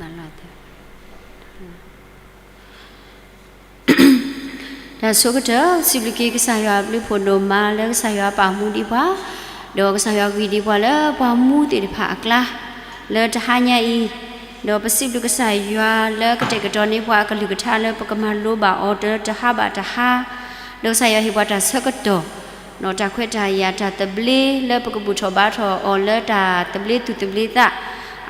မၤလီၤသၢ တၢ်ဆိကတၢၢ် စံးဘျုးက့ၤကစၢ်ယွၤအဘျုးအဖှိၣ်ဒိၣ်မးလၢကစၢ်ယွၤပာ်မူဒံးပှၤ, ဒီးကစၢ်ယွၤဂံၢ်ဒံးပှၤလၢပှၤမူသ့ၣ်တဖၣ်အကျါ လၢတဟါညါအံၤ, ဒီးပစံးဘျုးကစၢ်ယွၤလၢကတဲာ်ကတီၤန့ၢ်ပှၤအကလုၢ်ကထါလၢပကမၤလိဘၣ်အီၤ တဟါဘၣ်တဟါ, ဒီးကစၢ်ယွၤဟ့ၣ်ပှၤတၢ်ဆၢကတီၢ် တၢ်ခွဲးတၢ်ယာ်တၢ်သဘျ့လၢပကဘူၣ်ထီၣ်ဘါထီၣ်အီၤလၢတၢ်သဘျ့သူၣ်သဘျ့သး,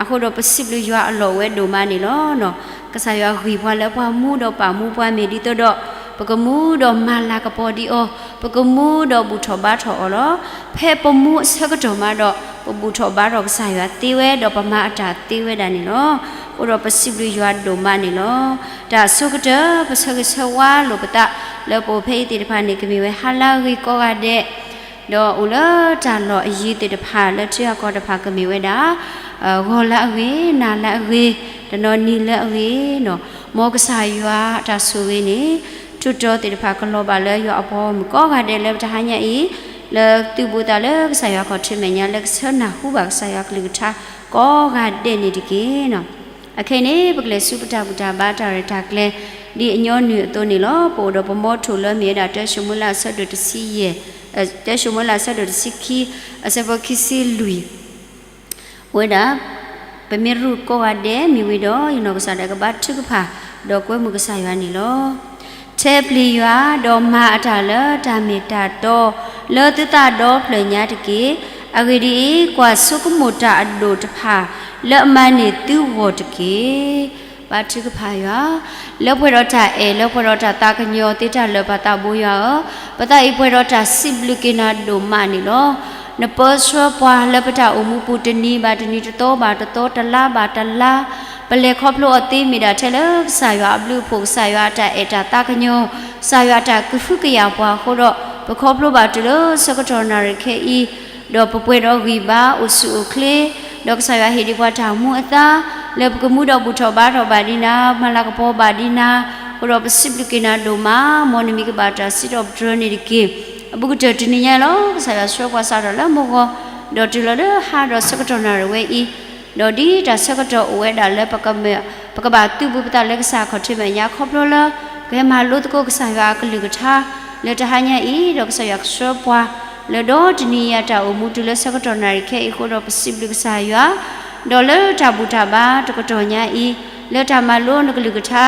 အဃိဒီးပစံးဘျုးယွၤအလီၢ်အိၣ်ဝဲဒိၣ်မးန့ၣ်လီၤ. ကစၢ်ယွၤဂံၢ်ပှၤလၢပှၤမူဒီးပာ်မူပှၤမ့ၢ်ဒ်သိးဒီး ပကမူဒီးမၤလၤကပီၤဒံးအီၤ, ပကမူဒီးဘူၣ်ထီၣ်ဘါထီၣ်အီၤလီၤ. ဖဲပမူအဆၢကတီၢ်မးဒီး ပဘူၣ်ထီၣ်ဘါထီၣ်ကစၢ်ယွၤသ့ဝဲ ဒီးပမၤအတၢ်သ့ဝဲဒၣ်န့ၣ်လီၤ. အဃိဒီးပစံးဘျုးယွၤဒိၣ်မးန့ၣ်လီၤ. တၢ်အဆိကတၢၢ် ပဆၢဂ့ၤဆၢဝါလိာ်ပသး လၢပအိၣ်ဖဲအံၤသ့ၣ်တဖၣ်န့ၣ် ကမ့ၢ်ဝဲဟါလၢအဂ့ၤကိးဂၤဒဲး ဒီးအိၣ်လၢတၢ်လီၢ်အယံၤသ့ၣ်တဖၣ် လၢထံအကီၢ်တဖၣ်ကမ့ၢ်ဝဲဒၣ် ဂီၤလၢအဂ့ၤ နၤလၢအဂ့ၤ တနီၤနံၤလၢအဂ့ၤန့ၣ်, မ်ကစၢ်ယွၤအတၢ်ဆိၣ်ဂ့ၤန့ၣ် ထူးတီၤသ့ၣ်တဖၣ်ကလီၤဘၣ်လၢယွၤအပှၤဂီၢ်မုၢ်ကိးဂၤဒဲးလၢပတဟါညါအံၤ, လၢသုးဘူးသးလၢကစၢ်ယွၤခီၣ်ထံးမဲာ်ညါ လၢကဆၢနၢ်ဟူဘၣ်ကစၢ်ယွၤကလုၢ်ကထါကိးဂၤဒဲးန့ၣ်တက့ၢ်. အခဲအံၤန့ၣ် ပကလဲၤဆူပတၢ်ဘူၣ်တၢ်ဘါတၢ်ရဲၣ်တၢ်ကျဲၤ ဒ်အညီနုၢ်အသိးန့ၣ်လီၤ. ပအိၣ်ဒီးပမီထိၣ်လၢမ့ၢ်ဝဲဒၣ် တၢၡမူၤအ့လးအဆၢဒိၣ်တဆံယဲၢ်, တၢၡမူၤအ့လးအဆၢဒိၣ်တဆံခံ အဆၢဖိခံဆံလွံၢ် အိၣ်ဝဲဒၣ် ပမ့ၢ်ရူၢ်ကိးဂၤဒဲး မ့ၢ်ဝံၤဒီး ယနီၢ်ကစၢ်ဒၣ်ကဘါထုကဖၣ် ဒီးကွဲမုာ်ကစၢ်ယွၤန့ၣ်လီၤ. ထဲပျံၤယွၤ ဒီးမၤအတၢ်လၢတၢ်မ့ၢ်တၢ်တီ လၢသုသးဒီဖျၢၣ်ညါတက့ၢ်. အဂ့ၢ်ဒ်အံၤ, ကွၢ်ဆိကမိၣ်တၢ်အဒိၣ်တဖၣ် လၢအမၤန့ၢ်သုဂီၢ်တက့ၢ်. ဘါထုကဖၣ်ယွၤ လၢပှဲၤဒီးတၢ်အဲၣ် လၢပှဲၤဒီးတၢ်သးကညီၤသ့တၢ်လၢာ် ပၢ်သးဘိယွၤဧၢ, ပသးအံၤပှဲၤဒီးတၢ်စံးဘျုးက့ၤနၤဒိၣ်မးန့ၣ်လီၤ. နပၢဆှၢပှၤလၢပတၢ်အိၣ်မူပူၤ တနံၤဘၣ်တနံၤ တသီဘၣ်တသီ တလါဘၣ်တလါ, ပလဲၤခီဖျိအီၤသ့မ့ၢ်ဒၣ်ထဲလၢကစၢ်ယွၤအဘျုးအဖှိၣ် ကစၢ်ယွၤအတၢ်အဲၣ်တၢ်သးကညီၤ ကစၢ်ယွၤအတၢ်ကဟုကယာ်ပှၤအဃိဒီး ပခီဖျိဘၣ်တုၤလၢဆၢကတီၢ်နၣ်ရံၣ်ခဲအံၤ, ဒီးပပှဲၤဒီးဂံၢ်ဘါအိၣ်ဆူၣ်အိၣ်ချ့, ဒီးကစၢ်ယွၤဟ့ၣ်ဒံးပှၤတၢ်မူအသါ, လၢပကမူဒီးဘူၣ်ထီၣ်ဘါထီၣ်ဘၣ်ဒံးနၤ, မၤလၤကပီၤဘၣ်ဒံးနၤ, အဃိဒီးပစံးဘျုးက့ၤနၤဒိၣ်မး, မ်နမံၤကဘၣ်တၢ်စံးထီၣ်ပတြၢၤန့ၣ်တက့ၢ်. အဘူးကတၢၢ်တနံၤညါလီၤ, ကစၢ်ယွၤဆှၢပှၤစးထီၣ်လၢမုၢ်ဂီၤ, ဒီးတုၤလီၤလၢဟါဒီးဆၢကတီၢ်နၣ်ရံၣ်ဝဲအံၤ, ဒီးဒ်တၢ်ဆၢကတီၢ်အိၣ်ဝဲဒၣ်လၢပကမၢ ပကဘၣ်သုးဘူးပသးလၢကစၢ်ခီၣ်ထံးမဲာ်ညါခီဖျိလၢ ကဟဲမၤလိသကိးကစၢ်ယွၤအကလုၢ်ကထါ လၢတဟါညါအံၤ, ဒီးကစၢ်ယွၤကဆှၢပှၤ လၢဒီတနံၤညါတၢ်အိၣ်မူတုၤလၢဆၢကတီၢ်နၣ်ရံၣ်ခဲအံၤအဃိဒီး ပစံးဘျုးကစၢ်ယွၤ, ဒီးလၢတၢ်ဘူၣ်တၢ်ဘါတကတီၢ်ညါအံၤ, လၢတၢ်မၤလိနကလုၢ်ကထါ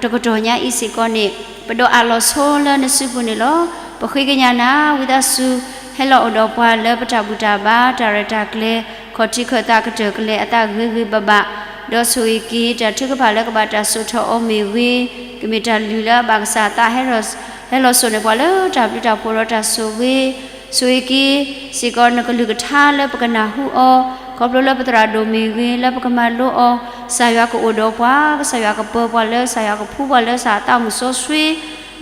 တကတီၢ်ညါအံၤစ့ၢ်ကီးန့ၣ်, ပဒိးအးလီၤဆိလၢနစုပူၤန့ၣ်လီၤ. ပဃ့ကညးနၤ ဝံသးစူၤ ဟဲလီၤအိၣ်ဒီးပှၤလၢပတၢ်ဘူၣ်တၢ်ဘါ တၢ်ရဲၣ်တၢ်ကျဲၤ ခီၣ်ထံးခၢၣ်သးကတၢၢ်ကလဲၤအသးဂ့ၤဂ့ၤဘၣ်ဘၣ်, ဒီးဆိၣ်ဂ့ၤက့ၤတၢ်ထုကဖၣ်လၢကဘၣ်တၢ်စိာ်ထီၣ်အီၤမ့ၢ်ဂ့ၤ, ကမ့ၢ်တၢ်လုၢ်လၢအဘၣ်ကစၢ်အသး ဟဲလီၤစိာ်န့ၢ်ပှၤလၢတၢ်ဘျုးတၢ်ဖှိၣ်ဒီးတၢ်ဆိၣ်ဂ့ၤ, ဆိၣ်ဂ့ၤက့ၤစ့ၢ်ကီးနကလုၢ်ကထါလၢပကနၢ်ဟူအီၤ, ခီဖျိလၢပသရၣ်ဒိၣ်မ့ၢ်ဂ့ၤ လၢပကမၤလိအီၤ, ကစၢ်ယွၤကအိၣ်ဒီးပှၤ, ကစၢ်ယွၤကပၢၤပှၤလၢ ကစၢ်ယွၤကဖှူပှၤလၢ ကစၢ်အသးမုၢ်စီဆှံ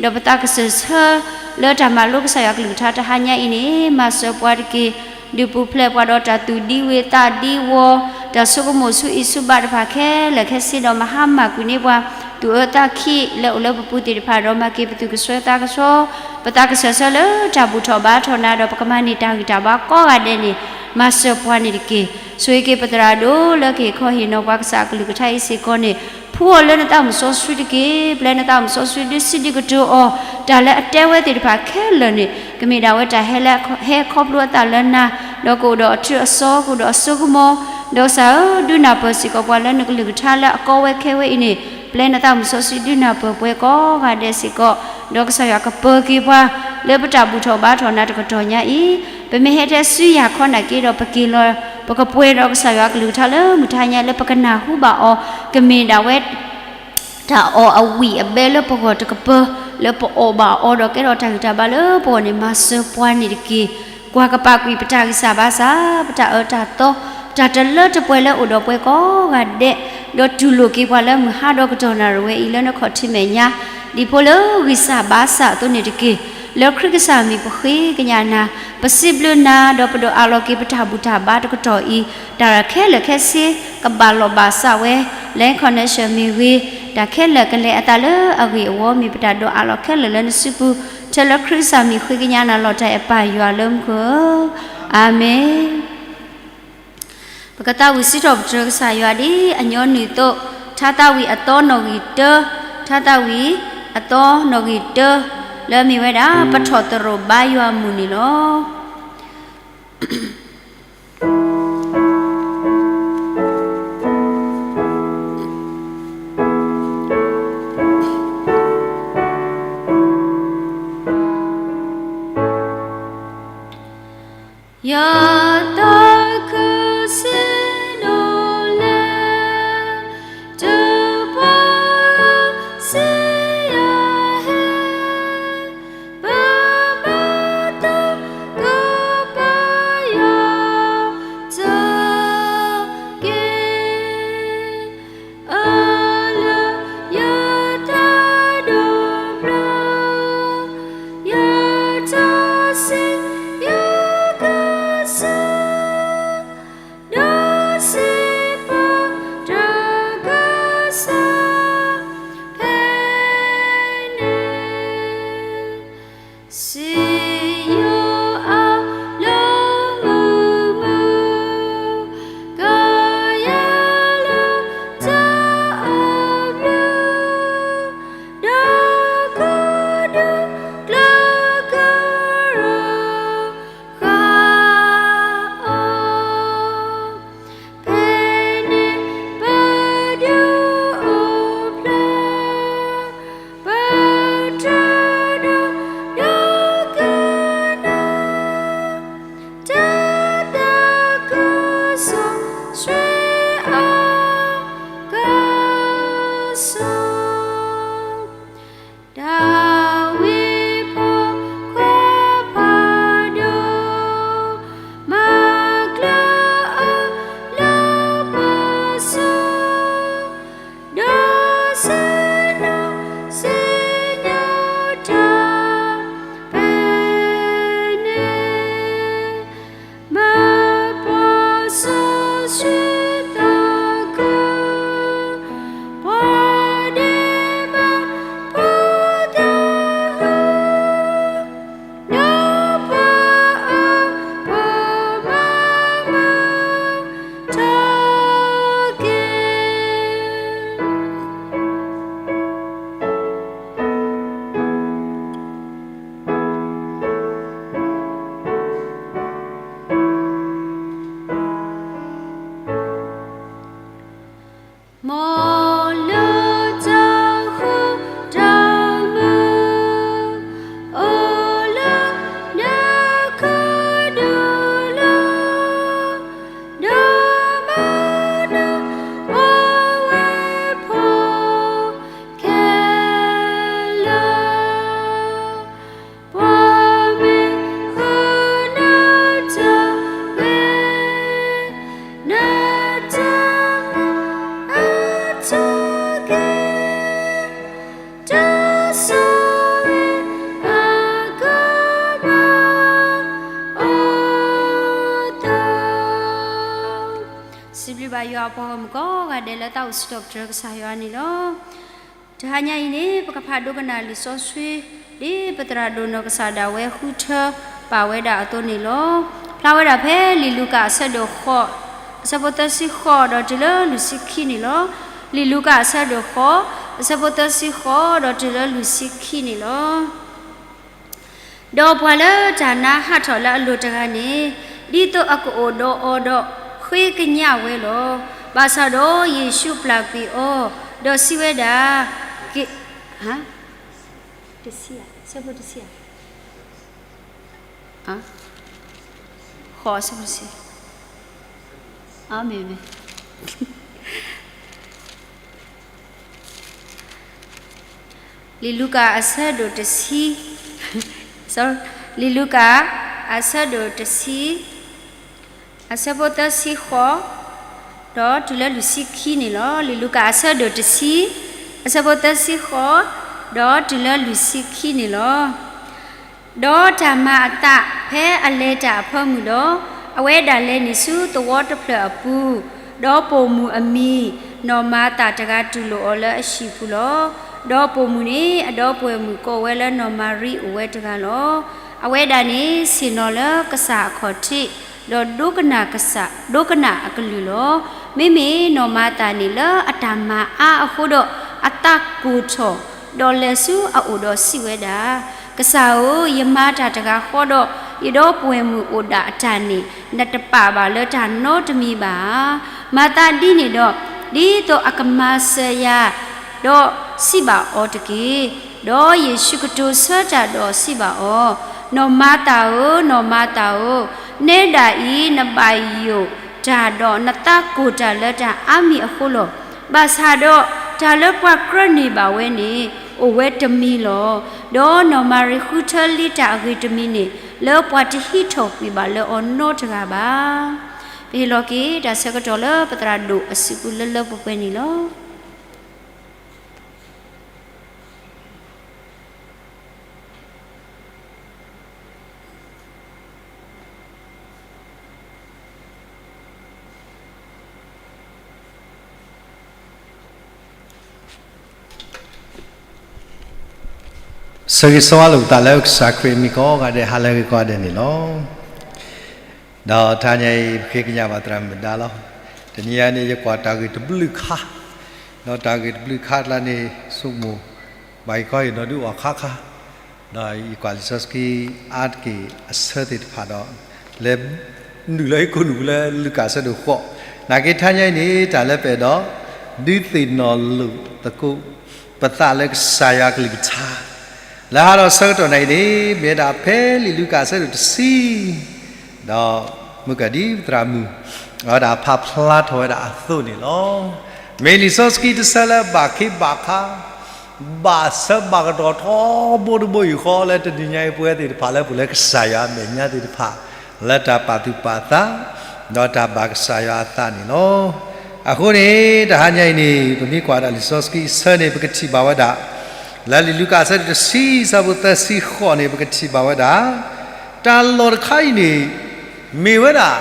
ဒီးပသးကစၢၢ်ဆၢ လၢတၢ်မၤလိကစၢ်ယွၤကလုၢ်ကထါတဟါညါအံၤန့ၣ် မၤစၢၤပှၤတက့ၢ်. ဒုးပူၤဖျဲးပှၤဒီးတၢ်သူၣ်ဒံဝ့ၤသးဒံဝီၤ, တၢ်ဆိကမိၣ်ဆူအံၤဆူဘၣ်တဖၣ်ခဲလၢာ်ခဲဆ့ဒီး မၤဟါမၢ်ကွံာ်န့ၢ်ပှၤ သူၣ်အၢသးခံလၢအိၣ်လၢပပူၤသ့ၣ်တဖၣ်ဒီး မၤက့ၤပသူၣ်ကဆှီသးကဆှီ, ပသးကစၢၢ်ဆၢလၢတၢ်ဘူၣ်ထီၣ်ဘါထီၣ်နၤဒီး ပကမၤန့ၢ်တၢ်ဂံၢ်တၢ်ဘါကိးဂၤဒဲးန့ၣ် မၤစၢၤပှၤန့ၣ်တက့ၢ်. ဆိၣ်ဂ့ၤက့ၤပသရၣ်ဒိၣ်လၢကဟ့ၣ်ခီဟ့ၣ်နီၤပှၤကစၢ်အကလုၢ်ကထါအံၤစ့ၢ်ကီးန့ၣ် ဖှူအီၤလၢနသးမုၢ်စီဆှံတက့ၢ်. ပျဲနသးမုၢ်စီဆှံဒုးစံးဒုးကတိၤအီၤ, တၢ်လၢအတဲဝဲသ့ၣ်တဖၣ်ခဲလၢာ်န့ၣ် ကမ့ၢ်ဒၣ်ဝဲတၢ်ဟဲလၢဟဲခီဖျိအသးလၢနၤ, ဒီးကအိၣ်ဒီးအထူအစီ ကအိၣ်ဒီးအစိကမီၤ, ဒီးကစၢ်ဧၢ, ဒုးနၢ်ပၢၢ်စ့ၢ်ကီးပှၤလၢနကလုၢ်ကထါလၢအကီဝဲခဲဝဲအံၤန့ၣ် ပျဲနသးမုၢ်စီဆှံဒုးနၢ်ပၢၢ်ပှၤကိးဂၤဒဲးစ့ၢ်ကီး, ဒီးကစၢ်ယွၤကပၢၤက့ၤပှၤ လၢပတၢ်ဘူၣ်ထီၣ်ဘါထီၣ်နၤတကတီၢ်ညါအံၤ, ပမ့ၢ်ဟဲထဲဆူယၤခီနာ်က့ဒီး ပက့ၤလီၤ ပကပှဲၤဒီးကစၢ်ယွၤကလုၢ်ကထါလၢမုၢ်တဟါညါလၢပကနၢ်ဟူဘၣ်အီၤ, ကမ့ၢ်ဒၣ်ဝဲ တၢ်အီၣ်အဝံၣ်အဘဲလၢပဂီၢ်တကပၤ, လၢပအီၣ်ဘၣ်အီၤဒီးကဲထီၣ်တၢ်ဂံၢ်တၢ်ဘါလၢပဂီၢ်န့ၣ် မၤစၢၤပှၤန့ၣ်တက့ၢ်. ကွၢ်ကပာ်ကွံာ်ပတၢ်ဂံၢ်စၢ်ဘါစၢ်, ပတၢ်အၢတၢ်သီ, တၢ်တလၢတပှဲၤလၢအိၣ်ဒီးပှၤကိးဂၤဒဲး, ဒီးတူၢ်လိာ်က့ၤပှၤလၢမုၢ်ဟါဒီးကတီၢ်နၣ်ရံၣ်ဝဲအံၤလၢနခီၣ်ထံးမဲာ်ညါ, ဒ်ဖိလၢဂံၢ်စၢ်ဘါစၢ်အသိးန့ၣ်တက့ၢ်. လၢခရံာ်ကစၢ်မံၤပဃ့ကညးနၤ, ပစံးဘျုးနၤဒီးပဒိးအးလီၤက့ၤပတၢ်ဘူၣ်တၢ်ဘါတကတီၢ်အံၤ, တၢ်ခဲလၢာ်ခဲဆ့ ကဘၣ်လီၢ်ဘၣ်စးဝဲ, လၢ connection မ့ၢ်ဂ့ၤ, တၢ်ခဲလၢာ်ကလဲၤအသးလၢအဂ့ၢ်အဝီ မ့ၢ်ပတၢ်ဒိးအးလီၤခဲလၢာ်လၢနစုပူၤ, ထဲလၢခရံာ်ကစၢ်မံၤဃ့ကညးနၤလီၤတၢ်အဲၣ်ပၢ်ယွၤလၢမူခိၣ်ဧၢ, အၤမ့ၣ်. ပကသးဝံၣ်စံးထီၣ်ပတြၢၤကစၢ်ယွၤဒ်အညီနုၢ်အသိး, ထါသးဝံၣ်အသီနီၣ်ဂံၢ်တၢ, ထါသးဝံၣ်အသီနီၣ်ဂံၢ်တၢ, လၢအမ့ၢ်ဝဲဒၣ်ပထီၣ်သရိာ်ဘါယွၤအမုၢ်န့ၣ်လီၤ. ယသးခုစံးဒိၣ်လဲၣ်, တပှၢ်စံယဟဲ, ပမၤသကိးပယီၤတက့ၢ်. အလၢယသးဒိၣ်ဘျၢ, ယတၢ်စံးယကစၢ်, ဒီးစံးပတြၢၤကစၢ်ဖဲန့ၣ်, စံယိၤအလၢမုၢ်မုၢ်, ကယဲၢ်လၢတၢ်အဘျုး, ဒီးကိးဒူၣ်ကျၢၤကရၢဃာ်အီၤ, ဖဲန့ၣ်ပဒုးအိၣ်ဖျါ, ပတြၢၤဒီးဒိကနၣ်, တၢ်သးခုစီဆှံအကစီၣ်, ဒၤဝံးဖိခွါဖးဒိၣ်, မၤကျၢၤအီၤလၢပစီ, ဒီးစံးနီၣ်စံးညီတၢ် ဖဲန့ၣ်, မၤပှၤစီဆှံသးခု, ပှၤဒ့မၤဖိသၣ်ဟု, ဒီးပှၤအါပှၤမၤမုာ် ထီၣ်က့ၤ. မ်လၢတၢ်ဃူတၢ်မုာ် အိၣ်လၢနခီဒုၣ်လီၤ, ဒီးမၤနၢၤပဝဲဖိခဲလၢာ်, ပှၤမ့ၢ်ဃုနတၢ်ဂ့ၤ, နတၢ်မၤအါထီၣ်က့ၤ, တၢ်ဆိၣ်ဂ့ၤအကမၤအသး. စံးဘျုးဘၣ်ယွၤအပှၤဂီၢ်မုၢ်ကိးဂၤဒဲးလၢသးအိၣ်စံးထီၣ်ပတြၢၤကစၢ်ယွၤန့ၣ်လီၤ. တဟါညါအံၤန့ၣ် ပကဖးဒိကနၣ်လံာ်စီဆှံ ဒ်ပသရၣ်ဒိၣ်နီၢ်ကစၢ်ဒၣ်ဝဲဃုထၢပာ်ဝဲဒၣ်အသိးန့ၣ်လီၤ. ဖျါဝဲဒၣ်ဖဲလံာ်လူၤကၣ်အဆၢဒိၣ်ဃိး အဆၢဖိသၢဆံဃိးဒီးတုၤလၢလွံၢ်ဆံခံန့ၣ်လီၤ. လံာ်လူၤကၣ်အဆၢဒိၣ်ဃိး အဆၢဖိသၢဆံဃိးဒီးတုၤလၢလွံၢ်ဆံခံန့ၣ်လီၤ. ဒီးပှၤလၢတၢ်နါဟးထီၣ်လၢအလိၤတဂၤန့ၣ် ဒ်သိးအကအိၣ်ဒီးအီၤဒီး ဃ့ကညးဝဲလီၤ. ဘၣ်ဆၣ်ဒီးယ့ၣ်ၡူးပျၢ်ကွံာ်အီၤ, ဒီးစံးဝဲဒၣ်, က့ၤ, တဆံ, အဆၢဖိတဆံ, ဃိး, အဆၢဖိတဆံ, မ့ၢ်, မ့ၢ် လံာ်လူၤကၣ်အဆၢဒိၣ်တဆံ, လံာ်လူၤကၣ်အဆၢဒိၣ်တဆံ, အဆၢဖိသၢဆံဃိး ဒီးတုၤလၢလွံၢ်ဆံခံန့ၣ်လီၤ. လံာ်လူၤကၣ်အဆၢဒိၣ်တဆံ, အဆၢဖိသၢဆံဃိး ဒီးတုၤလၢလွံၢ်ဆံခံန့ၣ်လီၤ. ဒီးတၢ်မၤအသးဖဲအလဲၤတၢ်အဖၢမုၢ်ဒီး, အဝဲဒၣ်လဲၤနုာ်ဆူသဝီတဖျၢၣ်အပူၤ, ဒီးပိာ်မုၣ်အမံၤ နီၢ်မၤသးတဂၤတူၢ်လိာ်အီၤလၢအဟံၣ်ပူၤလီၤ. ဒီးပိာ်မုၣ်န့ၣ် အဒီပုၢ်ဝဲၢ်မုၣ်ကိးဝဲလၢနီၢ်မၤရံအိၣ်ဝဲတဂၤလီၤ. အဝဲဒၣ်န့ၣ်ဆ့ၣ်နီၤလၢကစၢ်အခီၣ်ထံး, ဒီးဒိကနၣ်ကစၢ်, ဒိကနၣ်အကလုၢ်လီၤ. မ့မ့ၢ်နီၢ်မၤသၤန့ၣ် လၢအတၢ်မၤအါအဃိဒီး အသးကိၢ်ထီၣ်, ဒီးလဲၤဆူအအိၣ်ဒီးစံးဝဲဒၣ်, ကစၢ်ဧၢ, ယမၤတၢ်တဂၤဃီဒီး ယဒီပုၢ်ဝဲၢ်မုၣ်အိၣ်ဒၣ်အတၢ်န့ၣ် နတပာ်ဘၣ်လၢတၢ်နီတမံၤဘၣ်ဧါ. မၤသးဒ်န့ၣ်ဒီး, ဒ်သိးအကမၤစၢၤယၤ, ဒီးစံးဘၣ်အီၤတက့ၢ်. ဒီးယ့ၣ်ၡူးကတိၤဆၢတၢ်ဒီးစံးဘၣ်အီၤ, နီၢ်မၤသၤဧၢ, နီၢ်မၤသၤဧၢ, နဲဒၣ်အံၤနဘၣ်ယိၣ်တၢ်ဒီးနသးကိၢ်တၢ်လၢတၢ်အါမံၤအဃိလီၤ. ဘၣ်ဆၣ်ဒီးတၢ်လၢပှၤကြၢးန့ၢ်ဘၣ်ဝဲန့ၣ် အိၣ်ဝဲတမံၤလီၤ. ဒီးနီၢ်မၤရံဃုထၢလံတၢ်အဂ့ၢ်တမံၤန့ၣ် လၢပှၤတဟံးထီၣ်ကွံာ်ဘၣ်လၢအီၤနီတဂၤဘၣ်. ပဟ့ၣ်လီၤက့ၤတၢ်ဆၢကတီၢ်လၢပသရၣ်ဒိၣ်အစုပူၤလၢလၢပှဲၤပှဲၤန့ၣ်လီၤ. ဆၢဂ့ၤဆၢဝါလိာ်ပသးလၢကစၢ်ခရံာ်အမံၤကိးဂၤဒဲး ဟါလၢအဂ့ၤကိးဂၤဒဲးန့ၣ်လီၤ. ဒီးတဟါညါအံၤ ပဃ့ကညးဘၣ်သရၣ်မုၣ်ဒါလီၤ. တနံၤညါန့ၣ်ယကွၢ်တၢ်ဂ့ၢ်တဘျုးခါ, ဒီးတၢ်ဂ့ၢ်တဘျုးခါကျါန့ၣ် ဆိကမိၣ် ဘၣ်ယကီယနီၢ်ဒုးအီၣ်ခါခါ, ဒီးယကွၢ်လံာ်စီဆှံအါတက့ၢ်အဆၢသ့ၣ်တဖၣ်ဒီး လဲၤနုာ်လီၤဟံၣ်ခိၣ်နူာ်ပူၤလၢလူၤကၣ်အဆၢဒိၣ်ဃိး, နာ်က့တဟါညါအံၤန့ၣ် တၢ်လၢပအဲၣ်ဒိး ဒုးသ့ၣ်နီၣ်လိာ်သကိးပသးလၢကစၢ်ယွၤအကလုၢ်ကထါ လၢဟါဒီးဆၢကတီၢ်နၤအံၤန့ၣ် မ့ၢ်ဝဲဒၣ်ဖဲလံာ်လူၤကၣ်အဆၢဒိၣ်တဆံ ဒီးမုၢ်ကဒံသရၣ်မုၣ် အဝဲဒၣ်ဖးဖျါထီၣ်ဝဲဒၣ်အသိးန့ၣ်လီၤ. မ့ၢ်လံာ်စီဆှံတဆၢလၢဘၣ်ခ့ဘၣ်ခါ ဘၣ်ဆၢဘၣ်ကတီၢ်ထီဘိတဘိယူၢ်ဃီလၢတနံၤညါအံၤ ပဝဲသ့ၣ်တဖၣ်လၢပူၤလၢကစၢ်ယွၤအမဲာ်ညါသ့ၣ်တဖၣ် လၢတၢ်ပာ်သူၣ်ပာ်သး ဒီးတၢ်ဘၣ်ကစၢ်ယွၤအသးန့ၣ်လီၤ. အဃိန့ၣ် တဟါညါအံၤန့ၣ် ပမ့ၢ်ကွၢ်ဒၣ်လံာ်စီဆှံအဆၢန့ၣ် ပကထံၣ်ဘၣ်ဝဲဒၣ် လၢလံာ်လူၤကၣ်အဆၢဒိၣ်တဆံ အဆၢဖိသၢဆံဃိးန့ၣ် ပကထံၣ်ဘၣ်ဝဲဒၣ် တၢ်လီၢ်တခါအံၤန့ၣ် မ့ၢ်ဝဲဒၣ်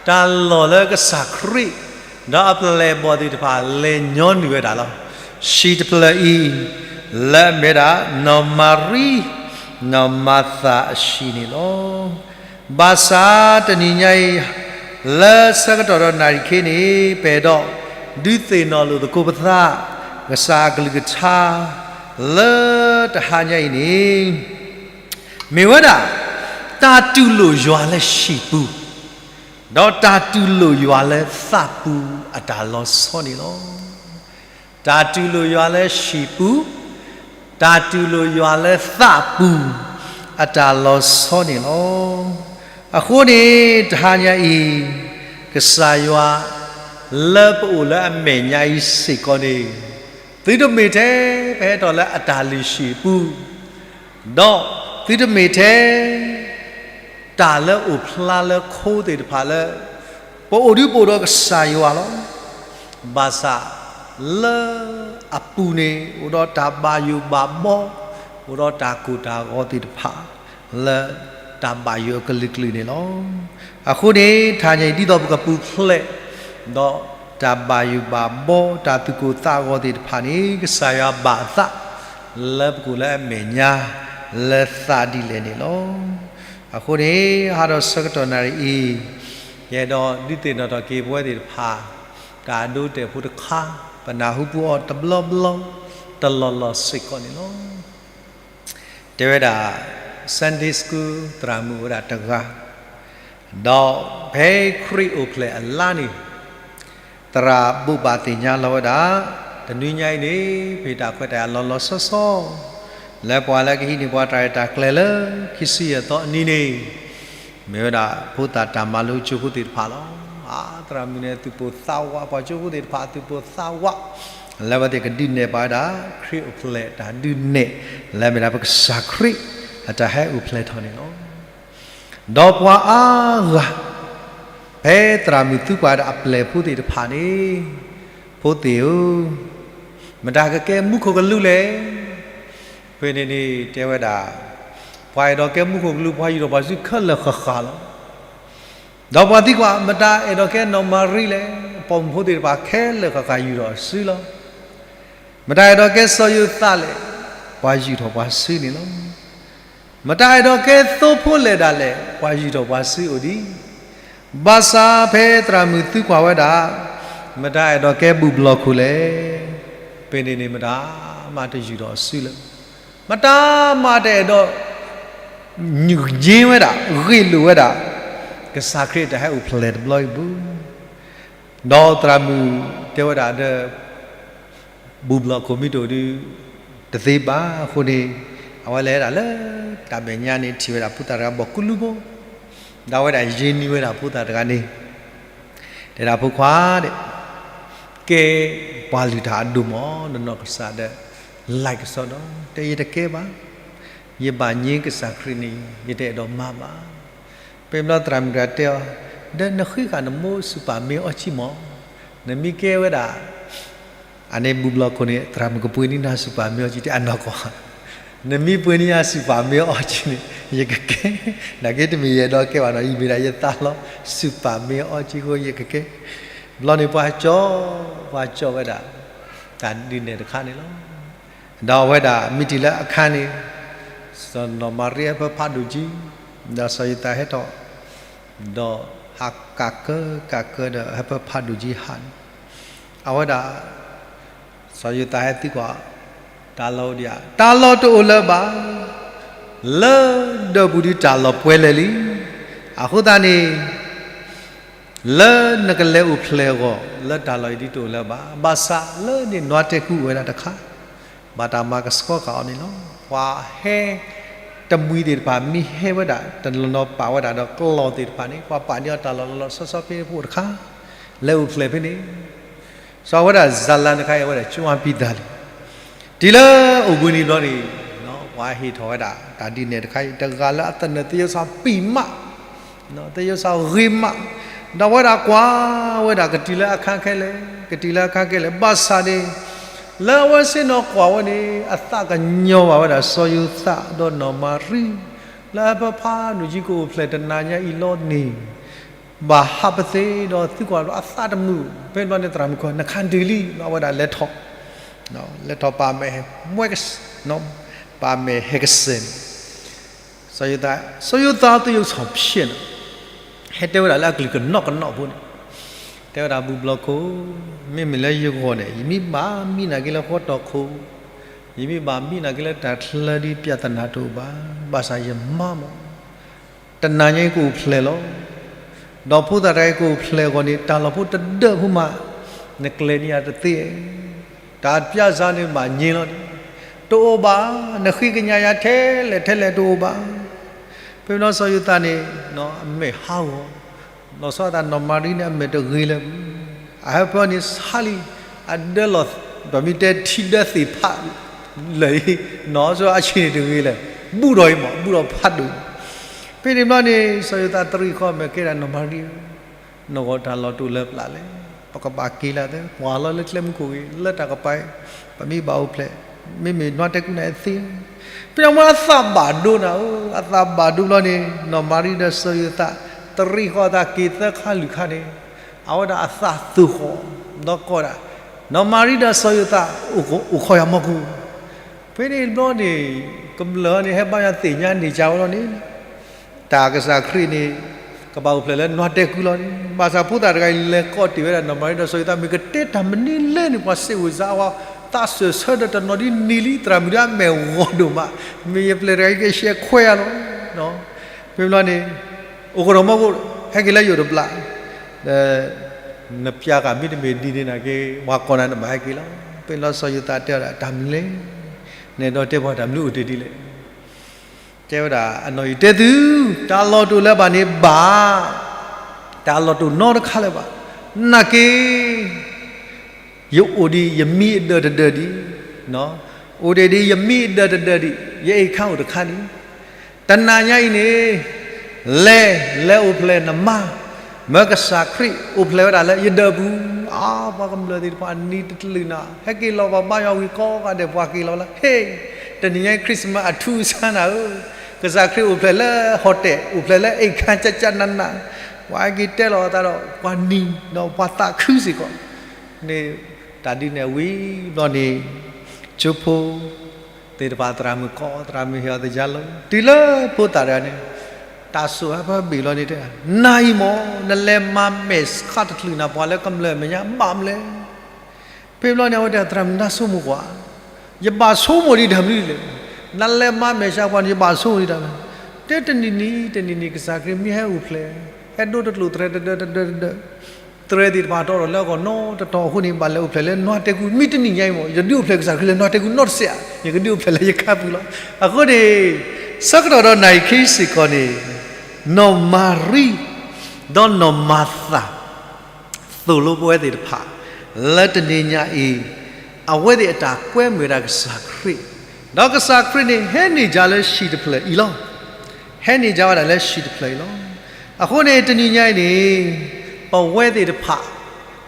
တၢ်လီၢ်လၢကစၢ်ခရံာ် ဒီးအပျဲၢ်အဘီၣ်သ့ၣ်တဖၣ်လဲၤညီနုၢ်ဝဲဒၣ်လီၤ. ဟံၣ်တဖျၢၣ်အံၤ လၢအမ့ၢ်ဝဲဒၣ် နီၢ်မၤရံ နီၢ်မၤသၤအဟံၣ်န့ၣ်လီၤ. ဘၣ်ဆၣ်တနံၤညါအံၤ လၢဆၢကတီၢ်ဒီးနၣ်ရံၣ်ခဲအံၤန့ၣ် ပအဲၣ်ဒိး ဒုးသ့ၣ်နီၣ်လိာ်သကိးပသး ကစၢ်အကလုၢ်ကထါ လၢတဟါညါအံၤန့ၣ် မ့ၢ်ဝဲဒၣ် တၢ်တူၢ်လိာ်ယွၤလၢဟံၣ်ပူၤ ဒီးတၢ်တူၢ်လိာ်ယွၤလၢသးပူၤ အတၢ်လီၤဆီန့ၣ်လီၤ. တၢ်တူၢ်လိာ်ယွၤလၢဟံၣ်ပူၤ, တၢ်တူၢ်လိာ်ယွၤလၢသးပူၤ အတၢ်လီၤဆီန့ၣ်လီၤ. အဃိန့ၣ် တဟါညါအံၤ ကစၢ်ယွၤ လၢပအိၣ်လၢအမဲာ်ညါအံၤစ့ၢ်ကီးန့ၣ် သုတမ့ၢ်ထဲ ပဟဲထီၣ်လၢအတၢ်လုၢ်ဟံၣ်အပူၤ ဒီးသုတမ့ၢ်ထဲ တၢ်လၢအိၣ်ဖျါလၢခိသ့ၣ်တဖၣ်လၢ ပအိၣ်ဒုးပအိၣ်ဒီးကစၢ်ယွၤလီၤ. ဘၣ်ဆၣ်လၢအပူၤန့ၣ် အိၣ်ဒီးတၢ်ဘၣ်ယိၣ်ဘၣ်ဘီ, အိၣ်ဒီးတၢ်ကိၢ်တၢ်ဂီၤသ့ၣ်တဖၣ် လၢတၢ်ဘၣ်ယိၣ်အကလုာ်ကလုာ်န့ၣ်လီၤ. အဃိန့ၣ် တဟါညါအံၤ ဒ်သိးပကပူၤဖျဲး ဒီးတၢ်ဘၣ်ယိၣ်ဘၣ်ဘီ တၢ်သူၣ်ကိၢ်သးဂီၤသ့ၣ်တဖၣ်န့ၣ် ကစၢ်ယွၤဘၣ်အသး လၢပကအိၣ်လၢအမဲာ်ညါ လၢသးဒ်လဲၣ်န့ၣ်လီၤ. အဃိန့ၣ် ဟါဒီးဆၢကတီၢ်နၣ်ရံၣ်အံၤ ယအဲၣ်ဒိးဒုးသ့ၣ်နီၣ်ထီၣ်က့ၤပဝဲသ့ၣ်တဖၣ် တၢ်အဒိအတဲာ်ဖိတခါ ပနၢ်ဟူပူၤအီၤတဘျီဘျီ တလီၢ်လီၢ်စ့ၢ်ကီးန့ၣ်လီၤ. တဲဝဲဒၣ် Sunday School သရၣ်မုၣ်ဝဲဒၣ်တဂၤ ဒီးဖဲခရံာ်အိၣ်ဖျဲၣ်အလါန့ၣ် သရၣ်ဘိးဘၣ်သ့ၣ်ညါလီၤဝဲဒၣ် တနွံညါအံၤန့ၣ် ဖဲတၢ်ခွဲးတၢ်ယာ်လီၤလီၤဆီဆီ လၢပှၤလၢကဟံးန့ၢ်ပှၤတၢ်ရဲၣ်တၢ်ကျဲၤလၢ ခံဆံယဲၢ်သီအနံၤန့ၣ် မ့ၢ်ဝဲဒၣ်ဖိသၣ်တၢ်မၤလိကၠိဖိသ့ၣ်တဖၣ်လီၤ. အါ သရၣ်မုၣ်န့ၣ် သူၣ်ပိၢ်သးဝး ပှၤကၠိဖိသ့ၣ်တဖၣ်သူၣ်ပိၢ်သးဝး လၢအဝဲသ့ၣ်ကဒုးနဲၣ်ပှၤဝဲဒၣ် ခရံာ်အိၣ်ဖျဲၣ်တၢ်ဒုးနဲၣ် လၢအမ့ၢ်ဒၣ်ပကစၢ်ခရံာ် အတၢ်ဟဲအိၣ်ဖျဲၣ်ထီၣ်န့ၣ်လီၤ. ဒီးပှၤအါဂၤ ဖဲသရၣ်မုၣ်သံကွၢ်ဝဲဒၣ်အပျဲၢ်ဖိသ့ၣ်တဖၣ်န့ၣ် ဖိသ့ၣ်ဧၢ, မတၤကကဲမူခိၣ်ကလူးလဲၣ်. ဖဲန့ၣ်န့ၣ်တဲဝဲဒၣ် ပှၤအဲၣ်ဒိးကဲမူခိၣ်ကလူး ပှၤယူၢ်ထီၣ်ပှၤစုခဲလၢာ်ဃၣ်ဃၣ်လီၤ. ဒီးပှၤသံကွၢ် မတၤအဲၣ်ဒိးကဲနီၢ်မၤရံလဲၣ်. ပိာ်မုၣ်ဖိသ့ၣ်တဖၣ်ခဲလၢာ်ဃၣ်ဃၣ် ယူၢ်ထီၣ်စုလီၤ. မတၤအဲၣ်ဒိးကဲစီၤယိၤသးလဲၣ်. ပှၤယူၢ်ထီၣ်ပှၤစုန့ၣ်လီၤ. မတၤအဲၣ်ဒိးကဲသိဖိလဲၣ်ဒၣ်လဲာ်. ပှၤယူၢ်ထီၣ်ပှၤစုအိၣ်ဒံး. ဘၣ်ဆၣ်ဖဲသရၣ်မုၣ်သံကွၢ်ဝဲဒၣ်, မတၤအဲၣ်ဒိးကဲဘူၣ်ဘျီၣ်ခိၣ်လဲၣ်, ဖဲန့ၣ်န့ၣ် မတၤမးတယူၢ်ထီၣ်စုလၢၤ, မတၤမးတအဲၣ်ဒိး ငြင်းဝဲဒၣ် ဂ့ၢ်လိာ်ဝဲဒၣ် ကစၢ်ခရံာ်တၢ်ဟဲအိၣ်ဖျဲၣ်တဘျီအံၤပူၤ, ဒီးသရၣ်မုၣ်တဲဝဲဒၣ်ဒီး ဘူၣ်ဘျီၣ်ခိၣ်မ့ၢ်တအိၣ်ဒီး တသ့ဘၣ်အဃိန့ၣ်, အဝဲလဲၤဒၣ်လၢတၢ်မဲာ်ညါန့ၣ် ထံၣ်ဝဲဒၣ်ဖိသၣ်တဂၤဘီၣ်ကူလူဖိ, ဒီးအဝဲဒၣ်ယ့ၢ်နံၤဝဲဒၣ်ဖိသၣ်တဂၤန့ၣ် တဲဒၣ်ဖိခွါဒဲး, ကဲပှၤလုၢ်တၢ်အဒိၣ်မး နနီၢ်ကစၢ်ဒီး လဲၤကစီဒီး တဲယတကဲဘၣ်, ယဘၣ်ငြိမ်းကစၢ်ခရံာ်န့ၣ် ယတအဲၣ်ဒိးမၤဘၣ်. ဖဲဘျီသရၣ်မုၣ်တဂၤတဲအီၤ, ဒီးနဃ့ဃာ်နမိၢ်စူၢ်ပာ်မ့ၢ်အီကၠံမး, နမ့ၢ်ကဲဝဲဒၣ် အန့ၣ်ဘူၣ်ဘျီၣ်ခိၣ်န့ၣ် သရၣ်မုၣ်ကပှ့ၤန့ၢ်နၤစူၢ်ပာ်မ့ၢ်အီကၠံ တဲအနီၢ်ကီၢ်, နမ့ၢ်ပှ့ၤန့ၢ်ယၤစူၢ်ပာ်မ့ၢ်အီကၠံန့ၣ် ယကကဲ, နာ်က့တမ့ၢ်ယအဲၣ်ဒိးကဲဘၣ်နီၤ ယမ့ၢ်ဒၣ်ယသးလီ စူၢ်ပာ်မ့ၢ်အီကၠံအဃိယကကဲ. ဘျီန့ၣ်ပှၤကၠီ, ပှၤကၠီဝဲဒၣ် တၢ်ဒုးနဲၣ်တခါန့ၣ်လီၤ. ဒီးအဝဲဒၣ်မ့ၢ်တုၤလၢအခါန့ၣ်, စီၤနီၢ်မၤရံဟဲဖၢဖးဒိၣ်ကၠံ, ဒီးစီၤယိၤသးဟဲထီၣ်, ဒီးဟးကးကၢကးကၢဒီးဟဲဖၢဖးဒိၣ်ကၠံဟးန့ၣ်, အဝဲဒၣ် စီၤယိၤသးဟဲသံကွၢ်, တၢ်လီၢ်အိၣ်ဒံးဧါ, တၢ်လီၢ်တအိၣ်လၢၤဘၣ်, လၢဒၢးပူၤဒုးတၢ်လီၢ်ပှဲၤလၢာ်လံ, အဃိသတးန့ၣ် လၢနကလဲၤအိၣ်ဖျဲၣ်အဂီၢ် လၢတၢ်လီၢ်အံၤဒုးတအိၣ်လၢၤဘၣ်, ဘၣ်ဆၣ်လၢန့ၣ်နွားတဲကူအိၣ်ဝဲဒၣ်တခါ, ဘၣ်တၢ်မၤကဆှီဃာ်အီၤန့ၣ်လီၤ. ပှၤဟဲတမှံၤသ့ၣ်တဖၣ် မ့ၢ်ဟဲဝဲဒၣ် တနီၤနီၤပာ်ဝဲဒၣ်ဒီးကျီၢ်သ့ၣ်တဖၣ်န့ၣ် ပှၤပာ်န့ၢ်အီၤတၢ်လီၢ်လီၤလီၤဆီဆီဖဲန့ၣ်ဖိတခါ, လဲၤအိၣ်ဖျဲၣ်ဖဲန့ၣ် စီၤဝဲဒၣ်ဇာလံတခါအံၤ အဝဲဒၣ်ကၠီပံသးလံ, တုၤလၢအိၣ်ဘှံးနံၤဘျီန့ၣ်, ပှၤဟ့ၣ်ထီၣ်ဝဲဒၣ် တၢ်ဒုးနဲၣ်တခါအံၤ တဂၤလၢအသနၢၣ်သယိၣ်စၢ်ပံာ်မး, သယိၣ်စၢ်ဂ့ၤမး, ဒီးဝဲဒၣ်ကွၢ်ဝဲဒၣ်ကတုၤလၢအခါခဲလၢာ်, ကတုၤလၢအခါခဲလၢာ်, ဘၣ်ဆၣ်န့ၣ် လၢအဝဲသ့ၣ်နီၢ်ကွၢ်ဝဲန့ၣ် အသးကညီၤဘၣ်ဝဲဒၣ်စီၤယိၤသးဒီးနီၢ်မၤရံ, လၢအဖၢဖးဒိၣ်ကၠံကအိၣ်ဖျဲၣ်တနၤညါအံၤလီၤန့ၣ် ဘၣ်ဟးပသ့ဒီးသံကွၢ်ဒီးအသးတမုာ်, ဖဲဘျီန့ၣ်သရၣ်မုၣ်ကီၢ် နခါဒုးလံ, အဝဲဒၣ်လဲၤထီၣ်, လဲၤထီၣ်ပာ်မဲာ်, ပာ်မဲာ်ဟဲကစဲးန့ၣ်, စီၤယိၤသး, စီၤယိၤသးသယိၣ်စီၣ်ဖျဲးန့ၣ်, ဟဲတဲဝဲဒၣ်လၢအကလုၢ်ကနီၣ်ကနီၣ်ဖိန့ၣ်, တဲဝဲဒၣ်ဘူၣ်ဘျီၣ်ခိၣ်, မ့မ့ၢ်လၢယဂီၢ်န့ၣ် ယမ့ၢ်ဘၣ်မံနၤက့ၤလၢဃီတီၢ်ခိၣ်, ယမ့ၢ်ဘၣ်မံနၤက့ၤလၢတၢ်ချၢဒ် ပြဿနာ တအိၣ်ဘၣ်, ဘၣ်ဆၣ်ယမါမး တနၤညါအံၤကအိၣ်ဖျဲၣ်လီၤ. ဒီးဖိသၣ်တဂၤအံၤကအိၣ်ဖျဲၣ်အဂီၢ်န့ၣ် တၢ်လီၢ်ဖိတဒၢးဖိမး, နကျဲၤန့ၢ်ယၤတသ့, တၢ်ပျၢ်စၢ်န့ၣ်ဘၣ်ညါလီၤန့ၣ်, တအိၣ်ဘၣ်, နဃ့ကညးယၤထဲလဲၣ်ထဲလဲၣ်တအိၣ်ဘၣ်. ဖဲဘျီစီၤယိၤသးန့ၣ် အမဲာ်ဟးဂီၤ, လီၤဆီဒၣ်တၢ်နီၢ်မၤရံန့ၣ် အမဲာ်တဂ့ၤလၢၤ, အဟၢဖၢန့ၣ်ဆါလံ, အဒၢလီၤ, ပမ့ၢ်တဲထံဒၢသ့ၣ်ဖးလၢာ်အံၤ, နီၢ်ဆိအဆံးန့ၣ်တဂ့ၤလၢၤ, ဘူးဒီးအံၤမး ဘူးဒီးဖးဒိၣ်. ဖဲန့ၣ်ဘျီန့ၣ် စီၤယိၤသးတရံးဃီအမဲာ်ကဲဒၣ်နီၢ်မၤရံဧၢ, နဂီၢ်တၢ်လီၢ်တအိၣ်လၢၤပျၢ်လဲၣ်, ပကဘၣ်က့ၤလၢသ့, ကွၢ်လီၤလၢကျဲမုၢ်ခိၣ်ဂ့ၤ လၢတၢ်ကပၤအံၤ, ပမ့ၢ်ဘၣ်အိၣ်ဖျဲၣ်, မ့မ့ၢ်နွားတဲကူန့ၣ်သ့, ဖဲန့ၣ်မ့ၢ်အသးဘၣ်ဒိနၤဧၢ, အသးဘၣ်ဒိဘျီန့ၣ် နီၢ်မၤရံဒီးစီၤယိၤသး တရံးဃီအသးက့ၤသၢခါလွံၢ်ခါန့ၣ်, အဝဲဒၣ်အသးသူၣ်ဃီၣ်, ဒီးကိးဒၣ်, နီၢ်မၤရံဒီးစီၤယိၤသး အိၣ်ခိးယၤမီၢ်ကိၢ်, ဖဲန့ၣ်ဘျီန့ၣ် ကမျၢၢ်န့ၣ် ဟဲဘါယွၤသ့ၣ်ညါန့ၢ်ကဝဲလီၤန့ၣ် တၢ်ကစၢ်ခရံာ်န့ၣ် ကဘၣ်အိၣ်ဖျဲၣ်လၢနွားတဲကူလီၤန့ၣ်, ဘၣ်ဆၣ်ဖိသၣ်တဂၤအံၤလဲၤကိးတ့ၢ်ဝဲဒၣ်နီၢ်မၤရံဒီးစီၤယိၤသး မ့ၢ်ကတဲတၢ်မနုၤလဲၣ်န့ၣ် ပှၤစံးဝဲစါဝဲ, သးစၢၢ်ဆၢဒီးတနီၤဒ်န့ၣ်လံ, သရၣ်မုၣ်ဒီးအမဲာ်ဂီၤဒိၣ်မး, မ့ၢ်ယပျဲၢ်တဂၤအံၤကဆဲးခွဲးယၤလီၤ. ဖဲဘျီန့ၣ် အိၣ်ခိးနီၢ်မီၢ်ကိၢ်, ဟဲက့ၤလၢယအိၣ်တဘျီ, ဒီး နပျၢ်ဃာ်မ့တမ့ၢ်ဒ်န့ၣ်နာ်က့ ပှၤကိးနၤနဘၣ်ဟဲက့ၤလီၤ. ဖဲဘျီစီၤယိၤသးတဲအီၤဒၣ် တၢ်မနုၤလဲၣ်, နအဲၣ်ဒိးတဲပှၤတၢ်မနုၤအိၣ်တ့ၢ်ဒ်လဲၣ်. တဲဝဲဒၣ် အနီၢ်အံၤတဲသု, တၢ်လီၢ်တအိၣ်လၢၤဘၣ်န့ၣ်ဘၣ်, တၢ်လီၢ်တအိၣ်နီတခါလၢၤဘၣ်, နာ်က့ ယအိၣ်ဒံးယမံၤအဒၢးတဒၢးဒံး, အိၣ်ဒံးဒံးယမံၤအဒၢးတဒၢးဒံး, ယအိမ်ခန်းအိၣ်တခါဒံး, တနၤညါအံၤန့ၣ် လဲၤ, လဲၤအိၣ်ဖျဲၣ်နမါ, မၢကစၢ်ခရံာ်အိၣ်ဖျဲၣ်ဝဲဒၣ်လၢယဒၢးပူၤ. အါ, ပှၤကမျၢၢ်သ့ၣ်တဖၣ်နံၤတကလုာ်နၤ, ဟဲက့ၤလီၤပှၤဘါယွၤဝံၤကိးဂၤဒဲး ပှၤက့ၤလီၤလၢ ဟ့ၣ်, တနံၤညါအံၤ Christmas အထူအဆါနၤဧၢ, ကစၢ်ခရံာ်အိၣ်ဖျဲၣ်လၢ hotel, အိၣ်ဖျဲၣ်လၢ အိမ်ခန်း ကကနန, ပှၤဟဲက့ၤတဲလီၤအသးဒီး ပှၤနံၤဒီးပှၤသးခုစ့ၢ်ကီး, န့ၣ် တၢ်ဒုးနဲၣ်ဝံၤဘျီန့ၣ် ကၠိဖိသ့ၣ်တဖၣ် သရၣ်မုၣ်ကိး သရၣ်မုၣ်ဟ့ၣ်အီၤသယါလီၤ, တုၤလၢဖိသၣ်တဂၤန့ၣ်, တ အစိၤအဖၢဘ့ၣ်လီၤန့ၣ်တဲ, နၤအံၤမ့ၢ် နလဲၤမၤမဲာ်ဆှးတချုးနၤပှၤလၢကမျၢၢ်အမဲာ်ညါဘၣ်မလဲၣ်. ဖဲဘျီန့ၣ် အဝဲတဲ သရၣ်မုၣ်နၢ်ဆိကမိၣ်ကွၢ်, ယဘၣ်ဆိကမိၣ်ဒံးတၢ်မနုၤလဲၣ်. နလဲၤမၤမဲာ်ဆှးပှၤန့ၣ် ယဘၣ်ဆိကမိၣ်ဒံးတၢ်မနုၤ. တဲတနံၤနံၤ တနံၤနံၤ ကစၢ်ခရံာ်မ့ၢ်ဟဲအိၣ်ဖျဲၣ်, ဟဲဒိတကျိၣ်သရဲတဒၢတဒၢတဒၢ သရဲသ့ၣ်တဖၣ်တီဒီးလၢအဂီၢ်နီတတီၤအဃိန့ၣ် ဘၣ်လဲၤအိၣ်ဖျဲၣ်လၢနွါတဲာ်ကူၣ် မ့ၢ်တနံၤညါအံၤမ့ၢ် ယဒုးအိၣ်ဖျဲၣ်ကစၢ်ခရံာ်လၢနွါတဲာ်ကူၣ်နီတစဲးဧါ, ယကဒုးအိၣ်ဖျဲၣ်လၢယခါပူၤလီၤ. အဃိန့ၣ် ဆၢကတီၢ်ဒီးနၣ်ရံၣ်ခံဆံဃိးန့ၣ် နီၢ်မၤရံ ဒီးနီၢ်မၤသၤ သိၣ်လိပဝဲသ့ၣ်တဖၣ် လၢတနံၤညါအံၤ အဝဲသ့ၣ်အတၢ်ကွဲမုာ်ဝဲဒၣ်ကစၢ်ခရံာ်, ဒီးကစၢ်ခရံာ်န့ၣ် ဟဲန့ၢ်ကၢ်လၢဟံၣ်တဖျၢၣ်အံၤလီၤ. ဟဲန့ၢ်ကၢ်ဝဲဒၣ်လၢဟံၣ်တဖျၢၣ်အံၤလီၤ. အဃိန့ၣ် တနံၤညါအံၤန့ၣ် ပဝဲသ့ၣ်တဖၣ်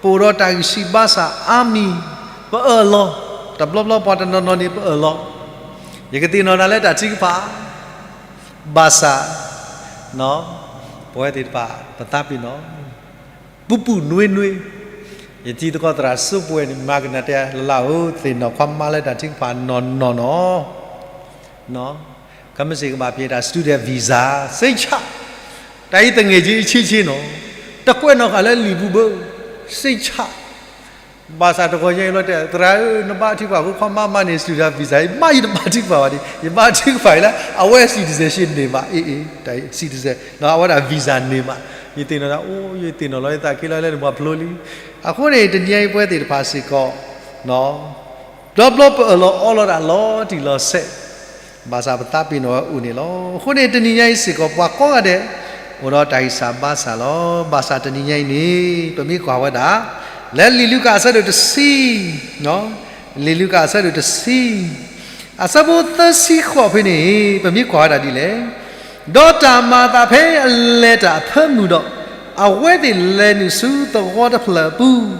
ပအိၣ်ဒီးတၢ်ဂံၢ်စၢ်ဘါစၢ်အါမံၤ ပအၢၣ်လီၤ, တဘျီဘျီပှၤတနီၤနီၤန့ၣ် ပအၢၣ်လီၤ, ယကသ့ၣ်နီၣ်တၢ်လၢတၢ်ထုကဖၣ် ဘၣ်ဆၣ် ပဝဲသ့ၣ်တဖၣ် ပသးပ့ၤနီၣ် ပူၤပူၤနွံနွံ, ယထံၣ်သကိးသရၣ်စိပှဲၤန့ၣ် မၤကနၣ်တဲလၢ်လၢ်ဧၢ, သ့ၣ်နီၣ်ခွါမါလၢတၢ်ထုကဖၣ်နီၢ်နီၢ်နီၢ်, ကမ့ၢ်စ့ၢ်ကဘၣ်ပှၤတၢ် student visa စိတ်ချ, တၢ်အံၤသငဲၣ်က့အဆံဆံနီၤ, တကွဲးနီၣ်ဃာ်လၢလံာ်ပူၤဘၣ်, စိတ်ချ ဘၣ်ဆၣ်တဂီၤညါအံၤလီၤတဲ သရၣ်ဧၢ နဘါထုကဖၣ်အဃိ ခွါမါမၤန့ၢ် student visa အံၤ မ့ၢ်ယတဘါထုကဖၣ်ဘၣ်န့ၣ် ယဘါထုကဖၣ်အံၤလၢ အဝဲ citizenship န့ၣ်ဘၣ်, အ့ၣ် အ့ၣ် တၢ် citizen အဝဲဒၣ် visa န့ၣ်ဘၣ်, ယသ့ၣ်နီၣ်ဒၣ် အိၣ် ယသ့ၣ်နီၣ်လီၤ ယသးက့လီၤလၢနပှၤဖျိလံ, အဃိန့ၣ် တနံၤညါအံၤပဝဲသ့ၣ်တဖၣ်စ့ၢ်ကီး ဒီးဘျီပအၢၣ်လီၤအီလီၤဒၣ်လီၤတံၢ်လီၤဆဲး, ဘၣ်ဆၣ်ပသးပ့ၤနီၣ်ဝဲအိၣ်န့ၣ်လီၤ. အဃိန့ၣ် တနံၤညါအံၤစ့ၢ်ကီး ပှၤကိးဂၤဒဲး အိၣ်ဒီးတၢ်ဂံၢ်စၢ်ဘါစၢ်လီၤ. ဘၣ်ဆၣ်တနံၤညါအံၤန့ၣ် ပမ့ၢ်ကွၢ်ဝဲဒၣ် လၢလံာ်လူၤကၣ်အဆၢဒိၣ်တဆံ, လံာ်လူၤကၣ်အဆၢဒိၣ်တဆံ အဆၢဖိသၢဆံဃိးဖဲန့ၣ် ပမ့ၢ်ကွၢ်ဝဲဒၣ်ဒ်လဲၣ်, ဒီးတၢ်မၤအသးဖဲအလဲၤတၢ်အဖၢမုၢ်ဒီး အဝဲသ့ၣ်လဲၤနုာ်ဆူသဝီတဖျၢၣ်အပူၤ,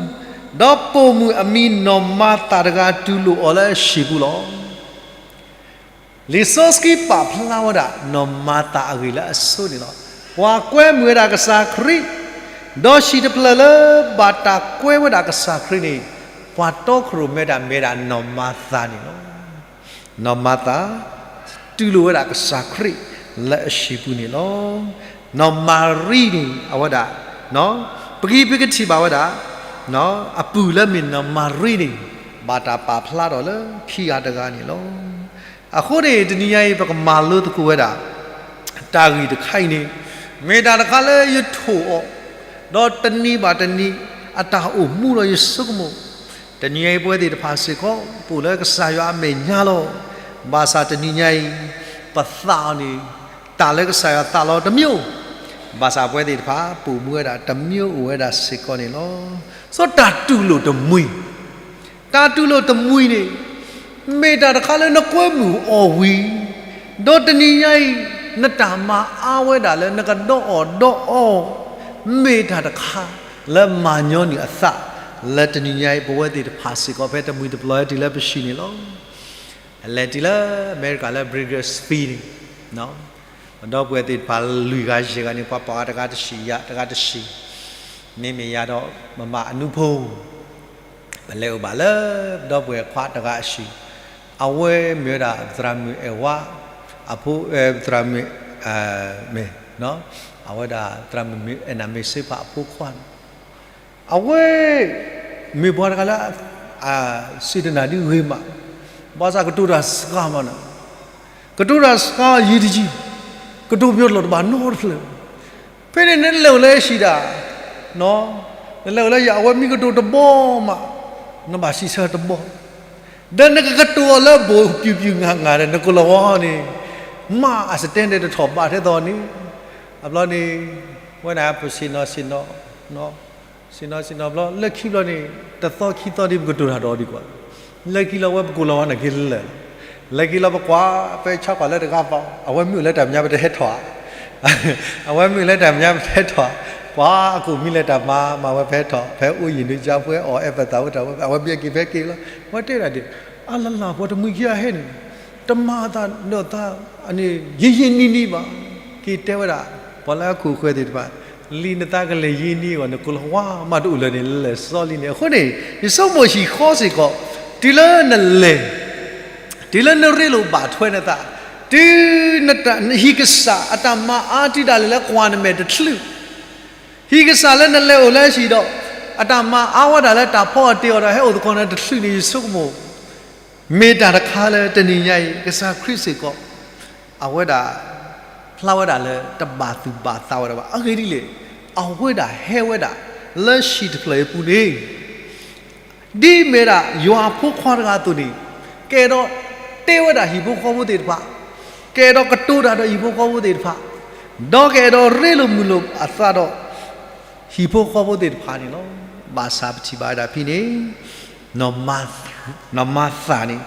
ဒီးပိာ်မုၣ်အမံၤနီၢ်မၤသၤတဂၤတူၢ်လိာ်အီၤလၢအဟံၣ်ပူၤလီၤ. လံာ်စီဆှံပာ်ဖျါဝဲဒၣ် နီၢ်မၤသၤအဂ့ၢ်လၢအဆိန့ၣ်လီၤ. ပှၤကွဲမုာ်ဝဲဒၣ်ကစၢ်ခရံာ်, ဒီးဟံၣ်တဖျၢၣ်လၢဘၣ်တၢ်ကွဲဝဲဒၣ်ကစၢ်ခရံာ်န့ၣ် ပှၤတီခိၣ်ရိၣ်မဲတၢ်မ့ၢ်ဒၣ်နီၢ်မၤသၤန့ၣ်လီၤ. နီၢ်မၤသၤ တူၢ်လိာ်ဝဲဒၣ်ကစၢ်ခရံာ်လၢအဟံၣ်ပူၤန့ၣ်လီၤ. နီၢ်မၤရံန့ၣ် အဝဲဒၣ် ပကဟံးပကထံၣ်ဘၣ်ဝဲဒၣ် အပုၢ်လၢမ့ၢ်နီၢ်မၤရံန့ၣ် ဘၣ်တၢ်ပာ်ဖျါထီၣ်လၢခံဂၤတဂၤန့ၣ်လီၤ. အဃိန့ၣ် တနံၤညါအံၤ ပကမၤလိသကိးဝဲဒၣ် တၢ်ဂ့ၢ်တခါအံၤန့ၣ် မ့ၢ်တၢ်တခါလၢယထိၣ်အီၤ ဒီးတနံၤဘၣ်တနံၤ အတၢ်အိၣ်မူဒီးယဆိကမိၣ်, တနံၤညါအံၤ ပဝဲသ့ၣ်တဖၣ်စ့ၢ်ကီး ပအိၣ်လၢကစၢ်ယွၤအမဲာ်ညါလီၤ. ဘၣ်ဆၣ်တနံၤညါအံၤ ပသးအီၤန့ၣ် တၢ်လၢကစၢ်ယွၤသးလီတမံၤအိၣ်, ဘၣ်ဆၣ်ပဝဲသ့ၣ်တဖၣ် ပအိၣ်မူဝဲဒၣ်တမံၤအိၣ်ဝဲဒၣ်စ့ၢ်ကီးန့ၣ်လီၤ. စီၤတၢ်တူၢ်လိာ်တမှံၤ တၢ်တူၢ်လိာ်တမှံၤန့ၣ် မ့ၢ်တၢ်တခါလၢနကွဲမုာ်အီၤဝံၤ, ဒီးတနံၤညါအံၤ နတၢ်မၤအါဝဲဒၣ်လၢနကဒီအီၣ်ဒီအီ, မ့ၢ်တၢ်တခါလၢမၤညီနုၢ်အသး လၢတနံၤညါအံၤ ပဝဲသ့ၣ်တဖၣ်စ့ၢ်ကီး ဖဲတမှံၤတပျီၤဟဲတုၤလၢပဟံၣ်န့ၣ်လီၤ. လဲၤတုၤလၢအမဲရကၤလၢ Bakersfield န့ၣ် ပဒီပုၢ်ဝဲၢ်သ့ၣ်တဖၣ်လွံၢ်ဂၤယဲၢ်ဂၤန့ၣ် ပှၤပာ်အီၤတဂၤတဆံး ယၤတဂၤတဆံး, မ့မ့ၢ်ယၤဒီး မမၤအနူဖိ ပလဲၤအိၣ်ဘၣ်လၢပဒီပုၢ်ဝဲၢ်ခွါတဂၤအဟံၣ်, အဝဲမ့ၢ်ဝဲဒၣ်သရၣ်မုၣ်အဲၣ်ဝါ အဖိ, သရၣ်မုၣ်, မ့ၢ်, အဝဲဒၣ်သရၣ်မုၣ်အဲၣ်နၤမ့ၢ်စ့ဖးအဖိခွါန့ၣ်, အဝဲ မ့ၢ်ပှၤတဂၤလၢ စံးတနၢ်ဒ်ဂ့ၤမး, ဘၣ်ဆၣ်ကတိၤတၢ်စှၤမးနီၤ, ကတိၤတၢ်စှၤယံာ်တယံာ်, ကတိၤပယီၤတလီၢ်တဘၣ်နီတဖျၢၣ်, ဖဲန့ၣ်နလဲၤအိၣ်လၢဟံၣ်ဒၣ်, နလဲၤအိၣ်လၢယၤ အဝဲမ့ၢ်ကတိၤတဘီမး, နဘၣ်စံးဆၢတဘီ, ဒီးနကကတိၤအီၤလၢဘူးပျုၤပျုၤငါငါဒီး နကလီၤဝါန့ၣ်, မ့ၢ်အ standard တထီၣ်ဘးထဲသိးန့ၣ်, အဘျီန့ၣ်, ဝဲန့ၣ်ပဆ့ၣ်နီၤဆ့ၣ်နီၤ ဆ့ၣ်နီၤဆ့ၣ်နီၤဘျီ လၢခံဘျီန့ၣ် တသီခံသီဒ်ပကတိၤတၢ်ဒီးအီၤဒံးကွၢ်, လၢခံလီၤဝဲပကိးလီၤဝါန့ၣ်က့လၢာ်, လၢခံလီၤပကွၢ် ပဆါကွၢ်လၢတဂၤပၤ အဝဲမ့ၢ်အိၣ်လၢတၢ်မဲာ်ညါပတဟဲထီၣ်ဧါ, အဝဲမ့ၢ်အိၣ်လၢတၢ်မဲာ်ညါပတဟဲထီၣ်, ကွၢ်အကိၣ်မံလၢတၢ်မၤ မၤဝဲပဟဲထီၣ် ဖဲအိၣ်ယံၤဒုးကၢ်ဖဲအီၣ်အဲၣ်ပသးဝဲတၢ်ဝဲ အဝဲဘၣ်က့ၤဖဲက့ၤလီၤ, အဝဲတဲဒၣ်ဒ်, အလလၢ် ပှၤတမှံၤခံဂၤဟဲန့ၣ် တမၤအသးဒီးသး ယံာ်ယံာ်နံၤနံၤဘၣ်, က့ၤတဲဝဲဒၣ် ပှၤလၢအခိၣ်ဃၢၤသ့ၣ်တဖၣ်, လံနသးကလဲၤယံာ်နံၤအဂီၢ် နကိးလီၤဝါမးတအိၣ်လၢၤန့ၣ် လဲၤစီလံန့ၣ်, အဃိန့ၣ် ယဆိကမိၣ်ဟံၣ်ဃီစ့ၢ်ကီး, တုၤလၢနလဲၤ, တုၤလၢနရ့လိာ်ဘၣ်ထွဲနသး, တုၤနတၢ်ဟံၣ်ကစၢ်အတၢ်မၤအါတုၤဒၣ်လဲာ်လၢကွၢ်နမဲာ်တချုး, ဟံၣ်ကစၢ်လၢနလဲၤအိၣ်လၢဟံၣ်ဒီး အတၢ်မၤအါဝဲဒၣ်လၢတၢ်ဖီအီၣ်တ့ၢ်အီၣ်ဒီးဟဲအိၣ်သကိးနတချုးန့ၣ် ယဆိကမိၣ် မ့ၢ်တၢ်တခါလၢတနံၤညါအံၤ ကစၢ်ခရံာ်စ့ၢ်ကီး အဝဲဒၣ် ဖျါဝဲဒၣ်လၢတဘၣ်သူၣ်ဘၣ်သးဝဲဒၣ်ဘၣ်. အဂ့ၢ်ဒ်လဲၣ်, အဝဲဒၣ်ဟဲဝဲဒၣ်လၢဟံၣ်တဖျၢၣ်အံၤအပူၤန့ၣ် ဒ်မ့ၢ်ဒၣ်ယွၤဖိခွါတဂၤအသိးန့ၣ်, ကအဲၣ်ဒိးတဲဝဲဒၣ်ဟံၣ်ဖိဃီဖိသ့ၣ်တဖၣ်, ကအဲၣ်ဒိးကတိၤတၢ်ဒီးဟံၣ်ဖိဃီဖိသ့ၣ်တဖၣ်, ဒီးကအဲၣ်ဒိးရ့လိာ်မုာ်လိာ်အသးဒီး ဟံၣ်ဖိဃီဖိသ့ၣ်တဖၣ်န့ၣ်လီၤ. ဘၣ်ဆၣ်ပထံၣ်ဘၣ်ဝဲဒၣ်ဖဲန့ၣ် နီၢ်မၤသၤန့ၣ်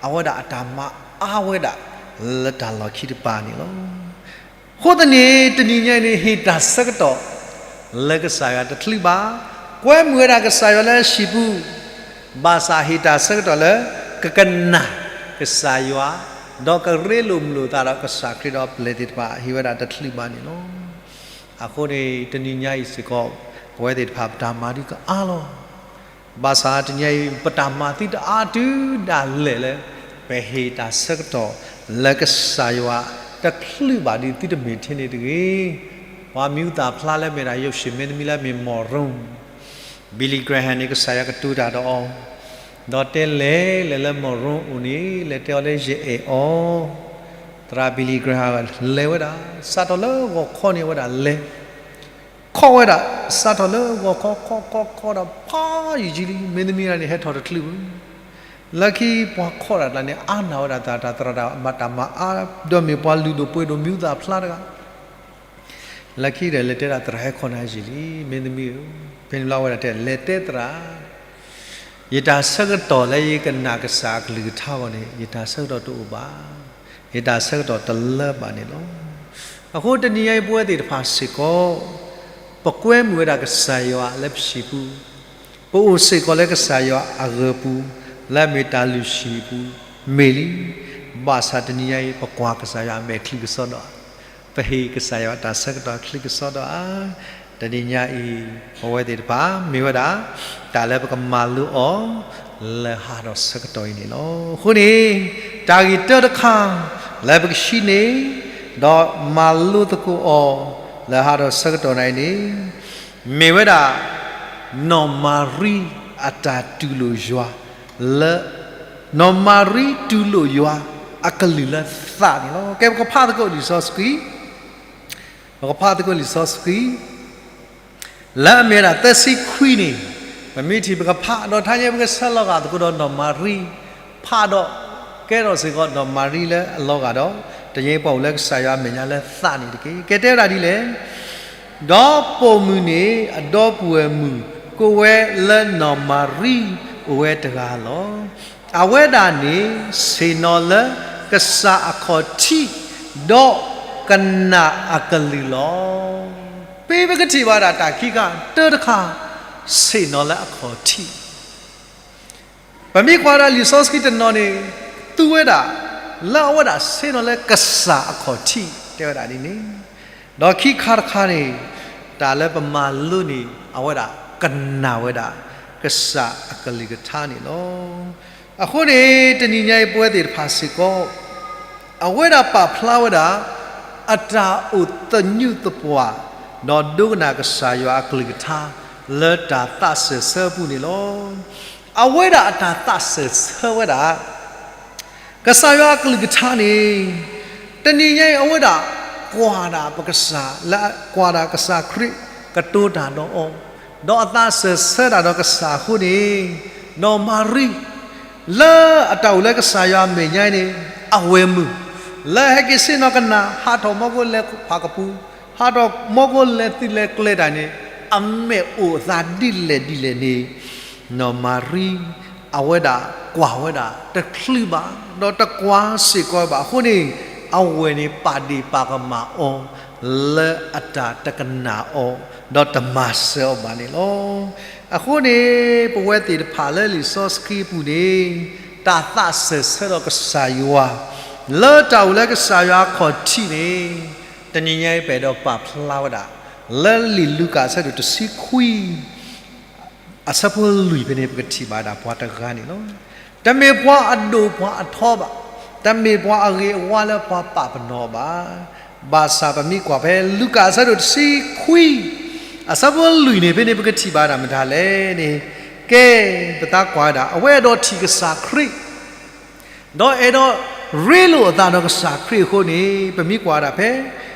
အဝဲဒၣ်အတၢ်မၤအါဝဲဒၣ်လၢတၢ်လီၢ်ခံတပၤန့ၣ်လီၤ. အဃိသတးန့ၣ် တနံၤညါအံၤန့ၣ် ဟ့ၣ်တၢ်ဆၢကတီၢ်လၢကစၢ်ယွၤတချုးဘၣ်, ကွဲမုာ်ဝဲဒၣ်ကစၢ်ယွၤလၢဟံၣ်ပူၤ, ဘၣ်ဆၣ်ဟ့ၣ်တၢ်ဆၢကတီၢ်လၢ ကကနၣ်ကစၢ်ယွၤ, ဒီးကရ့လိာ်မုာ်လိာ်သးဒီးကစၢ်ခရံာ်ဒီးပျဲၢ်သ့ၣ်တဖၣ် ဟ့ၣ်ဝဲဒၣ်တချုးဘၣ်န့ၣ်လီၤ. အဃိန့ၣ် တနံၤညါအံၤစ့ၢ်ကီး ပဝဲသ့ၣ်တဖၣ်ပတၢ်မၤဒုးကအါလီၤ. ဘၣ်ဆၣ်တနံၤညါအံၤ ပတၢ်မၤသုတအါတုၤဒၣ်လဲာ်လၢ ပဟ့ၣ်တၢ်ဆၢကတီၢ်လၢကစၢ်ယွၤတချုးဘၣ်ဒီးသုတမ့ၢ်ထဲန့ၣ်တဂ့ၤ. ပှၤမံၤဟူသၣ်ဖျါလၢမ့ၢ်ဒၣ်ယိၤၡ့ၣ်မ့တမံၤလၢအမ့ၢ် Monroe, Billy Graham န့ၣ် ကစၢ်ယွၤကတိၤတၢ်ဒီးအီၤ, ဒီးတဲလဲၤလဲၤလၢ Monroe အိၣ်န့ၣ် လဲၤတဲအီၤလၢယအဲၣ်အီၤ, သရၣ် Billy Graham လဲၤဝဲဒၣ် စးထီၣ်လၢဂီၤခီန့ၣ် အဝဲဒၣ်လဲၤ ခီၣ်ဝဲဒၣ် စးထီၣ်လၢဂီၤခီ ခီၣ်ခီၣ်ခီၣ်ဒီးဖးယံာ်ယံာ်လံ မ့တမ့ၢ်န့ၣ် ဟဲထီၣ်တချုးဘၣ်. လၢခံပှၤခီၣ်တၢ်တၢ်န့ၣ် အါနာ်ဝဲဒၣ်တၢ် တၢ်သရၣ်တၢ်မၤအါ ဒီးမ့ၢ်ပှၤလုၢ်ဒိၣ်ပှ့ၤဒိၣ်မံၤဟူသၣ်ဖျါတဂၤ လၢခံဒီး လဲၤတဲဒၣ်သရၣ် ဟဲခီၣ်နၤယံာ်လံ မ့တမ့ၢ်ဧၢ, ဖဲန့ၣ်လီၤ အဝဲဒၣ်တဲ လဲၤတဲသရၣ် ယတၢ်ဆၢကတီၢ်လၢယကနၣ်ကစၢ်အကလုၢ်ကထါအဂီၢ်န့ၣ် ယတၢ်ဆၢကတီၢ်တအိၣ်ဘၣ်. ယတၢ်ဆၢကတီၢ်တလၢဘၣ်န့ၣ်လီၤ. အဃိတနံၤညါအံၤပဝဲသ့ၣ်တဖၣ်စ့ၢ်ကီး ပကွဲမုာ်ဝဲဒၣ်ကစၢ်ယွၤလၢပဟံၣ်ပူၤ, ပအိၣ်စ့ၢ်ကီးလၢကစၢ်ယွၤအဂၢၤပူၤ, လၢအမ့ၢ်တၢ်လုၢ်ဟံၣ်ပူၤ မ့ၢ်လံ. ဘၣ်ဆၣ်တနံၤညါအံၤ ပကွၢ်ကစၢ်ယွၤအမဲာ်ချံကစီဒီဧါ, ပဟ့ၣ်ကစၢ်ယွၤတၢ်ဆၢကတီၢ်ချံကစီဒီဧါ. တနံၤညါအံၤ ပဝဲသ့ၣ်တဖၣ် မ့ၢ်ဝဲဒၣ် တၢ်လၢပကမၤလိအီၤ လၢဟးထီၣ်ဆၢကတီၢ်အံၤန့ၣ်လီၤ. အဃိန့ၣ် တၢ်ဂ့ၢ်တၢတခါ လၢပကဆံးန့ၣ် ဒီးမၤလိသကိးအီၤ လၢဟးထီၣ်ဆၢကတီၢ်နၤအံၤန့ၣ် မ့ၢ်ဝဲဒၣ် နီၢ်မၤရံအတၢ်တူၢ်လိာ်ယွၤ လၢ နီၢ်မၤရံတူၢ်လိာ်ယွၤအကလုၢ်လၢသးန့ၣ်လီၤ. ကဲ ပကဖးသကိးလံာ်စီဆှံ ပကဖးသကိးလံာ်စီဆှံ လၢအမ့ၢ်ဝဲဒၣ်သၢဆံခွံန့ၣ် ပမ့ၢ်ထံၣ်ပကဖး ဒီးတဟါညါပကဆၢလီၤဂာ်သကိးဒီးနီၢ်မၤရံ ဖးဒီး ကဲထီၣ်စ့ၢ်ကီးနီၢ်မၤရံလၢအလီၤဂာ်ဒီး တနံၤအံၤပှၤအိၣ်လၢကစၢ်ယွၤအမဲာ်ညါလၢသးန့ၣ်တက့ၢ်. ကဲ တဲဝဲဒၣ်ဒ်လဲၣ်, ဒီးပိာ်မုၣ်န့ၣ် အဒီပုၢ်ဝဲၢ်မုၣ်ကိးဝဲလၢနီၢ်မၤရံအိၣ်ဝဲတဂၤလီၤ. အဝဲဒၣ်န့ၣ် ဆ့ၣ်နီၤလၢကစၢ်အခီၣ်ထံး ဒီးကနၣ်အကလုၢ်လီၤ. ဖဲပကထံၣ်ဘၣ်ဒၣ်တၢ်ခံခါ တၢတခါ ဆ့ၣ်နီၤလၢအခီၣ်ထံး ပမ့ၢ်ကွၢ်ဒၣ်လံာ်စီဆှံတနီၤန့ၣ် သူဝဲဒၣ် လၢအဝဲဒၣ်ဆ့ၣ်နီၤလၢကစၢ်အခီၣ်ထံး တဲဝဲဒၣ်ဒ်န့ၣ်, ဒီးခံခါတခါန့ၣ် တၢ်လၢပမၤလိန့ၣ် အဝဲဒၣ်ကနၣ်ဝဲဒၣ် ကစၢ်အကလုၢ်ကထါန့ၣ်လီၤ. အဃိန့ၣ် တနံၤညါအံၤပဝဲသ့ၣ်တဖၣ်စ့ၢ်ကီး အဝဲဒၣ်ပာ်ဖျါဝဲဒၣ် အတၢ်အိၣ်သညူးသပှၢ် ဒီးဒိကနၣ်ကစၢ်ယွၤအကလုၢ်ကထါ လၢတၢ်သးစၢၢ်ဆၢအပူၤန့ၣ်လီၤ. အဝဲဒၣ်အတၢ်သးစၢၢ်ဆၢဝဲဒၣ် ကစၢ်ယွၤအကလုၢ်ကထါန့ၣ် တနံၤညါအံၤအဝဲဒၣ် ကွၢ်ဒၣ်ပကစၢ် လၢကွၢ်ဒၣ်ကစၢ်ခရံာ် ကတိၤတၢ်ဒီးအီၤ ဒီးအသးစၢၢ်ဆၢတၢ်ဒီးကစၢ်အဃိန့ၣ် နီၢ်မၤရံ လၢအတၢ်အိၣ်လၢကစၢ်ယွၤအမဲာ်ညါန့ၣ် အဝဲၢ်မုၣ် လၢဟဲက့ၤဆ့ၣ်နီၤကနၣ် ဟးထီၣ်မီၢ်ကိလဲၤဖးကပူၤ ဟးထီၣ်မီၢ်ကိလဲၤသုးလဲၤကျဲၤတၢ်န့ၣ် အမဲာ်အိၣ်အသးဒ်လဲၣ်ဒ်လဲၣ်န့ၣ် နီၢ်မၤရံ အဝဲဒၣ်ကွၢ်ဝဲဒၣ်တချုးဘၣ် ဒီးတကွၢ်စ့ၢ်ကီးဘၣ်အဃိန့ၣ် အဝဲၢ်န့ၣ်ပာ်ဒ့ၣ်ပာ်ကမၣ်အီၤ လၢအတၢ်တကနၣ်အီၤ ဒီးတမၤစၢၤအီၤဘၣ်န့ၣ်လီၤ. အဃိန့ၣ် ပဝဲသ့ၣ်တဖၣ်လၢလံာ်စီဆှံအပူၤန့ၣ် တၢ်သးစၢၢ်ဆၢဒီးကစၢ်ယွၤ လၢတၢ်အိၣ်လၢကစၢ်ယွၤအခီၣ်ထံးန့ၣ် တနံၤညါအံၤပအဲၣ်ဒိးပာ်ဖျါဝဲဒၣ် လၢလံာ်လူၤကၣ်အဆၢဒိၣ်တဆံခွံ အဆၢဖိလွံၢ်ဖဲန့ၣ် ပကထံၣ်ဘၣ်ဒၣ်ပှၤတဂၤန့ၣ်လီၤ. တမ့ၢ်ပှၤအဒိၣ်ပှၤအထီဘၣ်. တမ့ၢ်ပှၤအဂ့ၤအဝါလၢပှၤပာ်ပနီၣ်ဘၣ်. ဘၣ်ဆၣ်ပမ့ၢ်ကွၢ်ဖဲလူၤကၣ်အဆၢဒိၣ်တဆံခွံ အဆၢဖိလွံၢ်န့ၣ် ဖဲန့ၣ် ပကထံၣ်ဘၣ်ဒၣ်မတၤလဲၣ်န့ၣ်, ကဲ, ပသးကွၢ်ဝဲဒၣ် အဝဲအဲၣ်ဒိးထံၣ်ကစၢ်ခရံာ် ဒီးအဲၣ်ဒိးရ့လိာ်အသးဒီးကစၢ်ခရံာ်အဃိန့ၣ် ပမ့ၢ်ကွၢ်ဒၣ်ဖဲ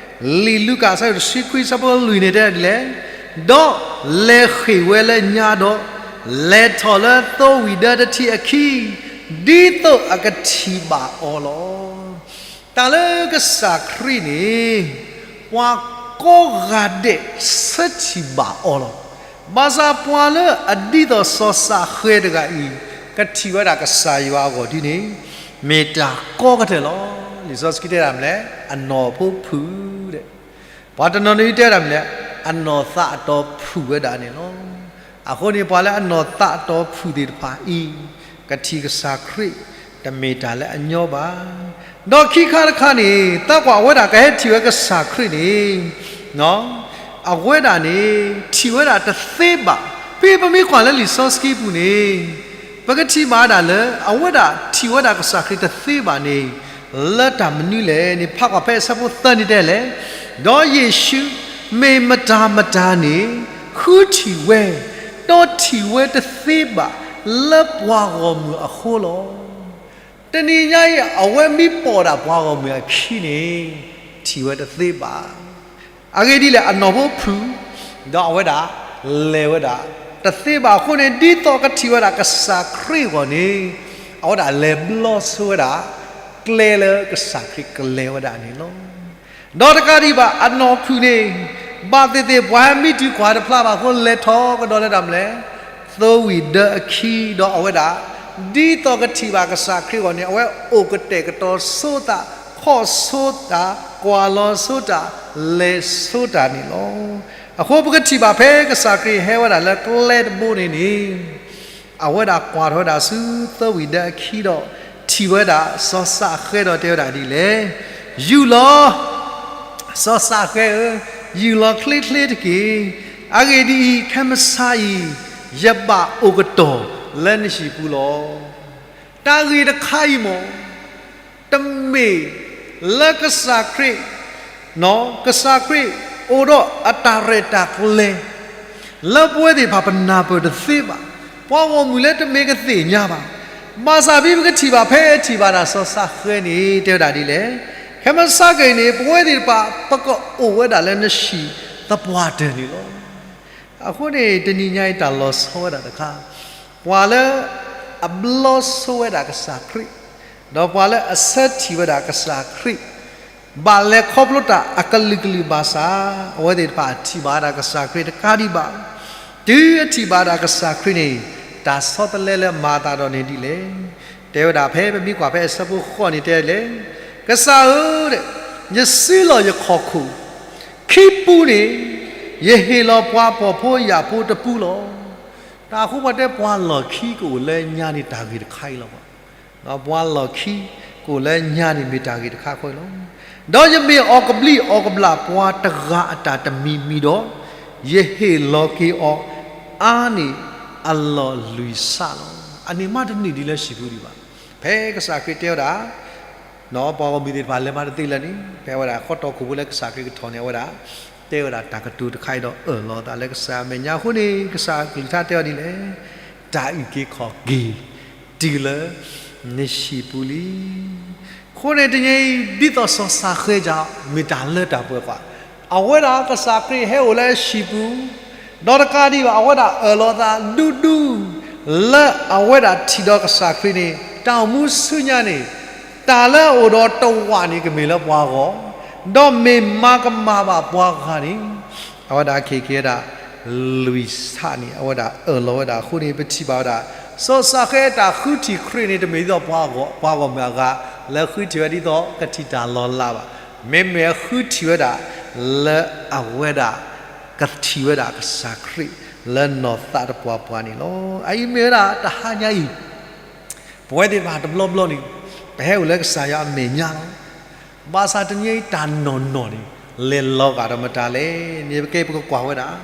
လံာ်လူၤကၣ်အဆၢဒိၣ်တဆံခွံ အဆၢဖိလွံၢ်န့ၣ် တဲဒ်လဲၣ်, ဒီးလဲၤဃ့ၢ်ဝဲလၢညါဒီး, လဲၤထီၣ်လၢသိဝံၤဒၢတထံၣ်အခံ, ဒ်သိးအကထံၣ်ဘၣ်အီၤလီၤ. တၢ်လၢကစၢ်ခရံာ်န့ၣ် ပှၤကိးဂၤဒဲးဆၢထံၣ်ဘၣ်အီၤလီၤ. ဘၣ်ဆၣ်ပှၤလၢအဒ်သိးစီၤစးဃဲတဂၤအံၤ ကထံၣ်ဝဲဒၣ်ကစၢ်ယွၤအဂီၢ်ဒ်န့ၣ် မ့ၢ်တၢ်ကီကတၢၢ်လီၤ. လံာ်စီဆှံတဲဒၣ်မနုၤလဲၣ်, အနီၢ်ဖိဖုၣ်ဒဲး. ပှၤတနီၤနီၤအံၤတဲဝဲဒၣ်မနုၤလဲၣ်, အနီၢ်သးအတီၤဖုၣ်ဝဲဒၣ်န့ၣ်လီၤ. အဃိန့ၣ် ပှၤလၢအနီၢ်သးအတီၤဖုၣ်သ့ၣ်တဖၣ်အံၤ ကထံၣ်ကစၢ်ခရံာ် တမ့ၢ်တၢ်လၢအညီဘၣ်. ဒီးခံခါတခါန့ၣ် သးကွၢ်အဝဲဒၣ်ကဟဲထံၣ်ဝဲကစၢ်ခရံာ်န့ၣ် အဝဲဒၣ်န့ၣ် ထံၣ်ဝဲဒၣ်တသ့ဘၣ်. ဖဲပမ့ၢ်ကွၢ်လၢလံာ်စီဆှံပူၤန့ၣ် ပကထံၣ်ဘၣ်ဒၣ်လၢ အဝဲဒၣ်ထံၣ်ဝဲဒၣ်ကစၢ်ခရံာ်တသ့ဘၣ်န့ၣ် လၢတၢ်မနုၤလဲၣ်န့ၣ် ဖးကွၢ်ဖဲအဆၢဖိသၢန့ၣ်တဲလဲၣ်, ဒီးယ့ၣ်ၡူးမ့ၢ်မတၤမတၤန့ၣ် ဃုထံၣ်ဝဲ, ဒီးထံၣ်ဝဲတသ့ဘၣ်လၢပှၤဂီၢ်မုၢ်အဃိလီၤ. တနံၤညါအံၤ အဝဲမ့ၢ်ပိာ်ဒၣ်ပှၤဂီၢ်မုၢ်အခံန့ၣ် ထံၣ်ဝဲတသ့ဘၣ်. အဂ့ၢ်ဒ်လဲၣ်, အနီၢ်ဖိဖုၣ်, ဒီးအဝဲဒၣ်လဲၤဝဲဒၣ် တသ့ဘၣ်အဃိန့ၣ် ဒ်သိးကထံၣ်ဝဲဒၣ်ကစၢ်ခရံာ်အဂီၢ်န့ၣ် အဝဲဒၣ်လဲၤဘျီဆိဝဲဒၣ် ကျဲလၢကစၢ်ခရံာ်ကလဲၤဝဲဒၣ်န့ၣ်လီၤ. ဒီးတကးဒံးဘၣ် အနီၢ်ဖုၣ်န့ၣ် ဘၣ်သ့ၣ်သ့ၣ်ပှၤဟဲမံတံာ်ကွၢ်တဖျါဘၣ်အဃိ လဲၤထီၣ်ကဒီးလၢတၢ်မနုၤလဲၣ်, သိဝံၤဒၢအခံ ဒီးအဝဲဒၣ် ဒ်သိးကထံၣ်ဘၣ်ကစၢ်ခရံာ်အဂီၢ်န့ၣ် အဝဲအိၣ်ကတဲာ်ကတီၤဆိသး, ခီၣ်ဆိတၢ်, ကွၢ်လီၤဆိတၢ်, လဲၤဆိတၢ်န့ၣ်လီၤ. အဃိပကထံၣ်ဘၣ်ဖဲကစၢ်ခရံာ်ဟဲဝဲဒၣ်လၢကျဲတဘိန့ၣ်န့ၣ် အဝဲဒၣ်ကွၢ်ထီၣ်ဝဲဒၣ်ဆူသိဝံၤဒၢအခံဒီး ထံၣ်ဝဲဒၣ်စီၤစးဃဲဒီးတဲဝဲဒၣ်ဒ်လဲၣ်, ယူၢ်လီၤ, စီၤစးဃဲဧၢ, ယူၢ်လီၤချ့ချ့တက့ၢ်. အဂ့ၢ်ဒ်အံၤ, ခဲမုၢ်ဆါအံၤ ယဘၣ်အိၣ်ကတီၢ်လၢနဟံၣ်ပူၤလီၤ. တၢ်ဂ့ၢ်တခါအံၤမ့ၢ် တမ့ၢ်လၢကစၢ်ခရံာ်, ကစၢ်ခရံာ်အိၣ်ဒီးအတၢ်ရဲၣ်တၢ်ကျဲၤ လၢပဝဲသ့ၣ်တဖၣ်ပနၢ်ပၢၢ်တသ့ဘၣ်. ပှၤဂီၢ်မုၢ်လၢတမ့ၢ်ကသ့ၣ်ညါဘၣ်. ဘၣ်ဆၣ်ဖဲပကထံၣ်ဘၣ်ဖဲထံၣ်ဘၣ်ဒၣ်စီၤစးဃဲန့ၣ် တဲဝဲဒၣ်ဒ်လဲၣ်, ခဲမုၢ်ဆါက့ၤန့ၣ် ပဝဲသ့ၣ်တဖၣ် ပကအိၣ်ဝဲဒၣ်လၢနဟံၣ်သပှၢ်တၢၢ်န့ၣ်လီၤ. အဃိန့ၣ် တနံၤညါအံၤတၢ်လီၤဆီဝဲဒၣ်တခါ, ပှၤလၢအဘျီဆိဝဲဒၣ်ကစၢ်ခရံာ်, ဒီးပှၤလၢအဆၢထံၣ်ဝဲဒၣ်ကစၢ်ခရံာ် ဘၣ်လဲၤခီဖျိတၢ်အကလုာ်ကလုာ်ဘၣ်ဆၣ် အဝဲသ့ၣ်တဖၣ်ထံၣ်ဘၣ်ဒၣ်ကစၢ်ခရံာ်တကးဒံးဘၣ်. တုၤအထံၣ်ဘၣ်ဒၣ်ကစၢ်ခရံာ်န့ၣ် တၢ်ဆီတလဲလၢမၤအသးဒီးန့ၣ်ဒ်လဲၣ်. တဲဝဲဒၣ်ဖဲပမ့ၢ်ကွၢ်ဖဲအဆၢဖိဃိးန့ၣ်တဲလဲၣ်, ကစၢ်ဧၢ, ယစုလီၢ်ယခီၣ်ခိၣ်, ခံပူန့ၣ် ယဟ့ၣ်လီၤပှၤဖှီၣ်ဖိယာ်ဖိတပူလီၤ. တၢ်ဃိပှၤတဲပှၤလီၢ်ခံကအိၣ်လၢညါန့ၣ် တၢ်ဂ့ၢ်တခါအံၤလီၤ. ပှၤလီၢ်ခံကအိၣ်လၢညါန့ၣ်မ့ၢ်တၢ်ဂ့ၢ်တခါဃီလီၤ. ဒီးယမ့ၢ်အီၣ်ကဘျံးအီၣ်ကဘျၣ်ပှၤတဂၤအတၢ်တမံၤမံၤဒီး, ယဟ့ၣ်လီၤက့ၤအီၤအါန့ၢ်အလီၢ်လွံၢ်ဆၣ်လီၤ. အန့ၣ်မးတန့ၢ်ဒံးလၢဟံၣ်ပူၤဒံးဘၣ်. ဖဲကစၢ်ခရံာ်တဲဝဲဒၣ် ပှၤဂီၢ်မုၢ်သ့ၣ်တဖၣ်လဲၤမးတသ့လၢာ်န့ၣ် ဖဲအဝဲဒၣ်ဃီတီၢ်ခိၣ်ဖိလၢကစၢ်ခရံာ်ကထီၣ်န့ၣ် အဝဲဒၣ် တဲဝဲဒၣ်တၢ်ကတိၤတခါအံၤဒီးအၢၣ်လီၤအသးလၢကစၢ်အမဲာ်ညါအဃိန့ၣ် ကစၢ်အကလုၢ်ကထါတဲအီၤဒ်လဲၣ်, တၢ်အုၣ်က့ၤခီၣ်က့ၤ တုၤလၢနဟံၣ်ပူၤလံ. အဃိန့ၣ်တနံၤအံၤ ဒ်သိးစီၤစးဃဲယၤ မ့ၢ်တၢ်လၢတၢ်ပှဲၤပှၤ, အဝဲဒၣ်ကစၢ်ခရံာ်ဟဲအိၣ်လၢအဟံၣ်ပူၤ ဒီးတကးဒံးဘၣ် အဝဲဒၣ်အၢၣ်လီၤသးဒူဒူ လၢအဝဲဒၣ်ထံၣ်ဒီးကစၢ်ခရံာ်န့ၣ် တၢ်အိၣ်မူဆူညါန့ၣ် တၢ်လၢအအိၣ်ဒီးတဝာ်န့ၣ် ကမ့ၢ်လၢပှၤဂီၢ်, ဒီးမ့ၢ်မၤကမၣ်ဘၣ်ပှၤဂၤန့ၣ် အဝဲဒၣ်ကဟ့ၣ်က့ၤဝဲဒၣ် လွံၢ်ဆၣ်န့ၣ် အဝဲဒၣ်အၢၣ်လီၤဝဲဒၣ်အဃိန့ၣ် ပထံၣ်ဘၣ်ဝဲဒၣ် စီၤစးဃဲအတၢ်ဃုထံၣ်ခရံာ်န့ၣ် တမ့ၢ်ဒ်သိးပှၤဂီၢ်, ပှၤဂီၢ်မုၢ်အဂၤ လၢဃုထံၣ်ဝဲဒ်သိးကထံၣ်တၢ်လီၤလးဘၣ်. မ့မ့ၢ်အဃုထံၣ်ဝဲဒၣ် လၢအဝဲဒၣ် ကထံၣ်ဝဲဒၣ်ကစၢ်ခရံာ် လၢနီၢ်သးတပှၢ်ပှၢ်န့ၣ်လီၤ. အအံၤမ့ၢ်ဝဲဒၣ်တဟါညါအံၤ ပဝဲသ့ၣ်တဖၣ်တဘျီဘျီန့ၣ် ပဟဲအိၣ်လၢကစၢ်ယွၤအမဲာ်ညါလီၤ. ဘၣ်ဆၣ်တနံၤအံၤတၢ်နီၢ်နီၢ်န့ၣ် လဲၤလီၤဂာ်ဒီးမတၤလဲၣ်န့ၣ် ပကဲပကကွၢ်ဝဲဒၣ်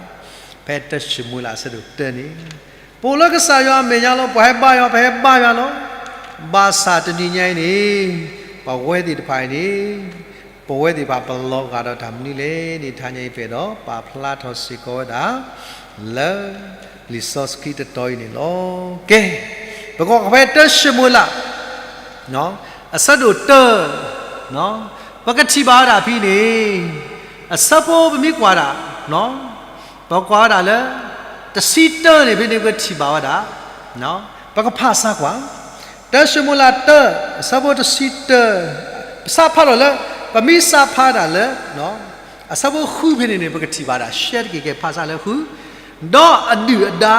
ဖဲတၢၡမူၤအ့လးအဆၢဒိၣ်တၢန့ၣ် ပအိၣ်လၢကစၢ်ယွၤအမဲာ်ညါလီၤ. ပှၤဟဲဘါယွၤ ပဟဲဘါယွၤလီၤ. ဘၣ်ဆၣ်တနံၤညါအံၤန့ၣ် ပဝဲသ့ၣ်တဖၣ်အံၤန့ၣ် ပဝဲသ့ၣ်တဖၣ်ပလီၤဂာ်ဒီးတၢ်မနုၤလဲၣ်န့ၣ် တဟါညါအံၤပအဲၣ်ဒိးပာ်ဖျါထီၣ်စ့ၢ်ကီးဝဲဒၣ် လၢ လံာ်စီဆှံတတီၤအံၤန့ၣ်လီၤ. ကဲ, ပကကွၢ်ဖဲတၢၡမူၤအ့လး အဆၢဒိၣ်တၢ, ပကထံၣ်ဘၣ်ဝဲဒၣ်ဖဲန့ၣ်, အဆၢဖိပမ့ၢ်ကွၢ်ဒၣ်, ပကွၢ်ဝဲဒၣ်လၢ တဆံတၢန့ၣ်ဖဲန့ၣ် ပကထံၣ်ဘၣ်ဝဲဒၣ်, ပကဖးစၢ်ကွၢ်, တၢၡမူၤအ့လးတၢ အဆၢဖိတဆံတၢ, ပစးဖးလီၤလၢ, ပမ့ၢ်စးဖးဒၣ်လၢ အဆၢဖိဃုဖဲန့ၣ်န့ၣ် ပကထံၣ်ဘၣ်ဒၣ် ရှဲတက့ၢ် ကဲဖးစၢ်လၢဃု, ဒီးအဒုၣ်အဒါ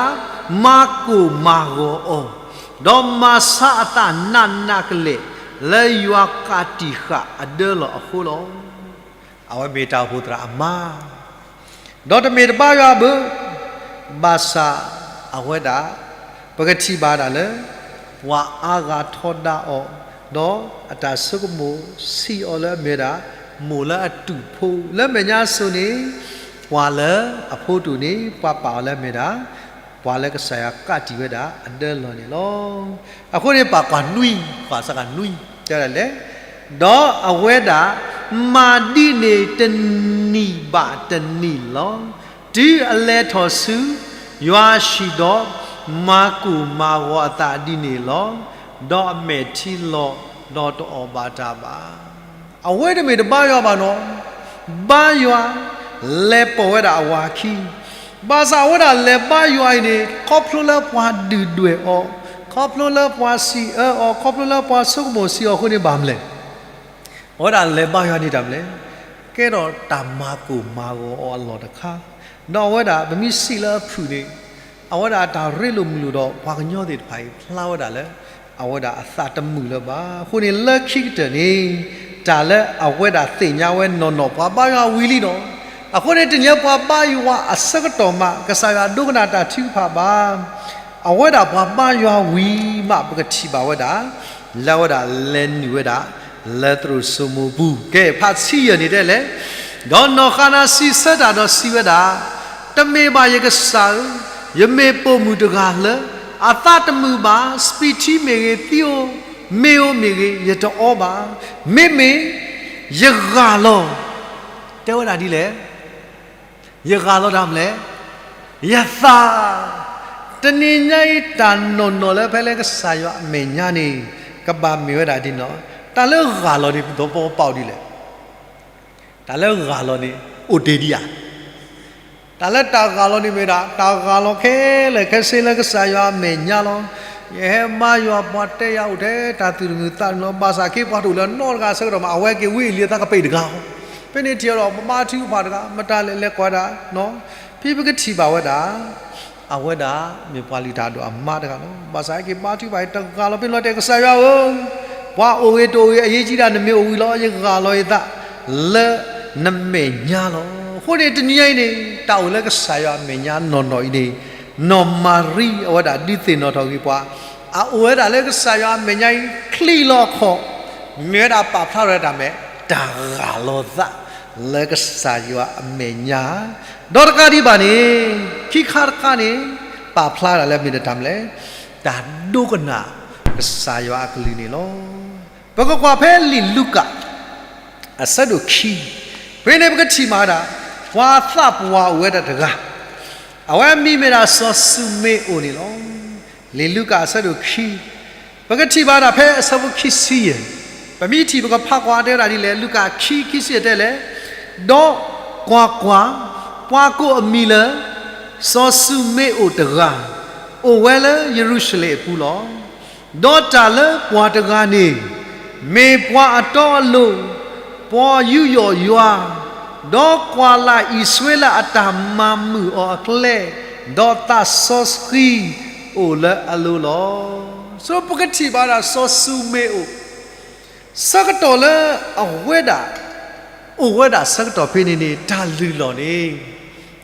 မၤကိၢ်မၤဂီၤအီၤ, ဒီးမၤဆါအသးနးနးကလဲာ် လၢယွၤကးတံာ်ဃာ်အဒၢလီၢ်အဃိလီၤ. အဝဲမ့ၢ်တၢ်အိၣ်ဖှိၣ်သရၣ်အမါ ဒီးတမ့ၢ်တဘါယွၤဘၣ်, ဘၣ်ဆၣ်အဝဲဒၣ် ပကထံၣ်ဘၣ်ဒၣ်လၢ ပှၤအါဂၤထီဒါအီၤ, ဒီးအတၢ်ဆိကမိၣ်ဆံးအီၤလၢအမ့ၢ်ဝဲဒၣ် မိၢ်လၢအတူၢ်ဖိလၢမဲာ်ညါစိၤန့ၣ်, ပှၤလၢအဖိတူၢ်န့ၣ် ပှၤပာ်အီၤလၢအမ့ၢ်ဝဲဒၣ် ပှၤလၢကစၢ်ယွၤကးတံာ်ဝဲဒၣ်အဒၢလီၢ်န့ၣ်လီၤ. အဃိန့ၣ် ပကွၢ်နွံ, ကွၢ်စးကနွံ, တဲဝဲဒၣ်လဲၣ်, ဒီးအဝဲဒၣ် မၤဒ်န့ၣ်တနံၤဘၣ်တနံၤလီၤ. တုၤအလဲၤထီၣ်ဆူယွၤအဟံၣ်ဒီး မၤကိၢ်မၤဂီၤအသးဒ်န့ၣ်လီၤ. ဒီးအမဲာ်ထံလီၤဒီးတအီၣ်ဘၣ်တၢ်ဘၣ်. အဝဲတမ့ၢ်တဘါယွၤဘၣ်နီၤ, ဘါယွၤ လဲၤပိာ်ဝဲဒၣ်အဝၤခံ, ဘၣ်ဆၣ်အဝဲဒၣ်လဲၤဘါယွၤအံၤန့ၣ် ခီဖျိလၢပှၤဒုၣ်ဒွဲၣ်အီၤ, ခီဖျိလၢပှၤစံးအၢအီၤ, ခီဖျိလၢပှၤဆိကမိၣ်ဆံးအီၤအဃိန့ၣ်ဘၣ်မလဲၣ်. အဝဲဒၣ်လဲၤဘါယွၤန့ၣ်တၢ်မလဲၣ်, ကဲထီၣ်တၢ်မၤကိၢ်မၤဂီၤအီၤအလီၢ်တခါ, ဒီးအဝဲဒၣ်ပမ့ၢ်စံးလၢအဖုၣ်န့ၣ်, အဝဲဒၣ်အတၢ်ရ့လိာ်မုာ်လိာ်ဒီးပှၤကညီသ့ၣ်တဖၣ်အံၤ ဖျါဝဲဒၣ်လၢ အဝဲဒၣ်အသးတမုာ်လၢၤဘၣ်. အဃိန့ၣ်လၢခံကတၢၢ်န့ၣ်, တၢ်လၢအဝဲဒၣ်သ့ၣ်ညါဝဲနီၢ်နီၢ် ပှၤဘါယွၤဝံၤလံနီၤ. အဃိန့ၣ်တနံၤပှၤဘါယွၤအဆၢကတီၢ်မး ကစၢ်ယွၤဒိကနၣ်တၢ်ထုကဖၣ်ဘၣ် အဝဲဒၣ်ပှၤဘါယွၤဝံၤမး ပကထံၣ်ဘၣ်ဝဲဒၣ်, လၢအဝဲဒၣ်လဲၤနုာ်ဝဲဒၣ် လၢသရိာ်စိမိၤပူၤ. ကဲ ဖးဆံယဲၢ်န့ၣ်တဲလဲၣ်, ဒီးနီၢ်ဃၤနၤစံးဆၢတၢ်ဒီးစံးဝဲဒၣ်, တမ့ၢ်ဘၣ်ယကစၢ်ဧၢ, ယမ့ၢ်ပိာ်မုၣ်တဂၤလၢ အသးတမုာ်ဘၣ်, စပံးထံမ့ၢ်ဂ့ၤ, သံဧိၤ, မ့ၢ်ဧိၤမ့ၢ်ဂ့ၤ, ယတအီဘၣ်. မ့မ့ၢ်ယဂၢ်လီၤ, တဲဝဲဒၣ်ဒ်လဲၣ် ယဂၢ်လီၤတၢ်မလဲၣ်, ယသး. တနံၤညါအံၤ တၢ်နီၢ်နီၢ်လၢဖဲလၢကစၢ်ယွၤအမဲာ်ညါန့ၣ် ကဘၣ်မ့ၢ်ဝဲဒၣ်ဒ်နီၢ်, တၢ်လၢဂၢ်လီၤန့ၣ် ပသီပီပာ်အီၤဒ်လဲၣ်. တၢ်လၢဂၢ်လီၤန့ၣ် အိၣ်တ့ၢ်ဒံးဧါ. တၢ်လၢတၢ်ဂၢ်လီၤန့ၣ်မ့ၢ်ဒၣ် တၢ်ဂၢ်လီၤခဲလၢာ်ခဲဆ့လၢကစၢ်ယွၤအမဲာ်ညါလီၤ. ယဟဲဘါယွၤ ပှၤတဲယၤအိၣ်ထဲတၢ်သူၣ်တမုာ်သးတမုာ်လီၤ. ဘၣ်ဆၣ်က့ၤပှၤတအိၣ်လၢၤနီတဂၤဆၢကတီၢ်မး အဝဲက့ၤဝံအလံၤအသးကပ့ၤတဂၤဧိၤ. ဖဲန့ၣ်ထံၣ်အီၤဒီး ပဘါထုကဖၣ်တဂၤ မတၤလဲၣ်လဲၤကွၢ်ဒၣ်, ဖဲပကထံၣ်ဘၣ်ဝဲဒၣ် အဝဲဒၣ်မ့ၢ်ပှၤလုၢ်တၢ်ဒိၣ်အမါတဂၤလီၤ. ဘၣ်ဆၣ်ဟဲက့ၤဘါထုကဖၣ်အံၤ တဂၤလီၤ ဖဲလီၤတဲာ် ကစၢ်ယွၤဧၢ, ပှၤအိၣ်ဂ့ၤတအိၣ်ဂ့ၤ အရေးကြီးတာ နမ့ၢ်အိၣ်ဝံၤလီၤ. ယဂၢ်လီၤယသးလၢနမဲာ်ညါလီၤ. အဃိန့ၣ် တနံၤညါအံၤန့ၣ် တၢ်အိၣ်လၢကစၢ်ယွၤအမဲာ်ညါနီၢ်နီၢ်အံၤန့ၣ် နီၢ်မၤရံအဝဲဒၣ်ဒုးသ့ၣ်နီၣ်ထီၣ်က့ၤပှၤ အအိၣ်ဝဲဒၣ်လၢကစၢ်ယွၤအမဲာ်ညါအံၤ ချံးလီၤအခီၣ်, မ့ၢ်ဝဲဒၣ်ပာ်ဖျါထီၣ်ဝဲဒၣ်မ့ၢ် တၢ်ဂၢ်လီၤသးလၢကစၢ်ယွၤအမဲာ်ညါ, ဒီးတကးဒံးဘၣ်န့ၣ် ခံခါတခါန့ၣ် ပာ်ဖျါဒၣ်လၢမ့ၢ်တၢ်မနုၤလဲၣ်, တၢ်ဒိကနၣ်ကစၢ်ယွၤအကလုၢ်န့ၣ်လီၤ. ပကကွၢ်ဖဲလံာ်လူၤကၣ် အဆၢဒိၣ်ခံ, ဖဲန့ၣ်ပကထံၣ်မးဒၣ် ပှၤသးပှၢ်အိၣ်ဝဲဒၣ်တဂၤ, အဝဲအမံၤမ့ၢ်ဒၣ်စီၤၡူၤမ့အိၣ်န့ၣ်လီၤ. လံာ်လူၤကၣ်အဆၢဒိၣ်ခံ, ပကထံၣ်ဘၣ်ဒၣ်ဖဲအဆၢဖိခံဆံယဲၢ်, ပမ့ၢ်ထံၣ်ပကဖးကွၢ်တဲဝဲဒၣ်ဒ်လဲၣ်, လူၤကၣ်ခံ ခံဆံယဲၢ်တဲလဲၣ်, ဒီးကွၢ်ကွၢ်, ပှၤကိးအမံၤလၢ စီၤၡူၤမ့အိၣ်တဂၤ, အိၣ်ဝဲလၢယရူၤၡလ့ၣ်အပူၤလီၤ. ဒီးတၢ်လၢပှၤတဂၤန့ၣ် မ့ၢ်ပှၤအတီအလိၤ, ပှၤယူးယီၣ်ယွၤ, ဒီးကွၢ်လၢ်အံၣ်စရ့လးအတၢ်မၤမုာ်အီၤအကျဲ, ဒီးသးစီဆှံအိၣ်လၢအလိၤလီၤ. ဆိပကထံၣ်ဘၣ်ဒၣ်စီၤၡူၤမ့အိၣ်, ဆၢကတီၢ်လၢအဝဲဒၣ် အိၣ်ဝဲဒၣ်ဆၢကတီၢ်ဖဲန့ၣ်န့ၣ် တၢ်လုၢ်လီၢ်န့ၣ်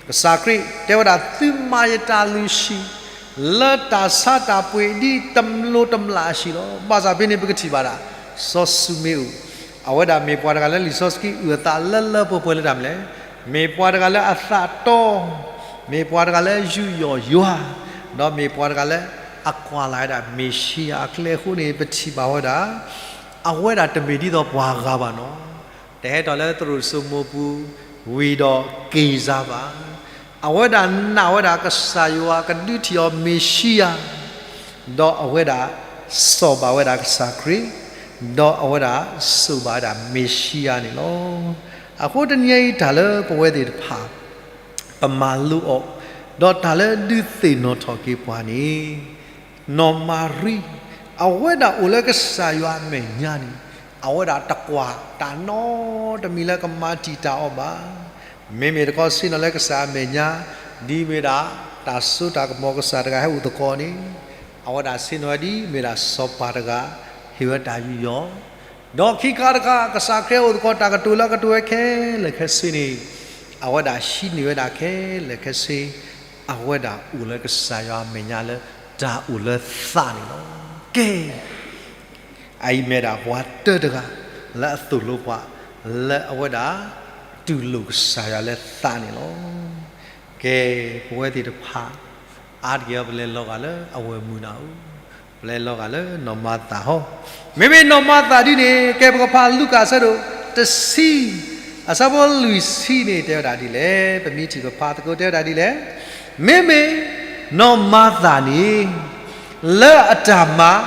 ကစၢ်ခရံာ်တဲဝဲဒၣ် သုမၤယတၢ်လုၢ်ဟံၣ် လၢတၢ်ဆါတၢ်ပှ့ၤဒ်တမျိးတမျာ်အဟံၣ်လီၤ. ဘၣ်ဆၣ်ဖဲန့ၣ်ပကထံၣ်ဘၣ်ဒၣ် စီၤၡူၤမ့အိၣ်, အဝဲဒၣ်မ့ၢ်ပှၤတဂၤလၢလံာ်စီဆှံအုၣ်အသးလၢလၢပှဲၤပှဲၤလၢတၢ်မနုၤလဲၣ်, မ့ၢ်ပှၤတဂၤလၢအသးတီ, မ့ၢ်ပှၤတဂၤလၢယူးယီၣ်ယွၤ, ဒီးမ့ၢ်ပှၤတဂၤလၢအကွၢ်လၢ်ဝဲဒၣ်မ့ၣ်ၡံအၤအကျဲအဃိန့ၣ် ပထံၣ်ဘၣ်ဝဲဒၣ် အဝဲဒၣ်တမ့ၢ်ဒ်သိးပှၤဂၤဘၣ်နီၤ, တဟဲထီၣ်လၢသရိာ်စိမိၤပူၤ ဝံၤဒီးက့ၤစါဘၣ်. အဝဲဒၣ်နာ်ဝဲဒၣ်ကစၢ်ယွၤကဒုးထံၣ်အီၤမ့ၤၡံယၤ, ဒီးအဝဲဒၣ်စိာ်ဘၣ်ဝဲဒၣ်ကစၢ်ခရံာ်, ဒီးအဝဲဒၣ်စိာ်ဘၣ်ဝဲဒၣ်မ့ၤၡံယၤန့ၣ်လီၤ. အဃိတနံၤအံၤတၢ်လၢပဝဲသ့ၣ်တဖၣ် ပမၤလိအီၤ, ဒီးတၢ်လၢဒုးသ့ၣ်နီၣ်ထီၣ်က့ၤပှၤန့ၣ်, နီၢ်မၤရံ အဝဲဒၣ်အိၣ်လၢကစၢ်ယွၤအမဲာ်ညါန့ၣ်, အဝဲဒၣ်တကွၢ်တၢ်နီတမံၤလၢကမၤတံာ်တာ်အီၤဘၣ်. မ့မ့ၢ်တခီဆ့ၣ်နီၤလၢကစၢ်အမဲာ်ညါ, ဒ်မ့ၢ်ဒၣ်တၢ်စိတၢ်ကမီၤကစၢ်တဂၤဟဲအိၣ်သကိးန့ၣ်, အဝဲဒၣ်ဆ့ၣ်နီၤဝဲဒ်မ့ၢ်ဒၣ်စီၤပၤတဂၤ ဟ့ၣ်ဝဲတၢ်ယူးယီၣ်, ဒီးခံခါတခါ ကစၢ်ခရံာ်ဟဲအိၣ်သကိး တၢ်ကတိၤလၢအကတိၤဝဲခဲလၢာ်ခဲဆ့န့ၣ်, အဝဲဒၣ်ဟံးန့ၢ်ဝဲဒၣ်ခဲလၢာ်ခဲဆ့, အဝဲဒၣ်အိၣ်လၢကစၢ်ယွၤအမဲာ်ညါလၢတၢ်အိၣ်လၢသးန့ၣ်လီၤ. ကဲ အအံၤမ့ၢ်ဒၣ်ပှၤတၢတဂၤ လၢအသိၣ်လိပှၤ လၢအဝဲဒၣ်တူၢ်လိာ်ကစၢ်ယွၤလၢသးန့ၣ်လီၤ. ကဲ ပဝဲသ့ၣ်တဖၣ် အါတက့ၢ်အီၤ ပလဲၤလီၤဂာ်လၢအဝဲၢ်မုၢ်နၤဧိၤ, ပလဲၤလီၤဂာ်လၢနီၢ်မၤသၤဟီ, မ့မ့ၢ်နီၢ်မၤသၤဒ်န့ၣ် ကဲပကဖးလူၤကၣ်အဆၢဒိၣ်တဆံ အဆၢဖိလွံၢ်ဆံန့ၣ် တဲဝဲဒၣ်ဒ်လဲၣ်, ပမ့ၢ်ထံၣ်ပဖးသကိးတဲဝဲဒၣ်ဒ်လဲၣ်, မ့မ့ၢ်နီၢ်မၤသၤန့ၣ် လၢအတၢ်မၤ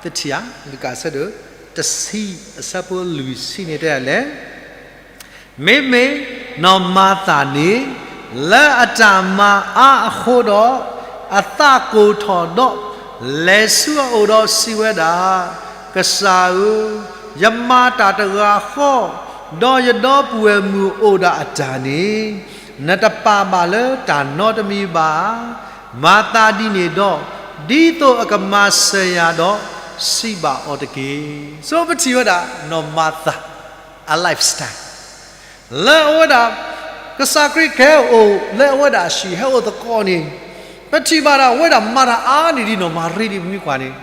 တထံၣ်ဧါ, လူၤကၣ်အဆၢဒိၣ်တဆံ အဆၢဖိလွံၢ်ဆံန့ၣ်တဲဒ်လဲၣ်, မ့မ့ၢ်နီၢ်မၤသၤန့ၣ် လၢအတၢ်မၤအါအဃိဒီး အသးကိၢ်ထီၣ်ဒီး လဲၤဆူအအိၣ်ဒီးစံးဝဲဒၣ်, ကစၢ်ဧၢ, ယမၤတၢ်တဂၤဃီ, ဒီးယဒီပုၢ်ဝဲၢ်မုၣ်အိၣ်ဒၣ်အတၢ်န့ၣ် နတပာ်ဘၣ်လၢတၢ်နီတမံၤဘၣ်ဧါ. မၤသးဒ်န့ၣ်ဒီး, ဒ်သိးအကမၤစၢၤယၤဒီး, စံးဘၣ်အီၤတက့ၢ်. ဆိပထံၣ်ဝဲဒၣ် နီၢ်မၤသၤ အ lifestyle လၢအဝဲဒၣ် ကစၢ်ခရံာ်ကဟဲအိၣ်လၢအဝဲဒၣ်အဟံၣ်ဟဲအိၣ်သကိးန့ၣ်, ပထံၣ်ဘၣ်ဒၣ်အဝဲဒၣ်မၤတၢ်အါန့ၢ်ဒ်နီၢ်မၤရံဒ်ပမ့ၢ်ကွၢ်န့ၣ်,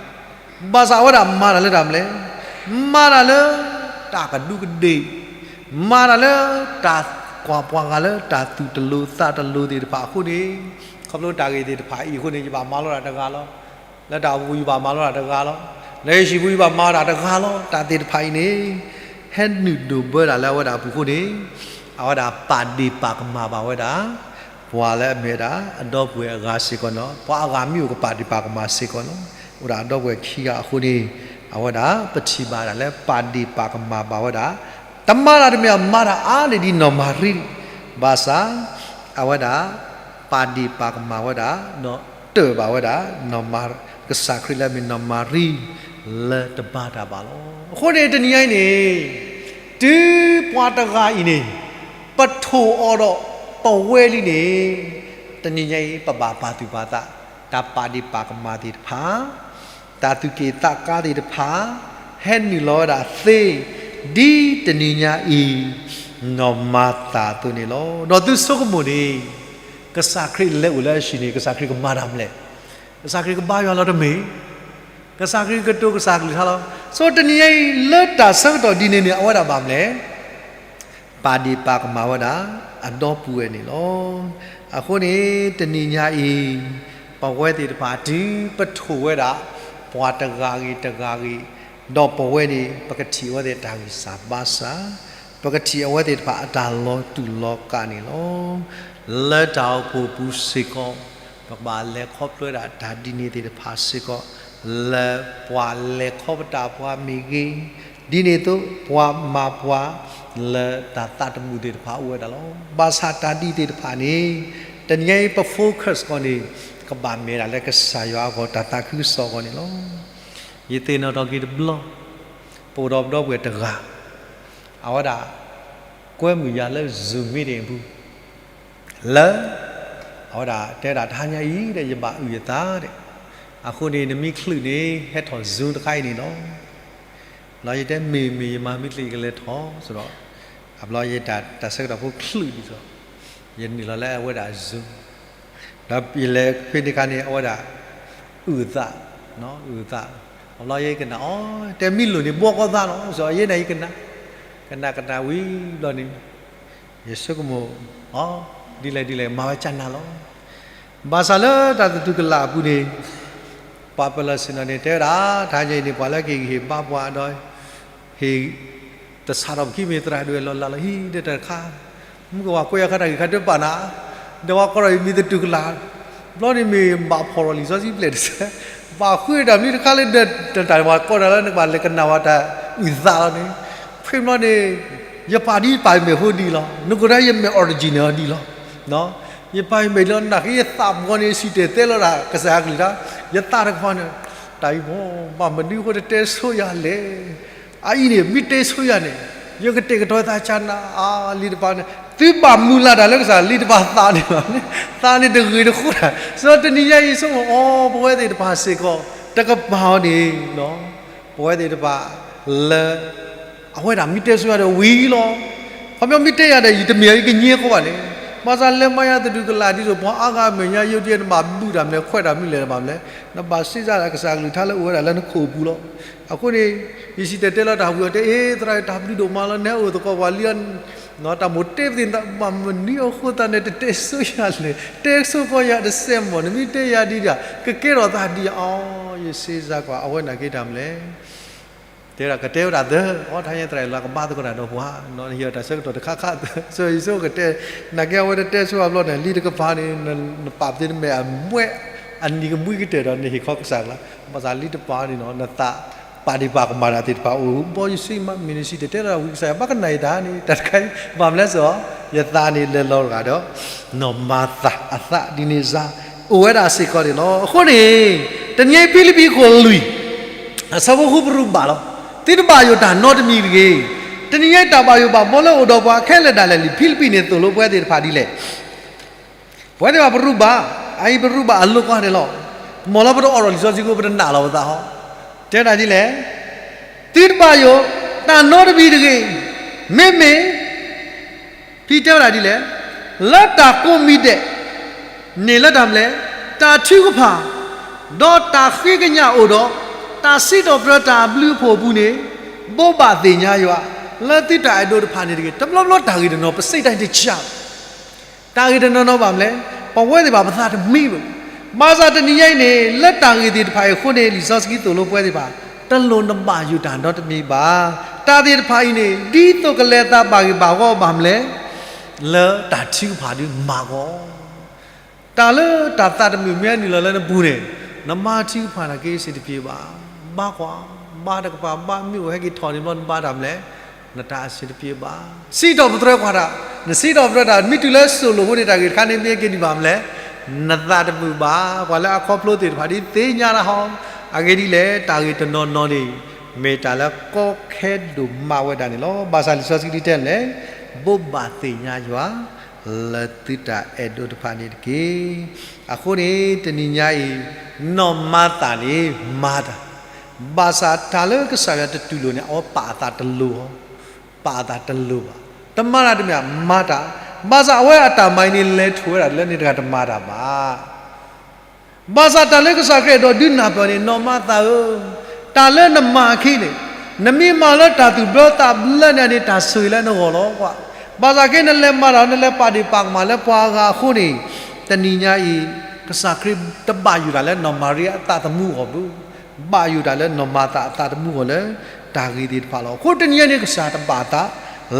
ဘၣ်ဆၣ်အဝဲဒၣ်မၤတၢ်လၢတၢ်မနုၤလဲၣ်, မၤတၢ်လၢတၢ်ကဒူးကဒ့ၣ်, မၤတၢ်လၢတၢ်ကွၢ်ပှၤဂၤလၢတၢ်သူၣ်တလိၤသးတလိၤသ့ၣ်တဖၣ်အဃိန့ၣ်, ခီဖျိတၢ်ဂ့ၢ်သ့ၣ်တဖၣ်အံၤအဃိန့ၣ် ယဘၣ်မၤလိတၢ်တဂၤလီၤ. လၢတၢ်အိၣ်ဖှိၣ်ယဘၣ်မၤလိတၢ်တဂၤလီၤ. လၢယဟံၣ်ပူၤယဘၣ်မၤတၢ်တဂၤလီၤ. တၢ်သ့ၣ်တဖၣ်အံၤန့ၣ် ဟဲနုာ်ဒိၣ်ဘၢတၢ်လၢအဝဲဒၣ်အပူၤအဃိန့ၣ်, အဝဲဒၣ်ပာ်ဒ့ၣ်ပာ်ကမၣ်ဘၣ်ဝဲဒၣ် ပှၤလၢအမ့ၢ်ဝဲဒၣ်အဒီပုၢ်ဝဲၢ်အဂၤစ့ၢ်ကီးန့ၣ်လီၤ. ပှၤအဂၤမ့ၢ်အိၣ်ကပာ်ဒ့ၣ်ပာ်ကမၣ်စ့ၢ်ကီးလီၤ. အိၣ်ဒၣ်အဒီပုၢ်ဝဲၢ်ခံဂၤအဃိန့ၣ်, အဝဲဒၣ်ပထံၣ်ဘၣ်ဒၣ်လၢပာ်ဒ့ၣ်ပာ်ကမၣ်ဘၣ်ဝဲဒၣ်, တမၤတၢ်တမ့ၢ် မၤတၢ်အါန့ၢ်ဒ်နီၢ်မၤရံ, ဘၣ်ဆၣ် အဝဲဒၣ် ပာ်ဒ့ၣ်ပာ်ကမၣ်ဝဲဒၣ် ဒီးတၢၢ်ဘၣ်ဝဲဒၣ် ကစၢ်ခရံာ်လၢအမ့ၢ်နီၢ်မၤရံ လၢတဘါတၢ်ဘၣ်လီၤ. အဃိန့ၣ် တနံၤညါအံၤန့ၣ် တုၤပှၤတဂၤအံၤန့ၣ် ပထိၣ်အီၤဒီးပဝဲလံန့ၣ်, တနံၤညါအံၤ ပဘၣ်ပာ်သူၣ်ပာ်သး, တၢ်ပာ်ဒ့ၣ်ပာ်ကမၣ်သ့ၣ်တဖၣ် တၢ်သူၣ်က့ၣ်သးကါသ့ၣ်တဖၣ် ဟဲနုာ်လီၤဝဲဒၣ်သ့ ဒ်တနံၤညါအံၤ နီၢ်မၤသၤအသိးန့ၣ်လီၤ. ဒီးသုဆိကမိၣ်န့ၣ် ကစၢ်ခရံာ်လဲၤအိၣ်လၢအဟံၣ်န့ၣ် ကစၢ်ခရံာ်ကမၤတၢ်မနုၤလဲၣ်. ကစၢ်ခရံာ်ကဘါယွၤလီၤတမ့ၢ်, ကစၢ်ခရံာ်ကတိၤကစၢ်ကလုၢ်ကထါလီၤ. ဆိတနံၤညါအံၤ လၢတၢ်ဆၢကတီၢ်ဒ်န့ၣ်န့ၣ် အဝဲဒၣ်ဘၣ်မနုၤလဲၣ် ပာ်ဒ့ၣ်ပာ်ကမၣ်ဝဲဒၣ် အဒီပုၢ်ဝဲၢ်န့ၣ်လီၤ. အဃိန့ၣ် တနံၤညါအံၤ ပဝဲသ့ၣ်တဖၣ် တုၤပထိၣ်ဝဲဒၣ် ပှၤတဂၤဂ့ၤတဂၤဂ့ၤ, ဒီးပဝဲန့ၣ် ပကထံၣ်အဝဲသ့ၣ်တၢ်ဂံၢ်စၢ်ဘါစၢ်, ပကထံၣ်အဝဲသ့ၣ်တဖၣ်အတၢ်လီၤတူာ်လီၤကာ်န့ၣ်လီၤ. လၢတၢ်အိၣ်ဖှိၣ်ပူၤစ့ၢ်ကီး ပကဘၣ်လဲၤခီဖျိဝဲဒၣ်တၢ်ဒ်န့ၣ်သ့ၣ်တဖၣ်စ့ၢ်ကီး, လၢပှၤလဲၤခီပတာ်ပှၤမ့ၢ်ဂ့ၤ, ဒ်န့ၣ်အသိး ပှၤမၤပှၤလၢတၢ်သးတမုာ်သ့ၣ်တဖၣ်အိၣ်ဝဲဒၣ်လီၤ. ဘၣ်ဆၣ်တၢ်ဒ်သ့ၣ်တဖၣ်န့ၣ် တနံၤညါအံၤ ပ focus ကီးန့ၣ် ကဘၣ်မ့ၢ်ဒၣ်လၢကစၢ်ယွၤအဂီၢ် တၢ်သးခုကစီၣ်အဂီၢ်န့ၣ်လီၤ. ယသ့ၣ်နီၣ်ထီၣ်က့ၤတဘျီ ပအိၣ်ဒီးပဒီပုၢ်ဝဲၢ်တဂၤ အဝဲဒၣ် ကွဲမုာ်ယၤလၢ Zoom meeting အပူၤ လၢ အဝဲဒၣ်တဲဒၣ် တဟါညါအံၤဒီး ယဘၣ်အုၣ်ယသးဒီး အဃိန့ၣ် နမ့ၢ်ချုးန့ၣ် ဟဲထီၣ် Zoom တခါအံၤန့ၣ်လီၤ. ဘျီယတဲမ့ၢ်မ့ၢ် ယမၤမ့ၢ်ချုး ယကလဲၤထီၣ် စ့ၢ်ဒီး အဘျီယတၢ်ဆၢကတီၢ်ဖိချုးဒံးစ့ၢ် ယနုာ်လီၤလၢအဝဲဒၣ် Zoom ဒီးယလဲၤဖဲန့ၣ်အခါန့ၣ် အဝဲဒၣ် အုၣ်သး အုၣ်သး အဘျီယကနၣ်အီၤ တဲမ့ၢ်လိၣ်န့ၣ် ဘှီကီသးလီၤ စ့ၢ်ဒီး ယဲန့ၣ်ယကနၣ် ကနၣ်ကနၣ်ဝံၤဘျီန့ၣ် ယဆိကမိၣ်အီၤ ဒ်လဲၣ်ဒ်လဲၣ် မၤဝဲကနၣ်လီၤ. ဘၣ်ဆၣ်လၢတၢ်သတူၢ်ကလာ်အပူၤန့ၣ် ပှၤပၢၤလီၢ်ဆ့ၣ်နီၤန့ၣ် တဲဝဲဒၣ် တဟါညါအံၤန့ၣ် ပှၤလၢကဟ့ၣ်ဂံၢ်ဟ့ၣ်ဘါပှၤဒီး ဟ့ၣ် တဆးထီၣ်ပခံမ့ၢ်သရၣ်ဒိၣ်ဝဲလီၤလးလီၤဟံၣ်ဒီးတၢ်တခါ, မုၢ်ကဝၤကွဲးယၤခါတၢ်ဂ့ၢ်ခါတပာ်နၤ, ဒီးပှၤကိးထီၣ်အံၤမံၤသတူၢ်ကလာ်, ဘျီန့ၣ်မ့ၢ်ဘၣ်ဖီၣ်ထီၣ်လံာ်စီဆှံပျဲၢ်တဆၢ, ဘၣ်ဃုတၢ်မနုၤတခါလၢဒီးတၢ်ပှၤကိးနၤလၢ နကဘၣ်လဲၤကနၣ်ဝဲတၢ်အုၣ်သးလီၤန့ၣ်, ဖဲဘျီန့ၣ် ယပာ်ဒ်ပာ်ယမဲာ်ဖိဒံးလီၤ, နကိးဒၣ်ယမဲာ် original ဒံးလီၤ ယပာ်ယမဲာ်လီၤ နာ်က့ယသးပူၤန့ၣ် စံၣ်တဲၤတဲလီၤတၢ်ကစၢ်အကလုၢ်တၢ်, ယသးတကပၤန့ၣ်, တၢ်အံၤမ့ၢ် ဘၣ်မနုၤအဃိတတဲဆိယၤလဲၣ်, အအံၤန့ၣ် မ့ၢ်တဲဆိယၤန့ၣ် ယကတဲာ်ကတီၤသးကၢ်နၤအါလံတပၤန့ၣ်, သုဘၣ်မုၢ်လၢ်တၢ်လၢကစၢ်လံတပၤသးန့ၣ်ဘၣ်န့ၣ်, သးန့ၣ်တဂ့ၤတဃိတၢ်, စီၤတနံၤညါအံၤဆိကမိၣ်အီၤ ပဝဲသ့ၣ်တဖၣ်စ့ၢ်ကီး တကပၤအီၤန့ၣ် ပဝဲသ့ၣ်တဖၣ်လၢ အဝဲဒၣ်မ့ၢ်တဲဆိယၤဒီးဝံၤလီၤ. ခီပညီမ့ၢ်တဲယၤဒီး ယတမ့ၢ်အကညဲဃီဘၣ်န့ၣ်, ဘၣ်ဆၣ်လဲၤမၤယၤသတူၢ်ကလာ်ဒ်သိး ပှၤအါဂၤအမဲာ်ညါ ယုၢ်တယဲၢ် နဘၣ်ဘုၣ်တၢ်မလဲၣ် ခွဲးတၢ်မနုၤလဲၣ်တဘၣ်မလဲၣ်, နဘၣ်စ့စးဒၣ်ကစၢ်ကလုၢ်ကထါလၢအိၣ်ဝဲဒၣ်လၢနခိၣ်ပူၤလီၤ. အဃိန့ၣ် ယစံၣ်တဲၤတဲလီၤတၢ်ဝံၤအီၤတဲ အ့ သရၣ်တၢ်ဘျုးဒိၣ်မးလီၤ နဟဲအိၣ်သကိးပှၤလံ တၢ်မိၣ်တဲပသ့ၣ် ဘၣ်မနုၤအဃိသတးန့ၣ် တတဲဆိယၤလဲၣ်, တဲဆိကီးယၤတစဲးမီၢ် နမ့ၢ်တဲယၤဒ်ဒၣ် ကကဲထီၣ်သးဒ်အီၤ, ယစ့စးကွၢ် အဝဲနာ်က့တၢ်မလဲၣ် တဲဒၣ်ကတဲဝဲဒၣ်သၢ, အီထါညါသရၣ်လၢကဘါသကိးတၢ်ဒီးပှၤ, နဟ့ၣ်အီၤတၢ်ဆၢကတီၢ်တခါခါ, စီၤယံၤစိကတဲ, နာ်က့အဝဲတတဲဆိအဘျီန့ၣ် လံတကပၤန့ၣ် နပာ်ပသ့ၣ်နမဲာ်အမွဲ, အနံၤကမှံကတၢၢ်ဒီးနဟ့ၣ်ခီကစၢ်ကလါ, ဘၣ်ဆၣ်လံတပၤန့ၣ်နီၤ နသးပာ်ဒံးပာ်ကမၣ်တၢ်သ့ၣ်တဖၣ်အိၣ်, ဘီယစ့မး မ့ၢ်နစံၣ်တဲၤတဲလီၤတၢ်ဝံၤကစၢ်ယွၤ ဘၣ်ကနၣ်ယတၢ်န့ၣ် တၢ်တခါအံၤ ဘၣ်မနုၤလဲၣ်စီၤ, ယသးန့ၣ်လဲၤလီၤတဂၤဒီး နီၢ်မၤသၤအသးဒ်န့ၣ်စ့ၢ် အိၣ်ဝဲဒၣ်စ့ၢ်ကီးန့ၣ်လီၤ. အဃိန့ၣ် တနံၤအံၤဖံလံးပံးခိၣ်လွံၢ် အဆၢဖိဃုပရူးဘၣ်လီၤ. သုတဘၣ်ယိၣ်တၢ်နီတမံၤတဂ့ၤ. တနံၤအံၤတၢ်ဘၣ်ယိၣ်ဘၣ်ဘီလၢအိၣ်ဒီးပှၤခဲလၢာ်ဒၣ်လဲာ်လံ ဖံလံးပံးန့ၣ်သိၣ်လိပဝဲသ့ၣ်တဖၣ်ဒ်လဲၣ်. ပဝဲသ့ၣ်တဖၣ်ပရူးဘၣ်, အအံၤပရူးဘၣ်အလိၤကွၢ်န့ၣ်လီၤ. မ်လၢပတအိးထီၣ်လံာ်စီဆှံကိးပတနာ်လီၤပသးဟီ, တဲဒၣ်ဒ်လဲၣ်, သုတဘၣ်ယိၣ်တၢ်နီတမံၤတဂ့ၤ. မ့မ့ၢ် ဖံတဲဝဲဒၣ်ဒ်လဲၣ်, လၢတၢ်ကိးမံၤဒဲးန့ၣ်လၢတၢ်မနုၤလဲၣ်, တၢ်ထုကဖၣ်, ဒီးတၢ်ဃ့ကညးအိၣ်ဒီး တၢ်စံးထီၣ်ပတြၢၤတၢ်အဘျုးအဖှိၣ်အပူၤန့ၣ်, ဘိးဘၣ်သ့ၣ်ညါယွၤ လၢသုတၢ်အဲၣ်ဒိးတဖၣ်န့ၣ်တဂ့ၤ. တဘျီဘျီတၢ်ဂ့ၢ်တနီၤ ပစံးတၢ်တဆၢ တၢ်ဂ့ၢ်တနီၤနီၤဘၣ်မနုၤလဲၣ်, ပဝဲသ့ၣ်တဖၣ်ပသးတမံဘၣ်. ဘၣ်ဆၣ်တနံၤညါအံၤန့ၣ် လၢတၢ်ဂ့ၢ်သ့ၣ်တဖၣ်အံၤအဃိန့ၣ် လံာ်စီဆှံသိၣ်လိပဝဲသ့ၣ်တဖၣ် တလိၣ်နဘၣ်ယိၣ်တၢ်နီတမံၤဘၣ်. တၢ်သ့ၣ်တဖၣ်အံၤန့ၣ် ဒ်သိးကလဲၤသးဘၣ်ဂ့ၢ်ဘၣ်ဝီဘၣ်မနုၤလဲၣ်, လၢတၢ်ထုကဖၣ်ဒုးမၤဂီၢ် တၢ်လၢတၢ်သးတမုာ်မ့ၢ်နုာ်လီၤလၢနပူၤန့ၣ်, နမၤထုကဖၣ်နာ်က့စ့ၢ်တပျ့ၤဘၣ်. ဘါကွၢ်, ဘါတကပၤ ဘါမ့ၢ်အိၣ်ဟဲက့ၤထီၣ်န့ၣ်ဘျီ နဘါတၢ်မနုၤလဲၣ်, နတၢ်အစ့ၢ်တပျ့ၤဘၣ်. စံးထီၣ်ပတြၢၤကွၢ်တၢ်, နစံးထီၣ်ပတြၢၤတၢ် မ့ၢ်တုၤလၢစိၣ်လိၣ်အဃိန့ၣ် တၢ်ဂ့ၢ်တခါန့ၣ်မ့ၢ်က့ၤဒံးဘၣ်မနုၤလဲၣ်, နသးတမုာ်ဘၣ်. ပှၤလၢအခီဖျိသ့ၣ်တဖၣ်ဒ်သ့ၣ်ညါတၢ်ဟီ, အဂ့ၢ်ဒ်လဲၣ် တၢ်ဂ့ၢ်တနီၤနီၤန့ၣ် မ့ၢ်တၢ်လၢကီခဲဒိၣ်မးဝဲဒၣ်န့ၣ်လီၤ. ဘၣ်ဆၣ်လံာ်စီဆှံတဲလဲၣ်, ဘိးဘၣ်သ့ၣ်ညါယွၤ လၢသုတၢ်အဲၣ်ဒိးတဖၣ်န့ၣ်တက့ၢ်. အဃိန့ၣ် တနံၤညါအံၤ နီၢ်မၤသၤန့ၣ် မၤတၢ်, ဘၣ်ဆၣ်တၢ်လၢကစၢ်ယွၤတတူၢ်လိာ်န့ၣ် အဝဲပာ်အသးတလိၤ, ပာ်အသးတလိၤဘၣ်. တမၤတၢ်တမ့ၢ် မၤတၢ်, ဘၣ်ဆၣ်အဝဲအတၢ်မၤအံၤန့ၣ် လဲၤထီၣ်ဝဲဒၣ်လၢန့ၣ်တဂၤတမၤတၢ်ဘၣ်. ဘၣ်ဆၣ်တၢ်လၢကစၢ်ခရံာ်အဲၣ်ဒိးဒုးနၢ်ပၢၢ်န့ၣ် နီၢ်မၤသၤဧၢ, တၢ်လၢနမၤအခံန့ၣ်, နမ့ၢ်မၤလၢတၢ်သူၣ်ဘျၢသးဘျၢန့ၣ်န့ၣ် တၢ်ဆိၣ်ဂ့ၤလၢနဂီၢ်လီၤကွၢ်. ဘၣ်ဆၣ်ခဲအံၤနလဲၤမၤတၢ် နလဲၤပာ်ဒ့ၣ်ပာ်ကမၣ်လၢပှၤအဂၤအဃိန့ၣ်, တနံၤညါအံၤ ကစၢ်ခရံာ်တဘၣ်ယိၣ်တၢ်လၢနီၢ်မၤရံအသးသမူအဂီၢ်ဘၣ်, ဘၣ်ယိၣ်တၢ်လၢနီၢ်မၤသၤအသးသမူအဂီၢ်လၢ တၢ်ဂ့ၢ်သ့ၣ်တဖၣ်လီၤ. အဃိတနံၤညါန့ၣ် ကစၢ်တဘၣ်သး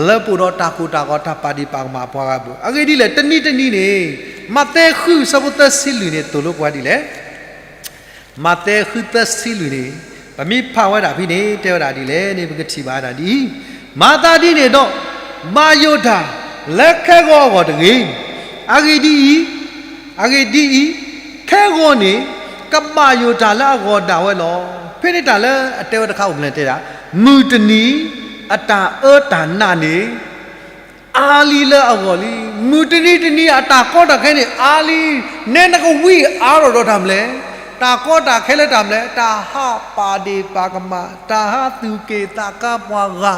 လၢပအိၣ်ဒီးတၢ်ကိၢ်တၢ်ဂီၤ တၢ်ပာ်ဒ့ၣ်ပာ်ကမၣ်ပှၤဂၤဘၣ်. အဂ့ၢ်ဒ်လဲၣ် တနံၤတနံၤန့ၣ် မးသဲဃုဆၢဖိသၢဆံလွံၢ်န့ၣ် သိၣ်လိပှၤဒ်လဲၣ် မးသဲဃုသၢဆံလွံၢ်န့ၣ် ပမ့ၢ်ဖးဝဲဒၣ်ဖဲန့ၣ် တဲဝဲဒၣ်ဒ်လဲၣ်န့ၣ် ပကထံၣ်ဘၣ်ဝဲဒၣ်ဒ်အံၤ, မၤသးဒ်န့ၣ်ဒီး ဘၣ်ယိၣ်တၢ်လၢခဲဂီၤအဂီၢ်တဂ့ၤ. အဂ့ၢ်ဒ်အံၤ, အဂ့ၢ်ဒ်အံၤ, ခဲဂီၤန့ၣ် ကဘၣ်ယိၣ်တၢ်လၢအဂီၢ်ဒၣ်ဝဲလီၤ. ဖဲန့ၣ်တၢ်လၢအတဲဝဲတခါအိၣ်ဖျဲၣ်တဲဒၣ်, မုၢ်တနံၤ အတၢ်အၢတၢ်နးန့ၣ် အါလံလၢအဂီၢ်လံ. မုၢ်တနံၤတနံၤအတၢ်ကီတၢ်ခဲန့ၣ် အါလံ, နဲနကဝံၣ်အါထီၣ်ဒီးတၢ်မနုၤလဲၣ်, တၢ်ကီတၢ်ခဲလၢတၢ်မနုၤလဲၣ်, တၢ်ဟးပာ်ဒ့ၣ်ပာ်ကမၣ်, တၢ်ဟးသူၣ်က့ၣ်သးကါပှၤဂၤ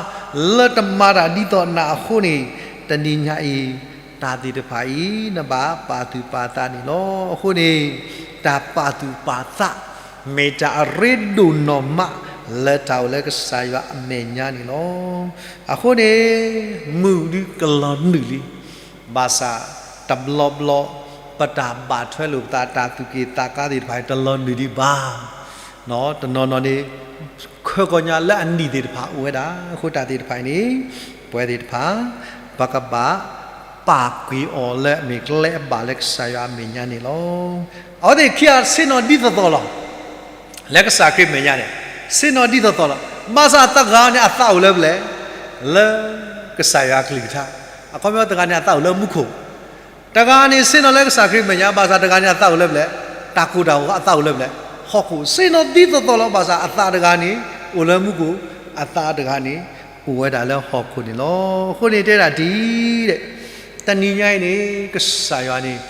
လၢတမၤတၢ်ဒ်သိးနၤအဃိန့ၣ်, တနံၤညါအံၤ တၢ်သ့ၣ်တဖၣ်အံၤ နဘၣ်ပာ်သူၣ်ပာ်သးန့ၣ်လီၤ. အဃိန့ၣ် တၢ်ပာ်သူၣ်ပာ်သး မ့ၢ်တၢ်အရ့ဒိၣ်နီၢ်မး လၢတၢ်အိၣ်လၢကစၢ်ယွၤအမဲာ်ညါန့ၣ်လီၤ. အဃိန့ၣ် မုၢ်ဒုးကလီၤနုာ်လံ, ဘၣ်ဆၣ်တဘျီဘျီ ပတၢ်ဘၣ်ထွဲလိာ်ပသး တၢ်သူၣ်က့ၣ်သးကါသ့ၣ်တဖၣ် တလီၤနုာ်ဒံးဘၣ်. တနီၤနီၤန့ၣ် ခၢကီညါလၢအနံၣ်သ့ၣ်တဖၣ်အိၣ်ဝဲဒၣ်, အဃိတၢ်သ့ၣ်တဖၣ်အံၤန့ၣ် ပဝဲသ့ၣ်တဖၣ် ပကဘၣ်ပာ်ကွံာ်အီၤလၢအမ့ၢ်ကျဲအဘၣ်လၢကစၢ်ယွၤအမဲာ်ညါန့ၣ်လီၤ. အဝဲသ့ၣ်ခံဂၤဆ့ၣ်နီၤဒ်သိးသိးလီၤ. လၢကစၢ်ခရံာ်မဲာ်ညါန့ၣ် ဆ့ၣ်နီၤဒ်သိးသိးလီၤ. ဘၣ်ဆၣ်တဂၤန့ၣ်အသးအိၣ်လၢပလဲၣ်, လၢကစၢ်ယွၤအကလုၢ်ကထါ, အခီပညီတဂၤန့ၣ်အသးအိၣ်လၢမူခိၣ်, တဂၤန့ၣ်ဆ့ၣ်နီၤလၢကစၢ်ခရံာ်မဲာ်ညါ, ဘၣ်ဆၣ်တဂၤန့ၣ်အသးအိၣ်လၢပလဲၣ်, တၢ်ကိၢ်တၢ်ဂီၤအသးအိၣ်လၢပလဲၣ်, ဟီၣ်ခိၣ်, ဆ့ၣ်နီၤဒ်သိးသိးလီၤ. ဘၣ်ဆၣ်အသးတဂၤန့ၣ် အိၣ်လၢမူခိၣ်, အသးတဂၤန့ၣ် အိၣ်ဝဲဒၣ်လၢဟီၣ်ခိၣ်န့ၣ်လီၤ. အဃိန့ၣ်တဲဒၣ်ဒ်အံၤ, တနံၤညါအံၤန့ၣ် ကစၢ်ယွၤန့ၣ်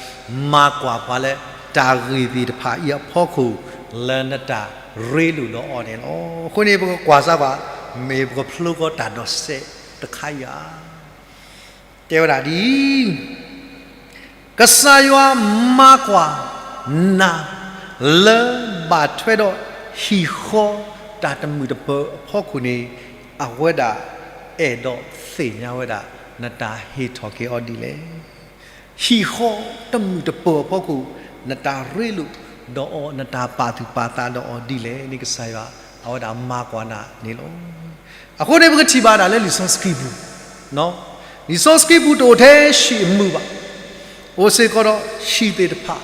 မၤကွၢ်ပှၤလၢတၢ်ဂ့ၢ်သ့ၣ်တဖၣ်အံၤအဖီခိၣ် လၢနတၢ်ရ့လိာ်ဒီးအီၤန့ၣ်လီၤ. အဃိန့ၣ် ပကကွၢ်စၢ်ကွၢ် မ့ၢ်ပကဖျိဃီတၢ်ဒိးစဲးတခါအံၤဧါ. တဲဝဲဒၣ်ဒ်အံၤ, ကစၢ်ယွၤမၤကွၢ်နၤ လၢဘၣ်ထွဲဒီးဟံၣ်ဃီတၢ်တမုာ်တပၢၤအဖီခိၣ်န့ၣ်, အဝဲဒၣ်အဲၣ်ဒိးသ့ၣ်ညါဝဲဒၣ် နတၢ်ဟ့ၣ်ထီၣ်က့ၤအီၤဒ်လဲၣ်. ဟံၣ်ဃီတမုာ်တပၢၤအဖီခိၣ် နတၢ်ရ့လိာ်ဒီးအီၤ, နတၢ်ပာ်သူၣ်ပာ်သးဒီးအီၤဒ်လဲၣ်န့ၣ် ကစၢ်ယွၤအဝဲဒၣ်မၤကွၢ်နၤန့ၣ်လီၤ. အဃိန့ၣ် ပကထံၣ်ဘၣ်ဒၣ်လၢလံာ်စီဆှံပူၤ, လံာ်စီဆှံပူၤတအိၣ်ထဲဟံၣ်အမုာ်ဘၣ်, အိၣ်စ့ၢ်ကီးဒီးဟံၣ်သ့ၣ်တဖၣ်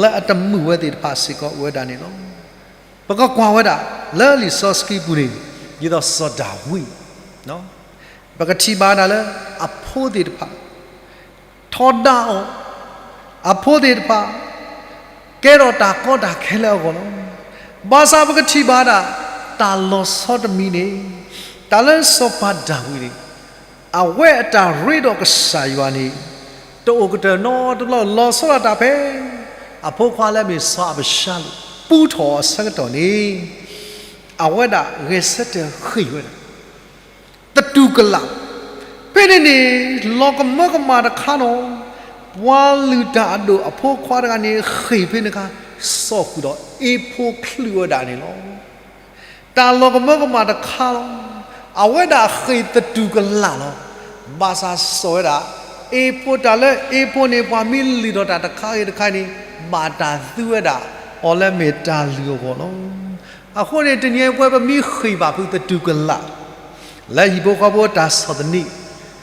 လၢအတမုာ်ဝဲသ့ၣ်တဖၣ်စ့ၢ်ကီးအိၣ်ဝဲဒၣ်န့ၣ်လီၤ. ပကကွၢ်ဝဲဒၣ်လၢလံာ်စီဆှံပူၤန့ၣ် ဒ်သိးစီၤဒၤဝံး, ပကထံၣ်ဘၣ်ဒၣ်လၢအဖိသ့ၣ်တဖၣ် ထီဒါအီၤ, အဖိသ့ၣ်တဖၣ် ကဲထီၣ်တၢ်ကီတၢ်ခဲလၢအဂီၢ်လီၤ. ဘၣ်ဆၣ်ပကထံၣ်ဘၣ်ဒၣ် တၢ်လီၤဆီတမံၤန့ၣ်, တၢ်လၢစီၤပၤဒၤဝံးန့ၣ် အဝဲအတၢ်ရ့ဒီးကစၢ်ယွၤန့ၣ် တအိၣ်ကတၢၢ်နီတဘျီ လီၤဆီဒၣ်တၢ်ဖဲ အဖိခွါလၢအမ့ၢ်စီၤအၤဘၡါလိၣ် ပူထီၣ်အီၤအဆၢကတီၢ်န့ၣ် အဝဲဒၣ်ဂဲၤဆၢထၢၣ်ဃ့ၢ်ဝဲဒၣ် သတူၢ်ကလာ်, ဖဲန့ၣ်န့ၣ် လီၤကမၢကမၣ်တခါနီၤ, ပှၤလုၢ်တၢ်အဒိၣ်အဖိခွါတဂၤန့ၣ် ဃ့ၢ်ဖဲန့ၣ်အခါ စိာ်ဃုာ်ဒီးအ့ဖိချုးဝဲဒၣ်န့ၣ်လီၤ. တၢ်လီၤကမၢကမၣ်တခါလီၤ. အဝဲဒၣ်ဃ့ၢ်သတူၢ်ကလာ်လီၤ. ဘၣ်ဆၣ်စိာ်ဝဲဒၣ် အ့ဖိ တၢ်လၢအ့ဖိန့ၣ် ပှၤမ့ၢ်လုၢ်ထီၣ်တၢ်တခါဂ့ၤတခါန့ၣ် ဘၣ်တၢ်သူဝဲဒၣ်အီၤလၢမ့ၢ်တၢ်လုၢ်အဂီၢ်လီၤ. အဃိန့ၣ် တနံၤအံၤပဝဲပမ့ၢ်ဃ့ၢ်ဘၣ်ဖုးသတူၢ်ကလာ် လၢဟံၣ်ဖိဃီဖိတၢ်ဆီၣ်သနံး,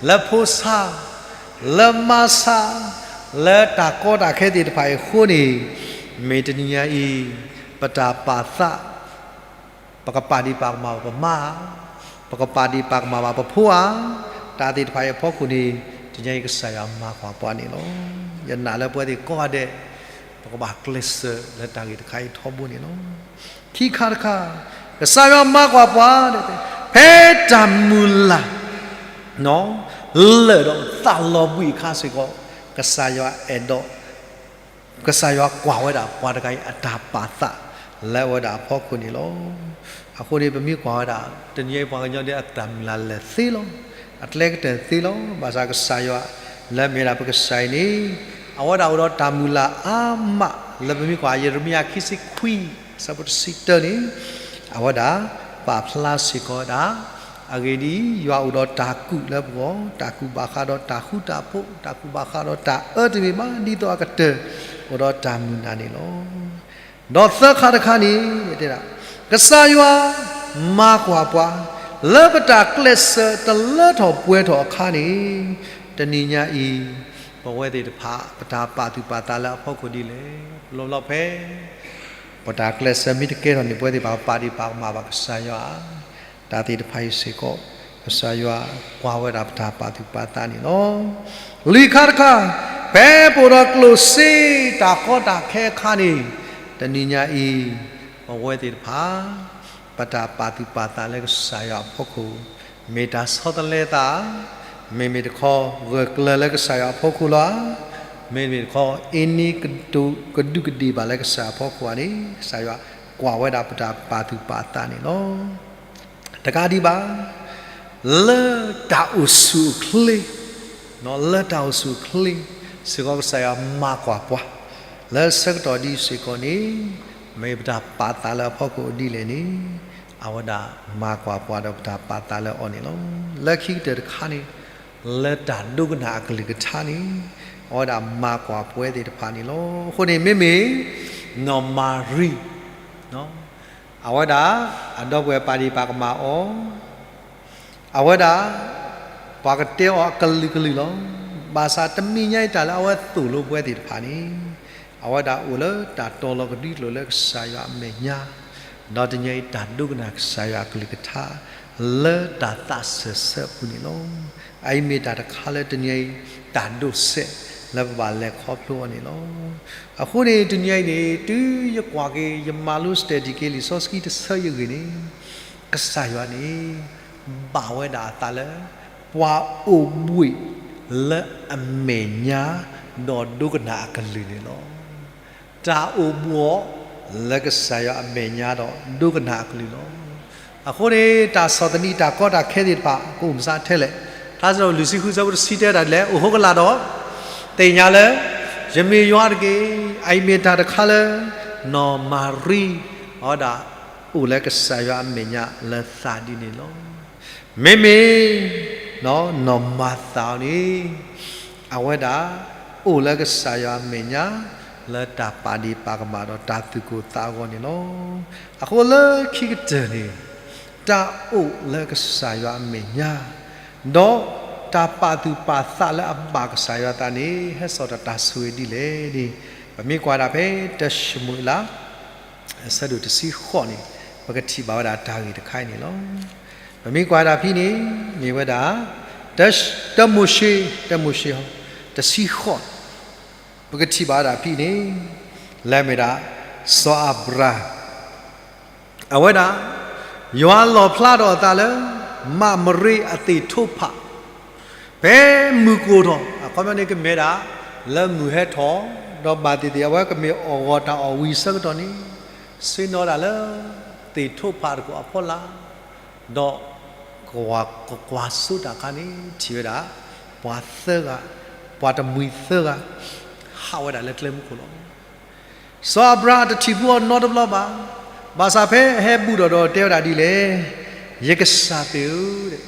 လၢဖိဆါ, လၢမါဆါ, လၢတၢ်ကီတၢ်ခဲသ့ၣ်တဖၣ်အံၤအဃိန့ၣ်, မ့ၢ်တနံၤညါအံၤ ပတၢ်ပာ်သး ပကပာ်ဒံးပာ်ကမၣ်ဘၣ်ပမါဧါ, ပကပာ်ဒံးပာ်ကမၣ်ဘၣ်ပဖိဧါ, တၢ်သ့ၣ်တဖၣ်အံၤအဖီခိၣ်န့ၣ် တနံၤညါအံၤကစၢ်ယွၤမၤကွၢ်ပှၤန့ၣ်လီၤ. ယနာ်လၢပဝဲသ့ၣ်ကိးဂၤဒဲး ပကဘၣ်ကျဲးစၢးလၢတၢ်ဂ့ၢ်တခါအံၤထီဘိန့ၣ်လီၤ. ခံခါတခါ, ကစၢ်ယွၤမၤကွၢ်ပှၤ, ဖဲတၢ်မုၢ်လၢ် လၢာ်ဒီးသးလီၤဘှံးအခါစ့ၢ်ကီး, ကစၢ်ယွၤအဲၣ်ဒိး ကစၢ်ယွၤကွၢ်ဝဲဒၣ်ပှၤတဂၤအံၤအတၢ်ပာ်သးလၢအဝဲဒၣ်အဖီခိၣ်န့ၣ်လီၤ. အဃိန့ၣ် ပမ့ၢ်ကွၢ်ဝဲဒၣ် တနံၤအံၤပှၤကညီဒ်အံၤ အတၢ်မုၢ်လၢ်လၢာ်သ့လီၤ. အကျဲကတၢၢ်သ့လီၤ. ဘၣ်ဆၣ်ကစၢ်ယွၤ လၢအမ့ၢ်ဒၣ်ပကစၢ်အံၤန့ၣ် အဝဲဒၣ်အိၣ်ဒီးတၢ်မုၢ်လၢ်အါမး လၢပမ့ၢ်ကွၢ်ယရမံယၤခံဆံခွံ အဆၢဖိတဆံတၢန့ၣ် အဝဲဒၣ်ပာ်ဖျါစ့ၢ်ကီးဝဲဒၣ် အဂ့ၢ်ဒ်အံၤ, ယွၤအိၣ်ဒီးတၢ်ကူၣ်လၢပဂီၢ်, တၢ်ကူၣ်ဘၣ်ဃးဒီးတၢ်ဃူတၢ်ဖိး, တၢ်ကူၣ်ဘၣ်ဃးဒီးတၢ်အၢတမ့ၢ်ဘၣ်, ဒ်သိးအကတၢၢ်အိၣ်ဒီးတၢ်မုၢ်လၢ်န့ၣ်လီၤ. ဒီးသၢခါတခါန့ၣ် တဲဒၣ် ကစၢ်ယွၤမၤကွၢ်ပှၤ လၢပတၢ်ကျဲးစၢးတလၢထီၣ်ပှဲၤထီၣ်အခါန့ၣ်, တနံၤညါအံၤ ပဝဲသ့ၣ်တဖၣ် ပတၢ်ပာ်သူၣ်ပာ်သးလၢအဖီခိၣ်ဒ်လဲၣ်. လီၤလီၤဖဲ ပတၢ်ကျဲးစၢးမ့ၢ်တကဲထီၣ်န့ၣ် ပဝဲသ့ၣ်တဖၣ်ပာ်ဒံးပာ်ကမၣ်ဘၣ်ကစၢ်ယွၤဧါ. တၢ်သ့ၣ်တဖၣ်အံၤစ့ၢ်ကီး ကစၢ်ယွၤကွၢ်ဝဲဒၣ်ပတၢ်ပာ်သူၣ်ပာ်သးန့ၣ်လီၤ. လွံၢ်ခါတခါ, ဖဲပအိၣ်ဒီးကျိၣ်စ့တၢ်ကီတၢ်ခဲအခါန့ၣ်, တနံၤညါအံၤ ပဝဲသ့ၣ်တဖၣ် ပတၢ်ပာ်သူၣ်ပာ်သးလၢကစၢ်ယွၤအဖီခိၣ် မ့ၢ်တၢ်ဆီတလဲသးဧါ, မ့မ့ၢ်တခီ ဂၢၢ်ကျၢၤလၢကစၢ်ယွၤအဖီခိၣ်လီၤဧါ, မ့မ့ၢ်တခီ အ့န့ကဒူးကဒ့ၣ်ဘၣ်လၢကစၢ်ယွၤအဖီခိၣ်ဧါန့ၣ် ကစၢ်ယွၤကွၢ်ဝဲဒၣ်ပတၢ်ပာ်သူၣ်ပာ်သးန့ၣ်လီၤ. တကးဒံးဘၣ် လၢတၢ်အိၣ်ဆူၣ်အိၣ်ချ့, လၢတၢ်အိၣ်ဆူၣ်အိၣ်ချ့ စ့ၢ်ကီးကစၢ်ယွၤမၤကွၢ်ပှၤ လၢဆၢကတီၢ်ဒ်စ့ၢ်ကီးန့ၣ်, မ့ၢ်ပတၢ်ပာ်သးလၢအဖီခိၣ်ဒ်လဲၣ်န့ၣ်, အဝဲဒၣ်မၤကွၢ်ပှၤဒီးပတၢ်ပာ်သးလၢအီၤန့ၣ်လီၤ. လၢခံကတၢၢ်တခါန့ၣ်, လၢတၢ်ဒိကနၣ်အကလုၢ်ကထါန့ၣ်, အဝဲဒၣ်မၤကွၢ်ပဝဲသ့ၣ်တဖၣ်န့ၣ်လီၤ. အဃိန့ၣ် မ့မ့ၢ် နီၢ်မၤရံ အ အဝဲဒၣ် အဒီပုၢ်ဝဲၢ်ပာ်ဒ့ၣ်ပာ်ကမၣ်အီၤ, အဝဲဒၣ် ပှၤကတဲအီၤအကလုာ်ကလုာ်လီၤ. ဘၣ်ဆၣ်တမံၤညါအံၤတၢ်လၢအဝဲသိၣ်လိပဝဲသ့ၣ်တဖၣ်န့ၣ် အဝဲဒၣ်အိၣ်လၢတၢ်တီၤလီၤကဒွံကျိာ်လၢကစၢ်ယွၤအမဲာ်ညါ, ဒီးတနံၤအံၤတၢ်ဒိကနၣ်ကစၢ်ယွၤအကလုၢ်ကထါ လၢတၢ်သးစၢၤဆၢအပူၤန့ၣ်လီၤ. အအံၤမ့ၢ်တၢ်တခါလၢတနံၤအံၤ တၢ်ဒိးစဲးလၢပဘၣ်လဲၤခီဖျိအီၤန့ၣ်လီၤ. အဃိန့ၣ် တနံၤအံၤန့ၣ် တုၤယကွၢ်က့ၤ ယမၤလိ study က့ၤလံာ်စီဆှံတဆၢယဂ့ၢ်န့ၣ် ကစၢ်ယွၤန့ၣ် ဘၣ်ဝဲဒၣ်အသးလၢ ပှၤအိၣ်ဘှံးလၢအမဲာ်ညါ ဒီးဒိကနၣ်အကလုၢ်န့ၣ်လီၤ. တၢ်အိၣ်ဘှံးလၢကစၢ်ယွၤအမဲာ်ညါဒီးဒိကနၣ်အကလုၢ်လီၤ. အဃိန့ၣ် တၢ်ဆီၣ်သနံးတၢ်ကီတၢ်ခဲသ့ၣ်တဖၣ် ကအိၣ်မုာ်စးထဲလဲၣ်. ထါစံးထီၣ်ပတြၢၤလွံၢ်ဆံဃု ဆၢဖိတဆံတဲဒၣ်ဒ်လဲၣ်, အိၣ်ဃိကလာ်ဒီး သ့ၣ်ညါလၢ ယမ့ၢ်ယွၤတက့ၢ်. အအံၤမ့ၢ်တၢ်တခါလၢ နီၢ်မၤရံ အဝဲဒၣ်အိၣ်လၢကစၢ်ယွၤအမဲာ်ညါလၢသးဒ်န့ၣ်လီၤ. မ့မ့ၢ် နီၢ်မၤသၤအီၤန့ၣ် အဝဲဒၣ် အိၣ်လၢကစၢ်ယွၤအမဲာ်ညါ လၢတၢ်ပာ်ဒ့ၣ်ပာ်ကမၣ်ဒီးတၢ်သူၣ်ကိၢ်သးဂီၤန့ၣ်လီၤ. အဃိလၢခံကတၢၢ်န့ၣ် တၢ်အိၣ်လၢကစၢ်ယွၤအမဲာ်ညါ ဒီးတၢ်ပာ်သူၣ်ပာ်သးလၢအဘၣ်ကစၢ်ယွၤအသးန့ၣ် ဟဲစိာ်ဒီးတၢ်ဆိၣ်ဂ့ၤဒ်လဲၣ်န့ၣ် ပမ့ၢ်ကွၢ်ဒၣ်ဖဲ တၢၡမူၤအ့လး အဆၢဒိၣ်တဆံဃိးန့ၣ် ပကထံၣ်ဘၣ်ဝဲဒၣ်တၢ်ဂ့ၢ်တခါအံၤန့ၣ်လီၤ. ပမ့ၢ်ကွၢ်ဒၣ်ဖဲန့ၣ် မ့ၢ်ဝဲဒၣ် တၢမိၤၡ့, တၢမိၤၡ့ တဆံဃိး ပကထံၣ်ဘၣ်ဝဲဒၣ်ဖဲန့ၣ် လၢမ့ၢ်ဒၣ် စီၤအၤဘြၤဟၣ် အဝဲဒၣ် ယွၤလီၣ်ဖျါထီၣ်အသးလၢ မၤမရ့အသ့ၣ်ထိၣ်ဖး ဖဲမုၢ်ကိၢ်ထီၣ် အခီပညီန့ၣ်ကမ့ၢ်ဒၣ် လၢမုၢ်ဟဲထီၣ် ဒီးဘၣ်သ့ၣ်သ့ၣ် အဝဲကမ့ၢ်အီၣ်ဂီၤတၢ်အီၣ်ဝံၤအဆၢကတီၢ်န့ၣ် ဆ့ၣ်နီၤဒၣ်လၢ သ့ၣ်ထိၣ်ဖးတခိၣ်အဖီလာ် ဒီး ကကွၢ်စိတၢ်အခါန့ၣ် ထံၣ်ဝဲဒၣ် ပှၤသၢဂၤ, ပှၤတမှံၤသၢဂၤ ဟးဝဲဒၣ်လၢကျဲမုၢ်ခိၣ်လီၤ. စီၤအၤဘြၤဟၣ်တထံၣ်ဘၣ်အီၤနီတဘျီဘၣ်. ဘၣ်ဆၣ်ဖဲအဟဲဘူးဒီးဒီးတဲဝဲဒၣ်ဒ်လဲၣ်, ယကစၢ်သ့ၣ်ဧၢ,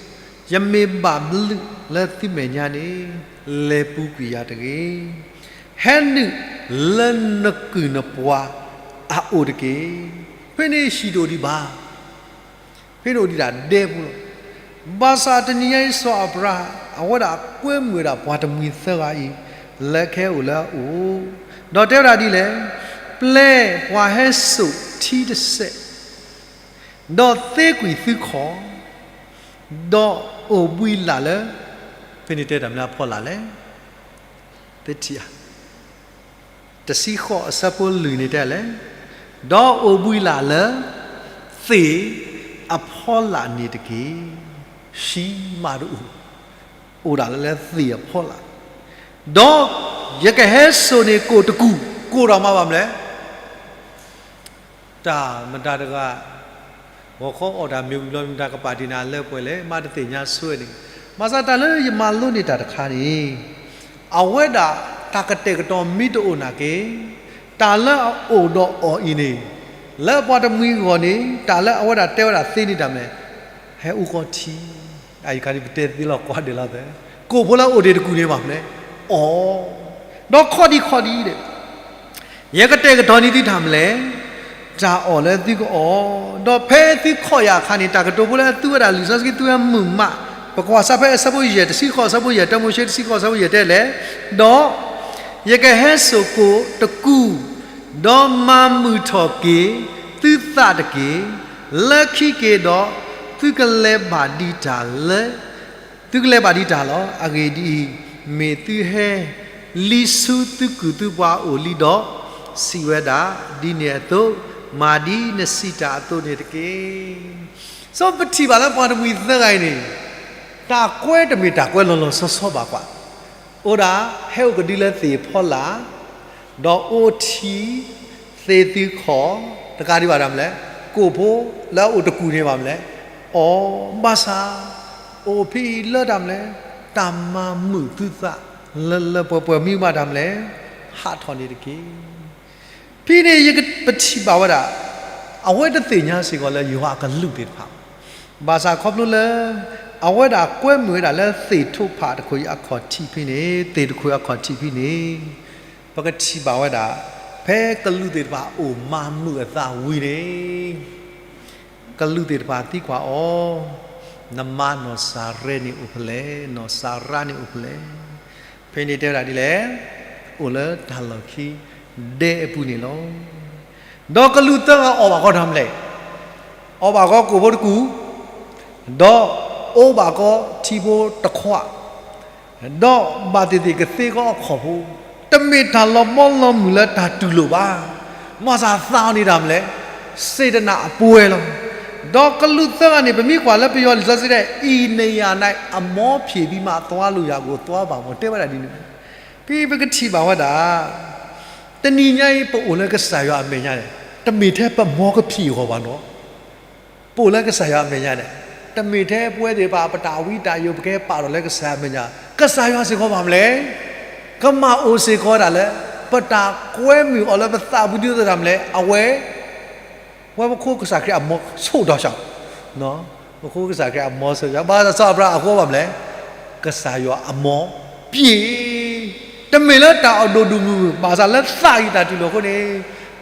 ယမ့ၢ်ဘၣ်ဘျုးလၢသုမဲာ်ညါန့ၣ် လဲၤပူၤကွံာ်ယၤတဂ့ၤ. ဟဲနုာ်လၢနကုၢ်နပှၤအအိၣ်တက့ၢ်. ဖဲန့ၣ်ဟံၣ်တအိၣ်ဒံးဘၣ်. ဖဲန့ၣ်အိၣ်ဒံးဒၣ်ဒဲပူၤလီၤ. ဘၣ်ဆၣ်တနံၤညါအံၤစီၤအၤဘြၤဟၣ် အဝဲဒၣ်ကွဲမုာ်ဝဲဒၣ်ပှၤတမှံၤသၢဂၤအံၤ လၢကဟဲအိၣ်လၢအအိၣ်, ဒီးတဲဝဲဒၣ်ဒ်လဲၣ်, ပျဲပှၤဟဲစိာ်ထံတစဲး, ဒီးသ့ကွံာ်သုခီၣ်, ဒီးအိၣ်ဘှံးလၢ်လၢ, ဖဲန့ၣ်တဲတၢ်မနုၤအဖီလာ်လဲၣ်. သ့ထံၣ်ဧါ. တဆံဃိးအဆၢဖိလွံၢ်န့ၣ်တဲလဲၣ်, ဒီးအိၣ်ဘှံးလၢ်လၢ သ့ၣ်အဖီလာ်န့ၣ်တက့ၢ်. ဟံးမးတအိၣ်, အိၣ်ဒၣ်လၢလၢသ့ၣ်အဖီလာ်, ဒီးယကဟဲစိာ်န့ၢ်ကိၣ်တကူၣ်, ကိၣ်ဒီးမၤဘၣ်မနုၤလဲၣ်. တၢ်မတၤတဂၤ ဂီၤခီအီၣ်တၢ်မ့ၤဝံၤဘျီ မတၤကပာ်တ့ၢ်နၤလၢပှဲၤလဲၣ်, မ့ၢ်တသ့ၣ်ညါဆိန့ၣ်, ဘၣ်ဆၣ်တၢ်လၢယမၤလိန့ၢ်တၢ်တခါန့ၣ်, အဝဲဒၣ်တၢ်ကတဲာ်ကတီၤမ့ၢ်တအိၣ်နာ်က့, တၢ်လၢအအိၣ်ဒီးအီၤအံၤန့ၣ်, လၢပှၤတမှံၤအဂီၢ်န့ၣ် တၢ်လၢအဝဲဒၣ်တဲဝဲဒၣ်သ့န့ၣ်တၢ်မနုၤလဲၣ်, ဟဲအူကီၢ်ထံ, အအံၤခါန့ၣ် ပတဲသ့လီၤကွၢ်ဒဲးလီၤသဲ, ကိၣ်ဖိလၢအအိၣ်ဒံးတကူၣ်န့ၣ်ဘၣ်မနုၤလဲၣ်, အီၣ်, ဒီးခီၣ်ဒံးခီၣ်ဒံးဒီး ယကတဲာ်ကတီၤန့ၢ်သုတၢ်မနုၤလဲၣ်, တၢ်အီၣ်လၢသုကအီၣ်, ဒီးဖဲသုခီၣ်ယၤအခါန့ၣ် တၢ်ကတိၤဖိလၢအသူဝဲဒၣ်လံာ်စီဆှံသူဝဲမုာ်မး, ပကွၢ်စးဖဲအဆၢဖိယဲၢ်, တဆံဃိးအဆၢဖိယဲၢ်, တၢမိၤၡ့တဆံဃိးအဆၢဖိယဲၢ်တဲလဲၣ်, ဒီး ယကဟဲစိာ်ကိၣ်တကူၣ်, ဒီးမၤမုာ်ထီၣ်က့ၤသုသးတက့ၢ်. လၢခံက့ၤဒီး သုကလဲၤဘၣ်ဒံးတၢ်လၢ သုကလဲၤဘၣ်ဒံးတၢ်လီၤ. အဂ့ၢ်ဒ်အံၤ, မ့ၢ်သုဟဲလံဆူသုကုၢ်သုပှၤအအိၣ်လံဒီး စံးဝဲဒၣ်, ဒ်န့ၣ်အသိး, မၤဒ်နစံးတၢ်အသိးန့ၣ်တက့ၢ်. စီၤပထံၣ်ဘၣ်လၢပှၤတမှံၤသၢဂၤအံၤန့ၣ်, တၢ်ကွဲတမ့ၢ်တၢ်ကွဲလီၤလီၤဆီဆီဘၣ်ကွၢ်, အိၣ်ဒၣ်ဟဲအိၣ်ကဒုလၢသ့ၣ်ဖီလာ် ဒီးအိၣ်ထံသ့ၣ်သုခီၣ်, တကးဒံးဘၣ်တၢ်မနုၤလဲၣ်, ကိၣ်ဖိလၢအအိၣ်တကူၣ်န့ၣ်ဘၣ်မနုၤလဲၣ်, အီၣ်ဘၣ်ဆၣ်, အိၣ်ဖဲအံၤလၢတၢ်မနုၤလဲၣ်, တၢ်မၤမုာ်သုသးလၢလၢပှဲၤပှဲၤမ့ၢ်ဘၣ်တၢ်မနုၤလဲၣ်, ဟးထီၣ်န့ၣ်တက့ၢ်. ဖဲန့ၣ်ယကပထံၣ်ဘၣ်ဝဲဒၣ်, အဝဲတသ့ၣ်ညါစ့ၢ်ကီးလၢယွၤအကလုၢ်သ့ၣ်တဖၣ်, ဘၣ်ဆၣ်ခီဖျိလၢ အဝဲဒၣ်ကွဲမုာ်ဝဲဒၣ်လၢသ့ၣ်ထိၣ်ဖးတခိၣ်အံၤအခီၣ်ထံးဖဲန့ၣ်, သ့ၣ်တခိၣ်အခီၣ်ထံးဖဲန့ၣ်, ပကထံၣ်ဘၣ်ဝဲဒၣ်, ဖဲကလူးသ့ၣ်တဖၣ်အိၣ်မၤမုာ်အသးဝံၤန့ၣ် ကလူးသ့ၣ်တဖၣ်သံကွၢ်အီၤ, နမါနီၢ်စၤရဲန့ၣ်အိၣ်ဖဲလဲၣ်, နီၢ်စၤရါန့ၣ်အိၣ်ဖဲလဲၣ်. ဖဲန့ၣ်တဲဝဲဒၣ်ဒ်လဲၣ်, အိၣ်လၢတၢ်လီၢ်ခံဒဲအပူၤန့ၣ်လီၤ. ဒီးကလူးသၢဂၤအီၣ်ဘၣ်ကီတၢ်မလဲၣ်, အီၣ်ဘၣ်ကီကိၣ်ဖိတကူၣ်, ဒီးအိၣ်ဘၣ်ကီထံဖိတခွး ဒီးဘၣ်သ့ၣ်သ့ၣ်ကသ့ကီအခီၣ်ဖိ, တမ့ၢ်တၢ်လီၤဘီလီၤမုၢ်လၢတၢ်တူၢ်လိာ်ဘၣ်. မၤသးသးအီၤန့ၣ်တၢ်မလဲၣ်, စ့တနာ်အပှဲၤလီၤ. ဒီးကလူးသၢဂၤန့ၣ် ပမ့ၢ်ကွၢ်လၢပယီၤလံာ်စီဆှံတဲ, အံၤနယၤန့ၣ် အမောဖြေပြီးမှ သွားလို့ရကို သွားပါမ့ၢ် တဲဝဲဒၣ်ဒ်န့ၣ်. ဖဲပကထံၣ်ဘၣ်ဝဲဒၣ် တနံၤညါအံၤ ပအိၣ်လၢကစၢ်ယွၤအမဲာ်ညါန့ၣ် တမ့ၢ်ထဲပမောကဖြေအဂီၢ်ဘၣ်နီၤ. ပအိၣ်လၢကစၢ်ယွၤအမဲာ်ညါန့ၣ် တမ့ၢ်ထဲပဝဲသ့ၣ်တဖၣ် ပတၢ်ဝံတၢ်ယိာ် ပကဟဲပာ်ထီၣ်လၢကစၢ်ယွၤအမဲာ်ညါ, ကစၢ်ယွၤစ့ၢ်ကီးဘၣ်မလဲၣ်, ကမၤအိၣ်စ့ၢ်ကီးဝဲဒၣ်လၢ ပတၢ်ကွဲမုာ်အီၤလၢပသးပူၤဒ်သိးတၢ်မလဲၣ်, အဝဲ ဝဲပခိၣ်ကစၢ်ခရံာ်အမောဆိၣ်ဒီးစှၤ, ပခိၣ်ကစၢ်ခရံာ်အမောဆိၣ်ဒီး ဘၣ်ဆၣ်စီၤအၤဘြၤဟၣ်အဃိဘၣ်မလဲၣ်, ကစၢ်ယွၤအမောပြည့်, တမ့ၢ်လၢတၢ်အဒိၣ်ဒိၣ်မုၢ်မုၢ် ဘၣ်ဆၣ်လၢသးအံၤတၢ်တူၢ်လိာ်အဃိန့ၣ်,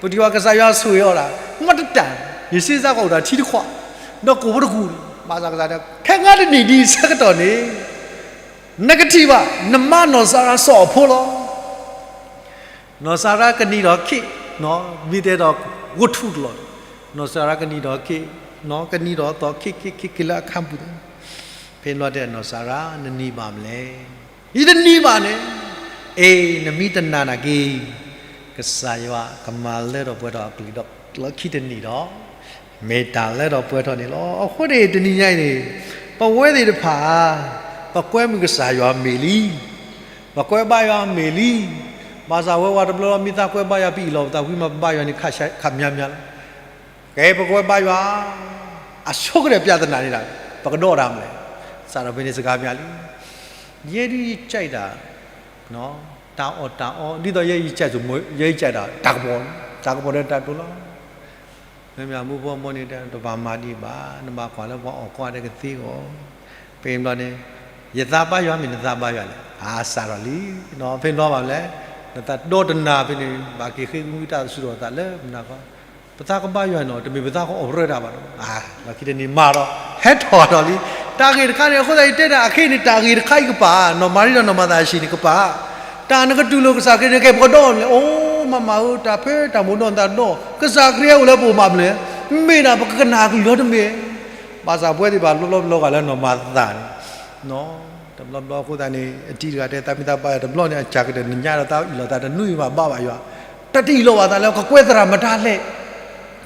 ပထံၣ်ဘၣ်ကစၢ်ယွၤဆိၣ်ဂ့ၤအီၤဒၣ် မ့ၢ်တတၢ်, ယစံးစ့ၢ်ကီးအိၣ်ဒီးထံတခွး, ဒီးကိၣ်ဖိတကူၣ်, ဘၣ်ဆၣ်ကစၢ်ယွၤ ခဲဂၤတနံၣ်ဒ်ဆၢကတီၢ်န့ၣ် နကထံၣ်ဘၣ် နမါနီၢ်စၤရါစီၤအဖိလီၤ. နီၢ်စၤရါကနံၤဒီးခ့ၣ်, မ့ၢ်တဲဒီး ဝတ္ထုတလီၢ်, နီၢ်စၤရါကနံၤဒီးခ့ၣ်, ကနံၤဒီးသီခ့ၣ်ခ့ၣ်ခ့ၣ်လၢအခါပူၤန့ၣ်, ဖဲန့ၣ်ဘျီတဲ နီၢ်စၤရါ နနံၤဘၣ်မလဲၣ်, ယတနံၤဘၣ်န့ၣ်, အ့ နမ့ၢ်တနာ်နာ်က့ၤ, ကစၢ်ယွၤကမၤလၢထီၣ်ပှဲၤထီၣ်အကလုၢ်ဒီး လၢခံတနံၤဒီး မ့ၢ်တၢ်လၢထီၣ်ပှဲၤထီၣ်န့ၣ်လီၤ. အဃိန့ၣ် တနံၤညါအံၤန့ၣ် ပဝဲသ့ၣ်တဖၣ် ပကွဲမုာ်ကစၢ်ယွၤမ့ၢ်လံ, ပကွဲဘါယွၤမ့ၢ်လံ, ဘၣ်ဆၣ်ဝဲဝဲတဘျီလီၤ မ့ၢ်သးကွဲဘါယွၤ ပအံၣ်လိာ်ပသးဝံၤမး ပဘါယွၤန့ၣ် ခးမျါမျါလီၤ. ကဲ ပကွဲဘါယွၤ အဆိကတၢၢ်ပြဿနာန့ၣ်ဒၣ် ပကဒီးတၢ်မလဲၣ်, စးထီၣ်ဖဲန့ၣ်စကားများလံ. ယဲဒုးယကဲးတၢ် တၢ်အီၣ်တၢ်အီ ဒ်သိးယဲယကဲး, ယဲယကဲးတၢ် တၢ်ကပီၤ, တၢ်ကပီၤဒီးတၢ်တိာ်လီၤ. မ့မ့ၢ်အမူဖိအမိၢ်န့ၣ်တဲ တဘၣ်မၤဒံးဘၣ်, နဘၣ်ကွၢ်လၢပှၤအီၣ်ကွၢ်ဒီးကသ့အီၤ. ဖဲန့ၣ်ဘျီန့ၣ် ယသးဘါယွၤမ့ၢ်နသးဘါယွၤလဲၣ်, အါ စးထီၣ်လံ. ဖဲန့ၣ်ဘျီဘၣ်မလဲၣ်, နသးဒီတနၤဖဲန့ၣ် ဘၣ်က့ၤဃ့ဝံတၢ်သူၣ်ထီၣ်သးလၢမနၤဃီ ပသးကဘါယွၤနီၤ, တမ့ၢ်ပသးကအီၣ်ရၢတၢ်ဘၣ်နီၤ. လီၢ်ခံတနံၤမၤဒီး ဟဲထီၣ်ဒီးလံ. တၢ်ဂ့ၢ်တခါန့ၣ် အဃိသတးယတဲတၢ်အခဲအံၤန့ၣ် တၢ်ဂ့ၢ်တခါအံၤကပၤ, နီၢ်မၤရံဒီးနီၢ်မၤသးအဟံၣ်န့ၣ်ကပၤ, တၢ်နကတူၢ်လိာ်ကစၢ်ခရံာ်န့ၣ် ကဲပကဒီးလဲၣ်, အိ မၤမၤဧၢ, တၢ်ဖဲတၢ်မိၣ်ဒီးနသးဒီး ကစၢ်ခရံာ်ဟဲအိၣ်လၢပအိၣ်မးမလဲၣ်, မ့ၢ်ဒၣ်ပကကနၣ်ကလုၢ်လီၤတမ့ၢ်. ဘၣ်ဆၣ်ပဝဲသ့ၣ်တဖၣ် ဘျီဘျီဘျီဂၤလၢနီၢ်မၤသးန့ၣ် တဘျီဘျီအဃိသတးန့ၣ် အတံၤတဂၤတဲ သးမ့ၢ်သးဘါယွၤတဘျီန့ၣ် အစှၤကတၢၢ်နညါဒီးသးအံၣ်လိာ်သးတနွံဘၣ်ဘါဘၣ်ယွၤ, တၢ်တအံၣ်လိာ်ဘၣ်သးလၢကကွဲသရၣ်မတၤလဲၣ်,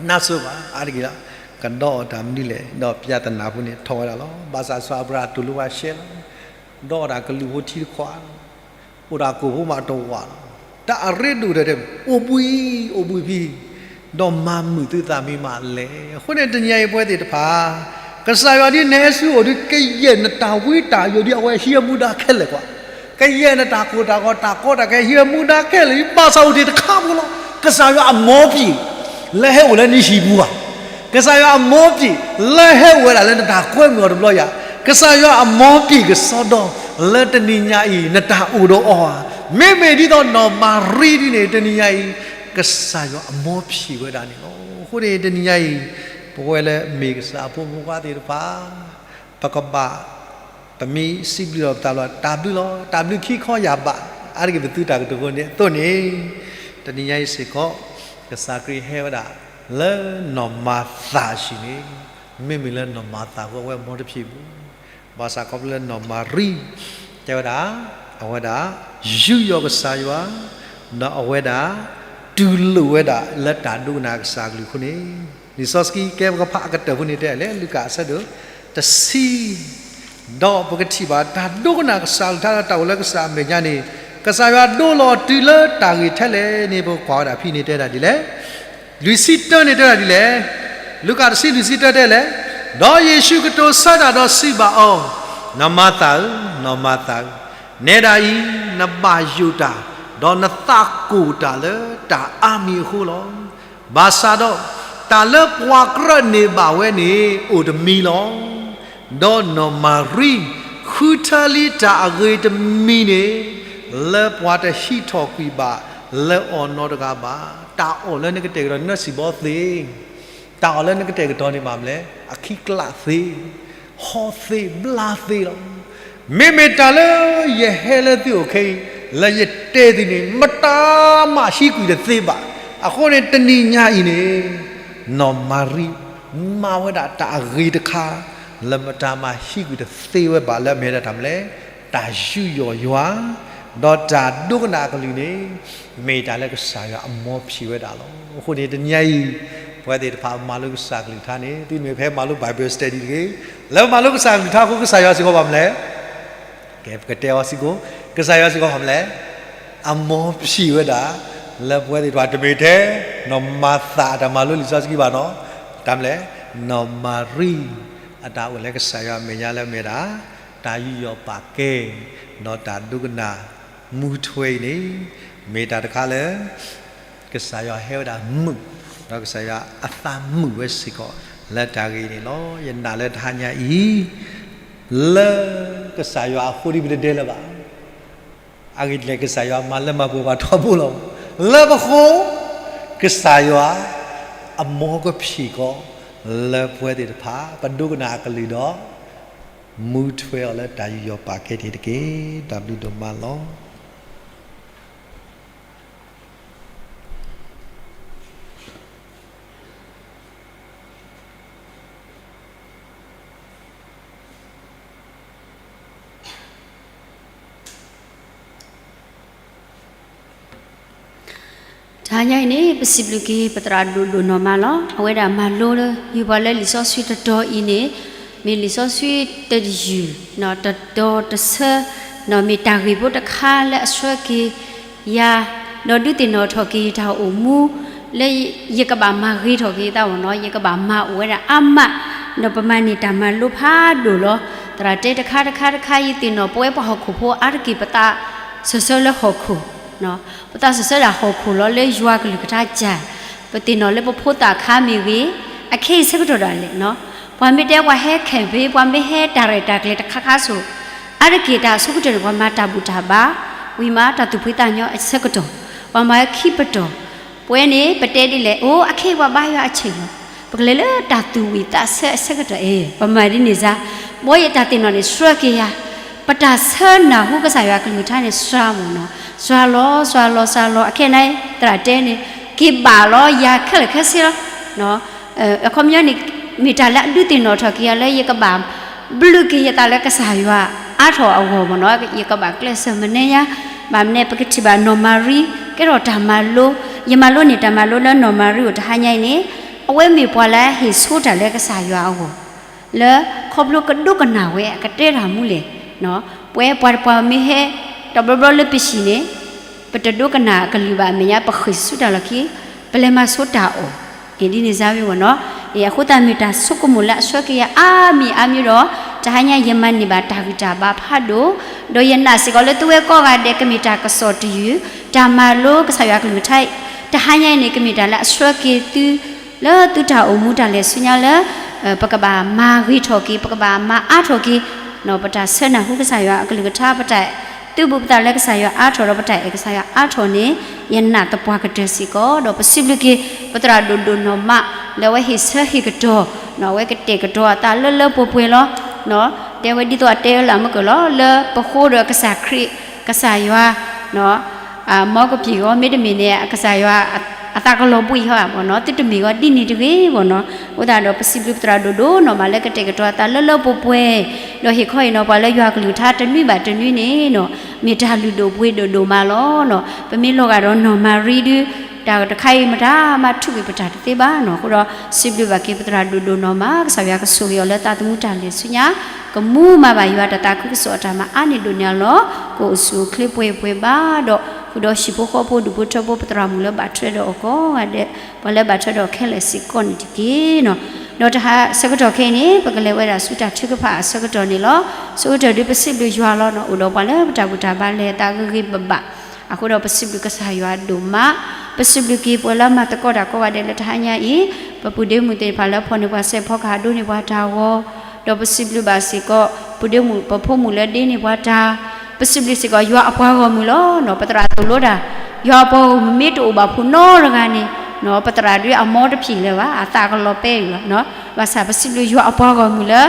နါစိၤဘၣ် အါတက့ၢ်လီၤ. ကဒီးအီၤတၢ်မနုၤလဲၣ်, ဒီးပြဿနာဖိန့ၣ်ထီၣ်ဝဲဒၣ်လီၤ. ဘၣ်ဆၣ်စီၤအၤဘြၤဟၣ်တူၢ်လိာ်ဝဲရှဲလီၤ. ဒီးအီၤတၢ်ကလူးဖိထံတခွး အိၣ်ဒီးကိၣ်ဖိမးတဝာ်လီၤ. တၢ်အရ့ဒိၣ်ထဲထဲ အိၣ်ဘှံး အိၣ်ဘှံးဖံး ဒီးမၤမုာ်သုသးမံမးလဲၣ်. အဃိန့ၣ် တနံၤအံၤပဝဲသ့ၣ်တဖၣ် ကစၢ်ယွၤဒ်နဟဲဆူအအိၣ်ဒီး ကယဲၢ်နတၢ်ဝံတၢ်ယိာ်ဒ်အဝဲဟံးအမူဒါခဲလၢာ်ကွၢ်, ကယဲၢ်နတၢ်ကိၢ်တၢ်ဂီၤ တၢ်ကီတၢ်ခဲ ဟံးအမူဒါခဲလၢာ် ဘၣ်ဆၣ်အိၣ်တ့ၢ်တခါဖိလီၤ. ကစၢ်ယွၤအမောဖြေ လၢဟဲအိၣ်လၢနဟံၣ်ပူၤဘၣ်. ကစၢ်ယွၤအမောဖြေ လၢဟဲအိၣ်ဝဲဒၣ်လၢနတၢ်ကွဲမုာ်အီၤတဘျီယၤ, ကစၢ်ယွၤအမောဖြေကစီဒီ လၢတနံၤညါအံၤ နတၢ်အိၣ်ဒီးအီၤဧါ. မ့မ့ၢ်ဒ်သိးနီၢ်မၤရံဒ်န့ၣ် တနံၤညါအံၤ ကစၢ်ယွၤအမောဖြေဝဲဒၣ်န့ၣ်လီၤ. အဃိန့ၣ် တနံၤညါအံၤ ပဝဲလၢမ့ၢ်ကစၢ်အဖိမုၣ်ဖိခွါသ့ၣ်တဖၣ် ပကဘၣ် ပမ့ၢ်စံးဘျုးဒီးပသးလီၤ တၢ်ဘျုးလီၤ, တၢ်ဘျုးခံခီယၢ်ဘး အါတက့ၢ်ပသုတၢ်ကတိၤဖိန့ၣ်အသိးန့ၣ်, တနံၤညါအံၤစ့ၢ်ကီး ကစၢ်ခရံာ်ဟဲဝဲဒၣ် လၢနီၢ်မၤသၤအဟံၣ်န့ၣ်, မ့မ့ၢ်လၢနီၢ်မၤသၤအဃိ အဝဲအမောတဖျံးဘူး. ဘၣ်ဆၣ်ခီဖျိလၢနီၢ်မၤရံ တဲဝဲဒၣ် အဝဲဒၣ် ယူးယီၣ်ကစၢ်ယွၤ, ဒီးအဝဲဒၣ် တူၢ်လိာ်ဝဲဒၣ်လၢတၢ်ဒိကနၣ်ကစၢ်အကလုၢ်အဃိန့ၣ်, လံာ်စီဆှံကဲပကဖးအကတၢၢ်ဖိန့ၣ်တဲလဲၣ်, လူၤကၣ်အဆၢဒိၣ်တဆံ ဒီးပကထံၣ်ဘၣ် တၢ်ဒိကနၣ်ကစၢ်အကလုၢ် တၢ်အိၣ်လၢကစၢ်အမဲာ်ညါန့ၣ်, ကစၢ်ယွၤဒိလီၤတုၤလၢတၢ်ဂ့ၢ်ထဲလဲၣ်န့ၣ် ပကကွၢ်ဝဲဒၣ်ဖဲန့ၣ်တဲဒၣ်ဒ်လဲၣ်. လွံၢ်ဆံတၢန့ၣ်တဲဒၣ်ဒ်လဲၣ်. လူၤကၣ်တဆံ လွံၢ်ဆံတၢတဲလဲၣ်. ဒီးယ့ၣ်ၡူးကတိၤဆၢတၢ်ဒီးစံးဘၣ်အီၤ, နီၢ်မၤသၤဧၢ, နီၢ်မၤသၤဧၢ, နဲဒၣ်အံၤ နဘၣ်ယိာ်တၢ်, ဒီးနသးကိၢ်တၢ်လၢတၢ်အါမံၤအဃိလီၤ. ဘၣ်ဆၣ်ဒီး တၢ်လၢပှၤကြၢးန့ၢ်ဘၣ်ဝဲန့ၣ် အိၣ်တမံၤလီၤ. ဒီးနီၢ်မၤရံ ဃုထၢလံတၢ်အဂ့ၤတမံၤန့ၣ် လၢပှၤတဟံးထီၣ်ကွံာ်ဘၣ်လၢအီၤနီတဂၤဘၣ်. တၢ်အီၣ်လၢနကတဲာ်ကတီၤ နစံးဘီသ့ တၢ်အီၣ်လၢနကတဲာ်ကတီၤန့ၣ်ဘၣ်မနုၤလဲၣ်, အခံကျးသ့, ဟီၣ်သ့, ဘျါသ့လီၤ. မ့မ့ၢ်တၢ်လၢယဟဲလၢသုအိၣ်ခဲအံၤ, လၢယတဲသုန့ၣ် မတၤမၤဟံးကွံာ်တသ့ဘၣ်. အဃိန့ၣ် တနံၤညါအံၤန့ၣ် နီၢ်မၤရံ မၤဝဲဒၣ်တၢ်အဂ့ၤတခါ လၢမတၤမၤဟံးကွံာ်တသ့ဝဲဘၣ်လၢအမ့ၢ်ဝဲဒၣ်တၢ်မနုၤလဲၣ်, တၢ်ယူးယီၣ်ယွၤ ဒီးတၢ်ဒိကနၣ်အကလုၢ်န့ၣ် မ့ၢ်တၢ်လၢကစၢ်ယွၤအမီၤဖံးဝဲဒၣ်လီၤ. အဃိန့ၣ် တနံၤညါအံၤ ပဝဲသ့ၣ်တဖၣ်မၤလိကစၢ်ကလုၢ်ကထါန့ၣ် သုမ့ၢ်ဖဲမၤလိ Bible study တဂ့ၤ, လၢမၤလိကစၢ်ကလုၢ်ကထါအဃိ ကစၢ်ယွၤစ့ၢ်ကီးဘၣ်မနုၤလဲၣ်, ကဲ ပကတဲအီၤစ့ၢ်ကီး, ကစၢ်ယွၤစ့ၢ်ကီးဘၣ်မနုၤလဲၣ်, အမီၤဖံးဝဲဒၣ် လၢပဝဲသ့ၣ်တဖၣ်တမ့ၢ်ထဲ နီၢ်မၤသၤအတၢ်မၤလိလံာ်စီဆှံဘၣ်နီၤ, တၢ်မနုၤလဲၣ်, နီၢ်မၤရံ အတၢ်အိၣ်လၢကစၢ်ယွၤအမဲာ်ညါလၢအမ့ၢ်ဒၣ် တၢ်ယူးယီၣ်ပာ်ကဲ ဒီးတၢ်ဒိကနၣ်မူထွဲအံၤန့ၣ် မ့ၢ်တၢ်တခါလၢ ကစၢ်ယွၤဟဲဝဲဒၣ်မုာ်, ဒီးကစၢ်ယွၤအသးမုာ်ဝဲစ့ၢ်ကီး လၢတၢ်ဂ့ၢ်န့ၣ်လီၤ. ယနာ်လၢတဟါညါအံၤ လၢကစၢ်ယွၤအဃိဒီးပတဒဲလၢၤဘၣ်. အဂ့ၢ်ဒ်လဲၣ် ကစၢ်ယွၤမၤလၢမၤပှဲၤပှၤထီဘိလီၤ. လၢပဃိ ကစၢ်ယွၤ အမီၤကဖံးကီး လၢပဝဲသ့ၣ်တဖၣ် ပဒိကနၣ်အကလုၢ်ဒီး မူထွဲအီၤလၢတၢ်ယူးယီၣ်ပာ်ကဲန့ၣ်တက့ၢ်. တၢ်ဘျုးဒိၣ်မးလီၤ. တဟါညါအံၤန့ၣ် ပစံးဘျုးက့ၤ ပသရၣ်ဒိၣ်ဒိၣ်နီၢ်မးလီၤ. အဝဲဒၣ်မၤလိလၢ ယုၢ်ပှၤလၢလံာ်စီဆှံတတီၤအံၤန့ၣ် မ့ၢ်လံာ်စီဆှံတယုၢ် တတီၤတဆၢ မ့ၢ်တၢ်ဂ့ၢ်ဖိတခါလၢအဆှၢက့ၤယၤ ဒီးဒုးသ့ၣ်နီၣ်ထီၣ်က့ၤယတၢ်အိၣ်မူ လၢယကဘၣ်မၤဂ့ၤထီၣ်က့ၤသးဝဲနီၤ, ယကဘၣ်မၤအိၣ်ဝဲဒၣ်အါမး, ဒီးပမၤန့ၢ်တၢ်မၤလိဖးဒိၣ်လီၤ. သရၣ်တဲတခါတခါတခါ ယသ့ၣ်နီၣ်ပဝဲပှၤဟီၣ်ခိၣ်ဖိအါတက့ၢ် ပသးစၢၤဆၢလၢဟီၣ်ခိၣ်, ပသးစၢၤဆၢဒၣ်ဟီၣ်ခိၣ်လီၤ လၢယွၤကလုၢ်ကထါစၢ်, ပသ့ၣ်နီၣ်လၢပဖိသၣ်ခါမ့ၢ်ဂ့ၤ, အခဲအံၤဆၢကတီၢ်ဒၣ်လဲာ်နီၤ, ပှၤမ့ၢ်တဲပှၤဟဲ campaign ပှၤမ့ၢ်ဟဲတၢ်ရဲၣ်တၢ်ကျဲၤတခါခါစိၤ, အါတက့ၢ်တၢ်အဆိကတၢၢ်န့ၣ် ပှၤမၤတၢ်ဘူၣ်တၢ်ဘါ, ဝံၤမးတၢ်သူၣ်ဖှံသးညီအဆၢကတီၢ်, ပှၤမၤဝဲခံပတီၢ်, ပဝဲန့ၣ် ပတဲဒ်လဲၣ်, အိ အခဲအံၤပှၤဘါယွၤအဆ့ၣ်လီၤ, ပကလဲၤလၢတၢ်သူၣ်ဝံၣ်သးဆၢအဆၢကတီၢ်အံၤ ပမၤဒ်န့ၣ်စါ, ဘီယတၢ်သ့ၣ်နီၣ်န့ၣ် ဆှၢက့ၤယၤ, ပတၢ်ဆၢနၢ်ဟူကစၢ်ယွၤကလုၢ်ကထါန့ၣ် စှၤမ့ၢ်နီၤ, စှၤလီၤ စှၤလီၤ စှၤလီၤ အခဲအံၤန့ၣ် သရၣ်တဲန့ၣ် က့ၤဘၣ်လီၤယၤခဲလၢာ်ခဲဆ့လီၤ. အခီပညီန့ၣ် မ့ၢ်တၢ်လၢအဒုးသ့ၣ်နီၣ်ထီၣ်က့ၤယၤလၢယကဘၣ် ဘျုးက့ၤယသးလၢကစၢ်ယွၤအါထီၣ်အဂီၢ်မ့ၢ်နီၤ, ယကဘၣ်ကျဲးစၢးမၤနဲယၤ, ဘၣ်မနုၤပကထံၣ်ဘၣ်နီၢ်မၤရံ ကဲထီၣ်တၢ်မၤလိ, ယမၤလိန့ၢ်တၢ်မၤလိလၢနီၢ်မၤရံအိၣ်တဟါညါအံၤန့ၣ်, အဝဲမ့ၢ်ပှၤလၢဟ့ၣ်ဆိတၢ်လၢကစၢ်ယွၤအဂီၢ် လၢခီဖျိကဒိကနၣ်ဝဲအကတဲတၢ်မူလဲၣ်, ပဝဲပှၤတပှၤမ့ၢ်ဟဲ တဘျီဘျီလၢပဟံၣ်န့ၣ် ပတဒိကနၣ်အကလုၢ်ဘၣ်အမဲာ်ညါ ပဃ့ၢ်ဆူတၢ်လီၢ်ခံ ပလဲၤမၤဆိတၢ်အီၣ်, အ့ၣ် ဒ်န့ၣ်စါဝဲမ့ၢ်နီၤ, အ့ၣ် အဃိသတးမ့ၢ်တၢ်ဆိကမိၣ်လၢအဆှၢက့ၤယၤအါမံၤအါမံၤဒီး တဟါညါယမၤန့ၢ်ဘၣ်တၢ်ဂံၢ်တၢ်ဘါဖးဒိၣ်, ဒီးယနာ်စ့ၢ်ကီးလၢသုဝဲကိးဂၤဒဲးကမ့ၢ်တၢ်ကစီၣ်တယုၢ်, တၢ်မၤလိကစၢ်ယွၤကလုၢ်ကထါ တဟါညါအံၤန့ၣ် ကမ့ၢ်တၢ်လၢအဆှၢက့ၤသု လၢသုတၢ်အိၣ်မူတၢ်လဲၤဆူညါလၢ ပကဘၣ်မၤဂ့ၤထီၣ်က့ၤ ပကဘၣ်မၤအါထီၣ်က့ၤ ပတၢ်ဆၢနၢ်ဟူကစၢ်ယွၤအကလုၢ်ကထါ ပတၢ်သုးဘူးပသးလၢကစၢ်ယွၤအါထီၣ်ဒီး ပတၢ်အဲၣ်ကစၢ်ယွၤအါထီၣ်န့ၣ် ယနာ်သပှၢ်ကတၢၢ်စ့ၢ်ကီး ဒီးပစံးဘျုးက့ၤ ပသရၣ်ဒိၣ်ဒိၣ်နီၢ်မး လၢအဝဲဟ့ၣ်ဆၢဟ့ၣ်ကတီၤ အဝဲကတဲာ်ကတီၤအသးလၢလၢပှဲၤပှဲၤလီၤ. တဲဝဲဒ်သိးအတဲလၢအမုၢ်ကၢၢ်လီၤ လၢပဃိဒီးကစၢ်ခရံာ် ကစၢ်ယွၤ မီကပံာ်ဂီၤ မ့တမ့ၢ်န့ၣ် ကစၢ်ယွၤ အသးကလီၤဘှံးဟီဧါမ့ၢ်နီၤ သုတမ့ၢ်ဂီၤဒ်န့ၣ်တဂ့ၤမ့ၢ်နီၤ. အဃိသတးဒီး ပစံးဘျုးပသရၣ်ဒိၣ်ဒိၣ်နီၢ်မးလၢကတဲာ်ကတီၤအသးလၢလၢပှဲၤပှဲၤ ဒီးဟ့ၣ်ခီဟ့ၣ်နီၤပှၤလၢယွၤကလုၢ်ကထါတနွံဘၣ်တနွံန့ၣ်နီၤ မ့ၢ်တၢ်လုၢ်ဒိၣ်ပှ့ၤဒိၣ်ဒိၣ်မးလီၤနီၤ. ပမ့ၢ်လီၤဂာ်ဒီးနီၢ်မၤရံဒု တၢ်တခါအံၤမတၤမၤထူးကွံာ်ပတၢ်တသ့ဘၣ်နီၤ. အဃိဒီး စံးဘျုးဘၣ်က့ၤပသရၣ်ဒိၣ်ဒိၣ်နီၢ်မး ကစၢ်ယွၤကဆိၣ်ဂ့ၤအီၤလၢသးသမူတၢ်လဲၤဆူညါ ကမူမၤဘၣ်ယွၤတၢ်သးခုကစီၣ်အတၢ်မၤအါန့ၢ်ဒိၣ်န့ၢ်အလီၢ် ကအိၣ်ဆူၣ်အိၣ်ချ့ပှဲၤပှဲၤဘၣ်ဒီး ဃုာ်ဒီးဟံၣ်ဖိဃီဖိဒူၣ်ဖိထၢဖိပသရၣ်မုၣ်လၢဘၣ်ထွဲဒီးအီၤကိးဂၤဒဲး ပှၤလၢဘၣ်ထွဲဒီးခဲလၢာ်စ့ၢ်ကီးန့ၣ်တက့ၢ်နီၤ. ဒီးတဟါဆၢကတီၢ်ခဲအံၤန့ၣ် ပကလဲၤဝဲဒၣ်ဆူတၢ်ထုကဖၣ်အဆၢကတီၢ်န့ၣ်လီၤ. ဆၢကတီၢ်ဒုပစံးဘျုးယွၤလီၤနီၤ အိၣ်ဒီးပှၤလၢပတၢ်ဘူၣ်တၢ်ဘါလဲၤသးဂ့ၤဂ့ၤဘၣ်ဘၣ် အဃိဒီးပစံးဘျုးကစၢ်ယွၤဒိၣ်မး ပစံးဘျုးက့ၤပှၤလၢမၤသကိးတၢ်ကိးဂၤဒဲးလၢတဟါညါအံၤ ပပုၢ်ဒ့မုၣ်သ့ၣ်တဖၣ်လၢဖီၣ်န့ၢ်ပှၤစဲးဖီကဟၣ်ဒိးန့ၢ်ပှၤတၢ်ဂီၤ ဒီးပစံးဘျုးဘၣ်စ့ၢ်ကီး ပုၢ်ဒ့မုၣ်ပဖိမုၣ်လၢဒ့န့ၢ်ပှၤတၢ် ပစံးဘျုးစ့ၢ်ကီးယွၤအပှၤဂီၢ်မုၢ်လီၤနီၤ. ပသရၣ်သိၣ်လိတၢ် ယွၤအပှၤဂီၢ်မုၢ်မ့ၢ်တအိၣ်ဘၣ်ဖိနီတဂၤန့ၣ် ပသရၣ်ဒိၣ်အမီတဖျၢၣ်လၢၤဘၣ်, အသးကလီၤပဲအံၤလီၤ. ဘၣ်ဆၣ်ပစံးဘျုးယွၤအပှၤဂီၢ်မုၢ်လၢ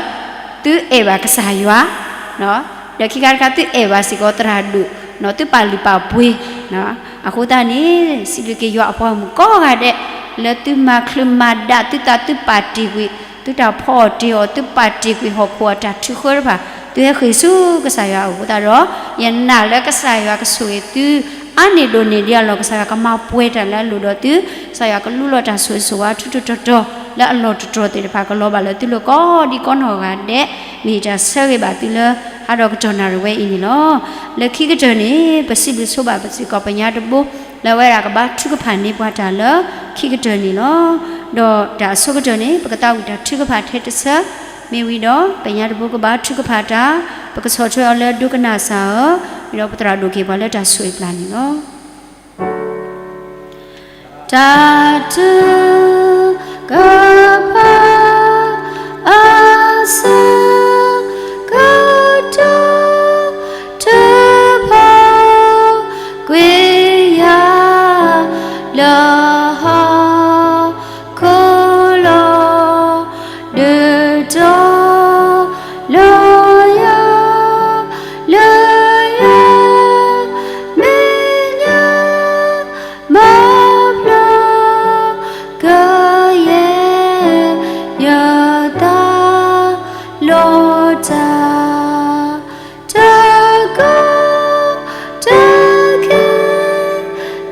သုအဲၣ်ဘၣ်ကစၢ်ယွၤ, ဒီးခံခါတခါ သုအဲၣ်ဘၣ်စ့ၢ်ကီးသရၣ်ဒိၣ်, သုပာ်လုၢ်ပာ်ပှ့ၤ. အဃိသတးန့ၣ် စံးဘျုးက့ၤယွၤအပှၤဂီၢ်မုၢ်ကိးဂၤဒဲး လၢသုမၤချုးမၤဒၣ် သုသးသုပာ်တ့ၢ်ကွံာ် သုတၢ်ဖီအီၣ်တ့ၢ်အီၣ် သုပာ်တ့ၢ်ကွံာ်ဟီၣ်ခိၣ်အတၢ်ထုးဃၢတဖၣ် သုဟဲဃ့ၢ်ဆူကစၢ်ယွၤအအိၣ်အဃိသတးဒီး ယနာ်လၢကစၢ်ယွၤကဆိၣ်ဂ့ၤသု အါန့ၢ်ဒိၣ်န့ၢ်ဒံးအလီၢ် ကစၢ်ယွၤကမၤပှဲၤတၢ်လၢအလိၣ်ဒီးသု, ကစၢ်ယွၤကလူလီၤတၢ်ဆိၣ်ဂ့ၤဆိၣ်ဝါထူထူတီတီ လၢအလီၢ်တတီၤသ့ၣ်တဖၣ် ကလီၤဘၣ်လၢသုလိၤကိးဒံကိးနီၢ်ဂၤဒဲး, မ့ၢ်ယတၢ်ဆၢဂ့ၤဘၣ်သုလၢ ဟးဒီးကတီၢ်နၣ်ရံၣ်ဝဲအံၤန့ၣ်လီၤ. လၢခံကတၢၢ်န့ၣ် ပစံးဘျုးဆိဘၣ်ပစ့ၢ်ကီးပညါတဘိ လၢအဝဲဒၣ်ကဘါထုကဖၣ်န့ၢ်ပှၤတၢ်လၢခံကတၢၢ်န့ၣ်လီၤ. ဒီးတၢ်အဆိကတၢၢ်န့ၣ် ပကသးဝံၣ်တၢ်ထုကဖၣ်ထဲတဆၢ, မ့ၢ်ဝံၤဒီး ပညါတဘိကဘါထုကဖၣ်တၢ်, ပကဆီၣ်ထွဲအီၤလၢဒိကနၣ်စၢ်ဧၢ, ဒီးပသရၣ်ဒိၣ်က့ၤပှၤလၢတၢ်ဆိၣ်ဂ့ၤပျၢ်န့ၣ်လီၤ. တၢ်ထုကဖၣ်အဆၢကတီၢ် ထုးဖီၣ်ကွံာ်ယၤလၢဟီၣ်ခိၣ်လီၤ. ဒုးတီလၢယၤ, လၢယၤမဲာ်ညါ မၤဖျါကယဲၢ် ယသးလီၤတၢ် တၢ်ကီတၢ်ခဲ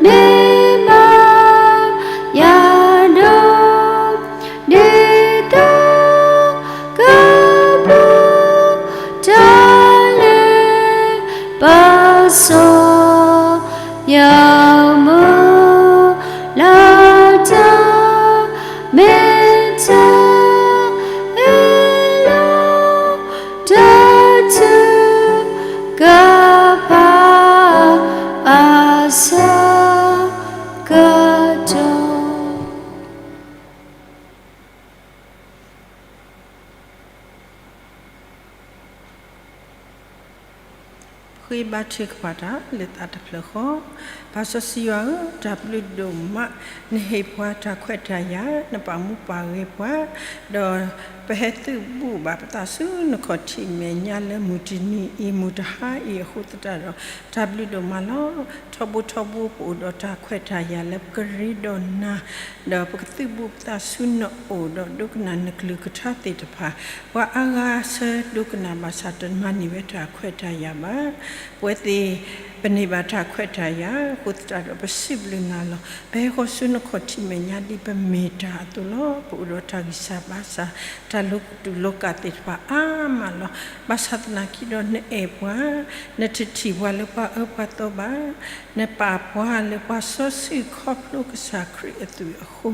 မ့ၢ်မၤယၤဒီး ဒ်သိးကဘျီတၢ်လဲၤ ပစီၤယၤမုၢ် လၢတၢ်မ့ၢ်တၢ်အ့ၣ်လိာ် တၢ်ထုကဖၣ်အဆၢကတီၢ်. ဃ့ဘါထုကဖၣ်တၢ်လၢသးတဖျၢၣ်ဃီ. ပၢ်စီဆှံယွၤဧၢ, တၢ်ဘျုးဒိၣ်မး, နဟ့ၣ်ပှၤတၢ်ခွဲးတၢ်ယာ်, နပာ်မူပာ်ဂဲၤပှၤ, ဒီးပဟဲသုးဘူးဘၣ်ပသးဆူနခီၣ်ထံးမဲာ်ညါလၢမုၢ်တနံၤအံၤ မုၢ်တဟါအံၤအဃိသတးဒီး တၢ်ဘျုးဒိၣ်မးလီၤ. ထီဘိထီဘိ ပအိၣ်ဒီးတၢ်ခွဲးတၢ်ယာ်လၢပကရ့ဒီးနၤ ဒီးပကသုးဘူးပသးဆူနအိၣ်ဒီးဒိကနၣ်နကလုၢ်ကထါသ့ၣ်တဖၣ်, ပှၤအါဂၤဆၢဒိကနၣ်ဘၣ်ဆၣ် တမၤန့ၢ်ဝဲတၢ်ခွဲးတၢ်ယာ်ဘၣ်. ပဝဲသ့ၣ် ပန့ၢ်ဘၣ်တၢ်ခွဲးတၢ်ယာ်အဃိသတးဒီး ပစံးဘျုးနၤလီၤ. ပဟဲဃီၤဆူနခီၣ်ထံးမဲာ်ညါဒ်ပမ့ၢ်တၢ်အသိးလီၤ. ပအိၣ်ဒီးတၢ်ဂံၢ်စၢ်ဘါစၢ်, တၢ်လီၤတူာ်လီၤကာ်သ့ၣ်တဖၣ်အါမးလီၤ. ဘၣ်ဆၣ်သနာ်က့ဒီးနအဲၣ်ပှၤ, နတထံၣ်ပှၤလၢပှၤအၢပှၤသီဘၣ်. နပာ်ပှၤလၢပှၤစီဆှံခီဖျိကစၢ်ခရံာ်အသွံၣ်အဃိ,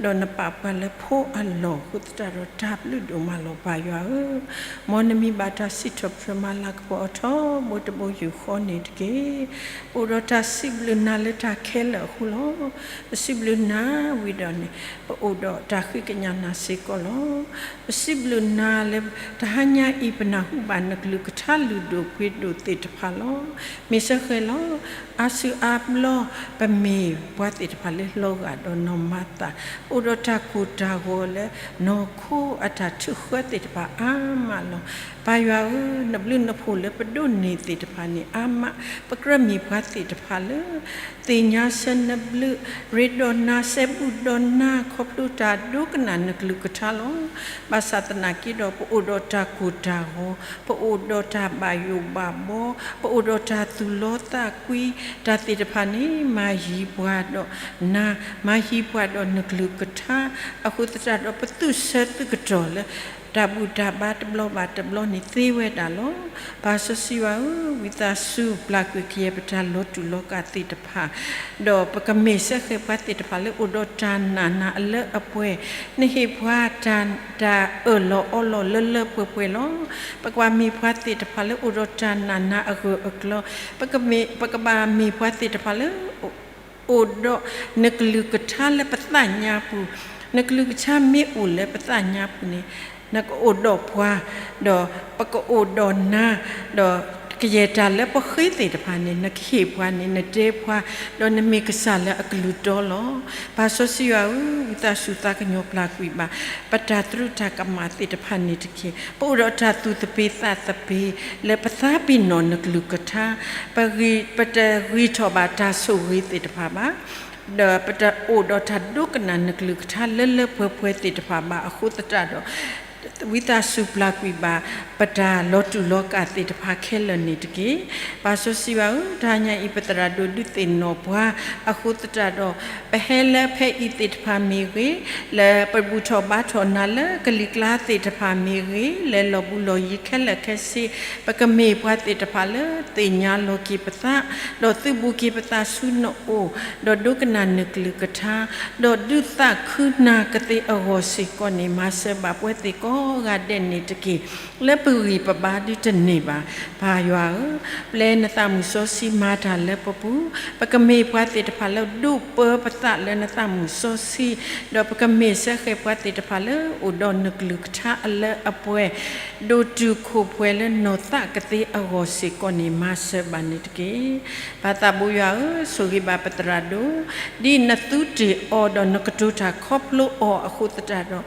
ဒီးနပာ်ပှၤလၢဖိအလီၢ်အဃိသတးဒီး တၢ်ဘျုးဒိၣ်မးလီၤပၢ်ယွၤဧၢ. မ်နမံၤဘၣ်တၢ်စံးထီၣ်ပတြၢၤမၤလၤကပီၤအထီဘိတဘိယူၢ်ဃီန့ၣ်တက့ၢ်. ပအိၣ်ဒီးတၢ်စံးဘျုးနၤလၢတၢ်ခဲလၢာ်အဃိလီၤ. ပစံးဘျုးနၤဝံၤဒီးန့ၣ် ပအိၣ်ဒီးတၢ်ဃ့ကညးနၤစ့ၢ်ကီးလီၤ. ပစံးဘျုးနၤလၢတဟါညါအံၤ ပနၢ်ဟူဘၣ်နကလုၢ်ကထါလုၢ်ဒိၣ်ပှ့ၤဒိၣ်သ့ၣ်တဖၣ်လီၤ. မ့ၢ်စ့ၢ်ကီးလီၤ. အါစုအါဘျီ ပမ့ၢ်ပှၤသ့ၣ်တဖၣ်လၢလီၤဂာ်ဒီးနီၢ်မၤသး, ပအိၣ်ဒီးတၢ်ကိၢ်တၢ်ဂီၤလၢနီၢ်ခိအတၢ်ထုးဃၢသ့ၣ်တဖၣ်အါမးလီၤ. ပၢ်ယွၤဧၢ, နဘျုးနဖှိၣ်လၢပဒိးန့ၢ်သ့ၣ်တဖၣ်န့ၣ်အါမး, ပကြၢးမ့ၢ်ပှၤသ့ၣ်တဖၣ်လၢ သ့ၣ်ညါဆၢနဘျုး, ရ့ဒီးနၤစဲဘူးဒီးနၤ ခီဖျိတၢ်ဒိကနၣ်နကလုၢ်ကထါလီၤ. ဘၣ်ဆၣ်သနာ်က့ဒီး ပအိၣ်ဒီးတၢ်ကိၢ်တၢ်ဂီၤ, ပအိၣ်ဒီးတၢ်ဘၣ်ယိၣ်ဘၣ်ဘီ, ပအိၣ်ဒီးတၢ်သူၣ်လီသးကွံ, တၢ်သ့ၣ်တဖၣ်န့ၣ် မၤယံၤပှၤဒီးနၤ, မၤယံၤပှၤဒီးနကလုၢ်ကထါ, အဃိသတးဒီး ပသူၣ်ဆၢသုးကတီၢ်လၢ တၢ်ဘူၣ်တၢ်ဘါတဘျီဘၣ်တဘျီန့ၣ်သ့ဝဲဒၣ်လီၤ. ပၢ်စီဆှံယွၤဧၢ, ဝံသးစူၤပျၢ်ကွံာ်ကယဲၢ်ပတၢ်လီၤတူာ်လီၤကာ်သ့ၣ်တဖၣ်, ဒီးပကမ့ၢ်စ့ၢ်ကီးပှၤသ့ၣ်တဖၣ်လၢအိၣ်ဒီးတၢ်နာ်နၤအလၢအပှဲၤ, နဟ့ၣ်ပှၤတၢ်အၢၣ်လီၤအီလီၤလၢလၢပှဲၤပှဲၤလီၤ. ပကဘၣ်မ့ၢ်ပှၤသ့ၣ်တဖၣ်လၢအိၣ်ဒီးတၢ်နာ်နၤအဂၢၢ်အကျၢၤ, ပကဘၣ်မ့ၢ်ပှၤသ့ၣ်တဖၣ်လၢ အိၣ်ဒီးနကလုၢ်ကထါလၢပသးညါပူၤ, နကလုၢ်ကထါမ့ၢ်အိၣ်လၢပသးညါပူၤန့ၣ်, နကအိၣ်ဒီးပှၤ, ဒီးပကအိၣ်ဒီးနၤ, ဒီး ကယဲၢ်တၢ်လၢပဃ့သ့ၣ်တဖၣ်န့ၣ် နကဟ့ၣ်ပှၤန့ၣ် နတဲပှၤ, ဒီးနမ့ၢ်ကစၢ်လၢအကလုၢ်တီလီၤ. ပၢ်စီဆှံယွၤဧၢ, ဝံသးစူၤသးကညီၤပျၢ်ကွံာ်ဘၣ် ပတၢ်သရူးတၢ်ကမၣ်သ့ၣ်တဖၣ်န့ၣ်တက့ၢ်. ပအိၣ်ဒီးတၢ်သူၣ်သပ့ၤသးသပ့ၤ လၢပသးပ့ၤနီၣ်နကလုၢ်ကထါ, ပဂံၢ်, ပတဂံၢ်ထီၣ်ဘၣ်တၢ်ဆိၣ်ဂ့ၤသ့ၣ်တဖၣ်ဘၣ် ဒီးပတအိၣ်ဒီးတၢ်ဒိကနၣ်နကလုၢ်ကထါလၢလၢပှဲၤပှဲၤသ့ၣ်တဖၣ်ဘၣ်အဃိသတးဒီး, ဝံသးစူၤပျၢ်ကွံာ်ဘၣ် ပတၢ်လီၤတူာ်လီၤကာ်သ့ၣ်တဖၣ်ခဲလၢာ်န့ၣ်တက့ၢ်. ပၢ်စီဆှံယွၤဧၢ, တဟါညါအံၤ ပသရၣ်ဒိၣ်ဒုးသ့ၣ်နီၣ်ပှၤအဃိသတးဒီး, ပဟဲလၢဖဲအံၤသ့ၣ်တဖၣ်မ့ၢ်ဂ့ၤ, လၢပဘူၣ်ထီၣ်ဘါထီၣ်နၤလၢကလံၤကျါသ့ၣ်တဖၣ်မ့ၢ်ဂ့ၤ, လၢလီၢ်ဘူးလီၢ်ယံၤခဲလၢာ်ခဲဆ့, ပကမ့ၢ်ပှၤသ့ၣ်တဖၣ်လၢသ့ၣ်ညါလီၤက့ၤပသး, ဒီးသုးဘူးက့ၤပသးဆူနအိၣ်, ဒီးဒိကနၣ်နကလုၢ်ကထါ, ဒီးဒုးသးခုနၤကသ့အဂီၢ်စ့ၢ်ကီးန့ၣ် မၤစၢၤဘၣ်ပဝဲသ့ၣ်ကိးဂၤဒဲးန့ၣ်တက့ၢ်. လၢပဂံၢ်ပဘါဒုးတန့ၢ်ဘၣ်. ပၢ်ယွၤဧၢ, ပျဲနသးမုၣ်စီဆှံမၤတၢ်လၢပပူၤ, ပကမ့ၢ်ပှၤသ့ၣ်တဖၣ်လၢဒိးပၢပသးလၢနသးမုၣ်စီဆှံ, ဒီးပကမ့ၢ်စၢဃဲၤပှၤသ့ၣ်တဖၣ်လၢအိၣ်ဒီးနကလုၢ်ကထါအလၢအပှဲၤ, ဒိၣ်တုာ်ခိၣ်ပှဲၤလၢနီၢ်သးကသ့အဂီၢ်စ့ၢ်ကီးန့ၣ် မၤစၢၤဘၣ်န့ၣ်တက့ၢ်. ပၢ်သးဘိယွၤဧၢ, ဆိၣ်ဂ့ၤဘၣ်ပသရၣ်ဒိၣ်, ဒ်နသူတ့ၢ်အီၤဒီးနကတိၤတၢ်ခီဖျိအီၤအဃိသတးဒီး,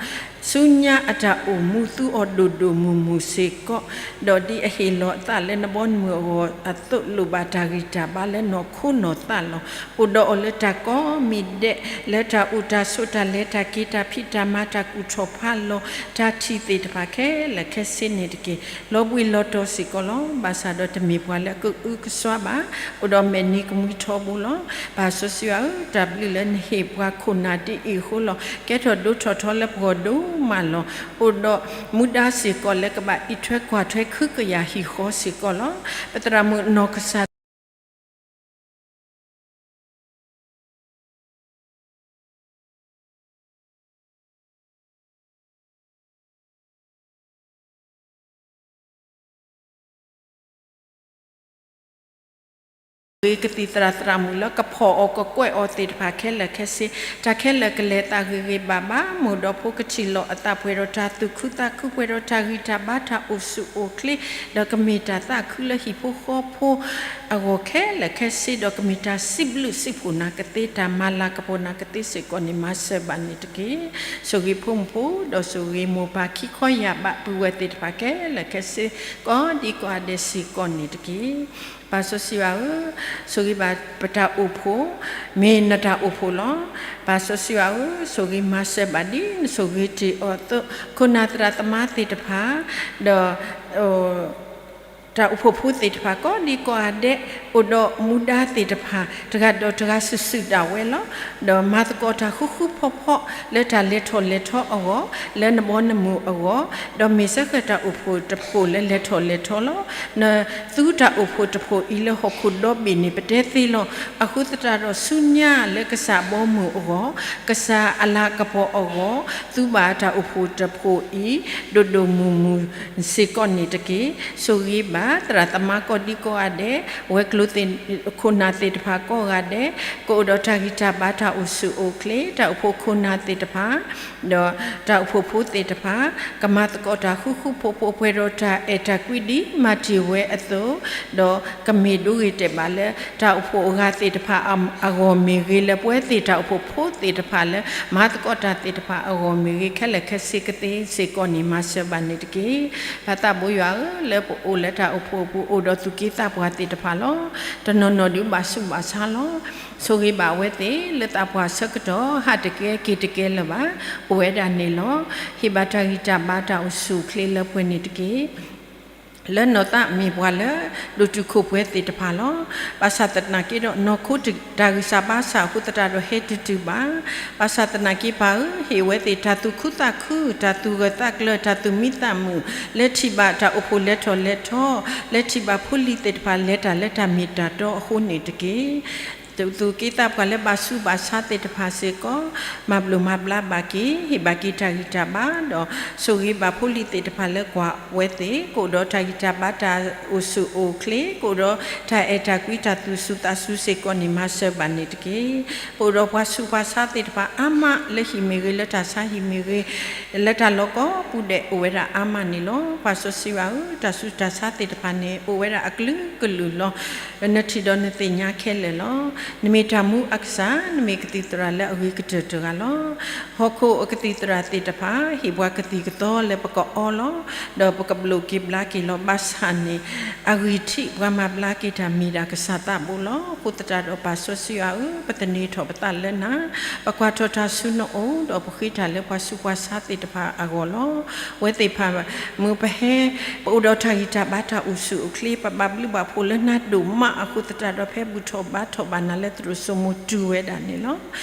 ဆူညါအတၢ်အိၣ်မူသူအီၤဒိၣ်ဒိၣ်မုၢ်မုၢ်စ့ၢ်ကီး, ဒီးဒ်အဟ့ၣ်လီၤအသးလၢနဘီနမုၢ်အဂီၢ်အသိး လိၣ်ဘၣ်တၢ်ဂံၢ်တၢ်ဘါလၢနီၢ်ခိနီၢ်သးလီၤ. အိၣ်ဒီးအီၤလၢတၢ်ကိးမံၤဒဲး, လၢတၢ်အိၣ်တၢ်ဆိးတၢ်လဲၤတၢ်က့ၤတၢ်ဖံးတၢ်မၤ တၢ်ကူၣ်ထီၣ်ဖးလီၤ တၢ်ထံၣ်သ့ၣ်တဖၣ်ခဲလၢာ်ခဲဆ့န့ၣ်တက့ၢ်. လီၤဘှံးလီၤတီၤစ့ၢ်ကီးလီၤ. ဘၣ်ဆၣ်ဒီးတမ့ၢ်ပှၤလၢအကအုကစွါဘၣ်. အိၣ်ဒီးမဲာ်နံၤကမှံထီဘိလီၤ. ပၢ်စီဆှံယွၤဧၢ, တၢ်ဘျုးလၢနဟ့ၣ်ပှၤခိၣ်နၢ်ဒ်အံၤအဃိလီၤ. ကဲထီၣ်ဒိၣ်ထီၣ်ထီလၢပဂီၢ်ဒိၣ်မးလီၤ. အိၣ်ဒီးမူဒါစ့ၢ်ကီးလၢကဘၣ်အံးထွဲကွၢ်ထွဲခုကယၤဟံၣ်ဃီစ့ၢ်ကီးလီၤ. ပသရၣ်မုၣ်နီၢ်ကစၢ် ဂ့ၤကသံၣ်သရၣ်သရၣ်မုၣ်လၢ ကဖီၣ်အီၤကကွဲၢ်အီၤသ့ၣ်တဖၣ်ခဲလၢာ်ခဲဆ့, တၢ်ခဲလၢာ်ကလဲၤသးဂ့ၤဂ့ၤဘၣ်ဘၣ်, မိၢ်ဒီးဖိကထံၣ်လိာ်အသးပှဲၤဒီးတၢ်သူၣ်ခုသးခု ပှဲၤဒီးတၢ်ဂံၢ်တၢ်ဘါ တၢ်အိၣ်ဆူၣ်အိၣ်ချ့, ဒီးကမ့ၢ်တၢ်သးခုလၢဟံၣ်ဖိဃီဖိအဂီၢ်ခဲလၢာ်ခဲဆ့, ဒီးကမ့ၢ်တၢ်စံးဘျုးစံးဖှိၣ်နၤကသ့ တၢ်မၤလၤကပီၤနၤကသ့စ့ၢ်ကီးန့ၣ် မၤစၢၤဘၣ်န့ၣ်တက့ၢ်. ဆိၣ်ဂ့ၤဖိမုၣ်ဖိ ဒီးဆိၣ်ဂ့ၤမိၢ်ပၢ်ခံခီယာ်ဘး ပုၢ်ဝဲၢ်သ့ၣ်တဖၣ်ခဲလၢာ်ခဲဆ့ ကိးဒံကိးဂၤဒဲးစ့ၢ်ကီးန့ၣ်တက့ၢ်. ပၢ်စီဆှံယွၤဧၢ, ဆိၣ်ဂ့ၤဘၣ်ပတၢ်အိၣ်ဖှိၣ်, မ့ၢ်နတၢ်အိၣ်ဖှိၣ်လီၤ. ပၢ်စီဆှံယွၤဧၢ, ဆိၣ်ဂ့ၤမၤစၢၤဘၣ်ဒ်နဆိၣ်ဂ့ၤတ့ၢ်အီၤအသိး, ခိၣ်နၢ်သရၣ်သမါသ့ၣ်တဖၣ်, ဒီး တၢ်အိၣ်ဖှိၣ်ဖိသ့ၣ်တဖၣ် ကိးဒံကိးဂၤဒဲး အိၣ်ဒီးမူဒါသ့ၣ်တဖၣ် တဂၤဒီးတဂၤစုာ်စုာ်ဒၣ်ဝဲလီၤ. ဒီးမၤသကိးတၢ်ဃူဃူဖိးဖိး လၢတၢ်လဲၤထီၣ်လဲၤထီအဂီၢ်, လၢနဘီနမုၢ်အဂီၢ်, ဒီးမ့ၢ်စၢဃဲၤတၢ်အိၣ်ဖှိၣ်တဖှိၣ်လၢလဲၤထီၣ်လဲၤထီလီၤ. နသူတၢ်အိၣ်ဖှိၣ်တဖှိၣ်အံၤလၢဟီၣ်ခိၣ်ဒီဘ့ၣ်န့ၣ် ပတဲသ့လီၤ. အဃိသတးဒီးဆူညါလၢကစၢ်ဘီမုၢ်အဂီၢ်, ကစၢ်အလၤကပီၤအဂီၢ်, သူဘၣ်တၢ်အိၣ်ဖှိၣ်တဖှိၣ်အံၤ ဒိၣ်ဒိၣ်မုၢ်မုၢ်စ့ၢ်ကီးန့ၣ်တက့ၢ်. ဆိၣ်ဂ့ၤဘၣ်သရၣ်သမါကိးဒံကိးဂၤဒဲး, ဝဲၤကျိၤသ့ၣ်ခိၣ်နၢ်သ့ၣ်တဖၣ်ကိးဂၤဒဲး, ကအိၣ်ဒီးတၢ်ဂံၢ်တၢ်ဘါ တၢ်အိၣ်ဆူၣ်အိၣ်ချ့, တၢ်အိၣ်ဖှိၣ်ခိၣ်နၢ်သ့ၣ်တဖၣ်, ဒီးတၢ်အိၣ်ဖှိၣ်ဖိသ့ၣ်တဖၣ်, ကမၤသကိးတၢ်ဃူဃူဖိးဖိး ပှဲၤဒီးတၢ်အဲၣ်တၢ်ကွံဒ်မၤတ့ၢ်ဝဲအသိး, ဒီးကမ့ၢ်ဒိဂ့ၤတဲာ်ဘၣ်လၢ တၢ်အိၣ်ဖှိၣ်အဂၤသ့ၣ်တဖၣ်အဂီၢ်မ့ၢ်ဂ့ၤ, လၢပဝဲသ့ၣ်တၢ်အိၣ်ဖှိၣ်ဖိသ့ၣ်တဖၣ်လၢ မၤသကိးတၢ်သ့ၣ်တဖၣ်အဂီၢ်မ့ၢ်ဂ့ၤ, ခဲလၢာ်ခဲဆ့ကသ့စ့ၢ်ကီးန့ၣ် မၤစၢၤဘၣ်န့ၣ်တက့ၢ်. ပၢ်သးဘိယွၤဧၢ, လၢပအိၣ်လၢတၢ်အိၣ်ဖှိၣ်အပူၤ အိၣ်ဒီးသူၣ်က့သးပှၢ်သ့ၣ်တဖၣ်လီၤ. တနီၤနီၤဒုးဘၣ်ဆူးဘၣ်ဆါလီၤ. ဆိၣ်ဂ့ၤဘၣ်အဝဲသ့ၣ်လၢသးပှၢ်ဆၢကတီၢ် ဟးတကဲက့ၤတကဲလၢၤဘၣ်, အိၣ်ဝဲဒၣ်န့ၣ်လီၤ. ဟ့ၣ်ဘၣ်တၢ်ဂံၢ်တၢ်ဘါ တၢ်အိၣ်ဆူၣ်အိၣ်ချ့လၢပှဲၤန့ၣ်တက့ၢ်. လၢနီၢ်သးမ့ၢ်ပှၤလၢ ဒိၣ်တုာ်ခိၣ်ပှဲၤသ့ၣ်တဖၣ်လီၤ. ဘၣ်ဆၣ်သနာ်က့ဒီး နီၢ်ခိတၢ်ဂံၢ်စၢ်ဘါစၢ်အဃိသတးဒီး ဟဲတတုၤဘၣ်. ဘၣ်ဆၣ်သနာ်က့ပၢ်ဧၢ, ဟ့ၣ်ဝဲသ့ၣ်တၢ်သူၣ်ခုသးခု, တၢ်သူၣ်ဂၢၢ်သးကျၢၤ, တၢ်သူၣ်မံသးမုာ်, လၢထံၣ်ဘၣ်တၢ်အိၣ်ဖှိၣ်လဲၤထီၣ်လဲၤထီ, လၢထံၣ်ဘၣ်ဖိလံၤသ့ၣ်တဖၣ်လဲၤတၢ်လၢတၢ်မ့ၢ်တၢ်တီအဃိန့ၣ်တက့ၢ်. သူၣ်က့သးပှၢ်လၢဘၣ်ဆူးဘၣ်ဆါသ့ၣ်တဖၣ်စ့ၢ်ကီး, မၤဘျိးမၤဘျါဘၣ်က့ၤ, ဟ့ၣ်ဘၣ်က့ၤတၢ်ဂံၢ်တၢ်ဘါဒီး ဆိၣ်ဂ့ၤဘၣ်ဖိလံၤသ့ၣ်တဖၣ်လၢကွၢ်ဝဲသ့ၣ်, ကအိၣ်ဒီးတၢ်ဂံၢ်တၢ်ဘါတၢ်အိၣ်ဆူၣ်အိၣ်ချ့, ကအိၣ်ဒီးတၢ်အဲၣ်တၢ်ကွံတၢ်သူၣ်စူၤသးစူၤစ့ၢ်ကီးန့ၣ် မၤစၢၤဘၣ်န့ၣ်တက့ၢ်. ကအိၣ်ဒီးပှၤဆူးပှၤဆါသ့ၣ်တဖၣ်အါမး လၢဟံၣ်မ့ၢ်ဂ့ၤ လၢတၢ်ဆါဟံၣ်မ့ၢ်ဂ့ၤ, လၢတၢ်လီၢ်ကိးပူၤဒဲး အိၣ်ဝဲဒၣ်အါမးန့ၣ်လီၤ. ပၢ်စီဆှံယွၤဧၢ, တၢ်ဆူးတၢ်ဆါသ့ၣ်တဖၣ်န့ၣ် အိၣ်ဝဲဒၣ်အကလုာ်ကလုာ်လီၤ. နထံၣ်ဒီးနသ့ၣ်ညါခဲလၢာ်လီၤ. နမ့ၢ်တၢ်မူအကစၢ်, နမ့ၢ်ကသံၣ်သရၣ်လၢအဂ့ၤကတၢၢ်တဂၤလီၤ. ဟီၣ်ခိၣ်အကသံၣ်သရၣ်သ့ၣ်တဖၣ် ဟ့ၣ်ပှၤကသံၣ်ကသီလၢပကအီလီၤ, ဒီးပကဘျိးက့ၤဘျါက့ၤလီၤ. ဘၣ်ဆၣ်န့ၣ် အဂံၢ်ထံးပှၤမၤဘျါက့ၤတၢ်မ့ၢ်ဒၣ်ကစၢ်သးဘိလီၤ. အဃိသတးဒီးပၢ်စီဆှံယွၤဧၢ, ပသန့ၤထီၣ်ပသးလၢနၤ, ပကွၢ်ထီၣ်တၢ်ဆူနအိၣ်, ဒီးပဃ့တၢ်လၢပှၤဆူးပှၤဆါသ့ၣ်တဖၣ်အဂီၢ်လီၤ. အဝဲသ့ၣ်တဖၣ် မုၢ်ပဟဲ ပအိၣ်ဒီးတၢ်ဂံၢ်တၢ်ဘါတၢ်အိၣ်ဆူၣ်အိၣ်ချ့, ပဘၣ်ဘျုးဘၣ်ဖှိၣ်လၢနၤဒိၣ်မးအဃိသတးဒီး ဖဲဘူၣ်ထီၣ်ဘါထီၣ်ဘၣ်နၤလၢသရိာ်စိမိၤတုၤဝဲဒၣ်န့ၣ်လီၤ.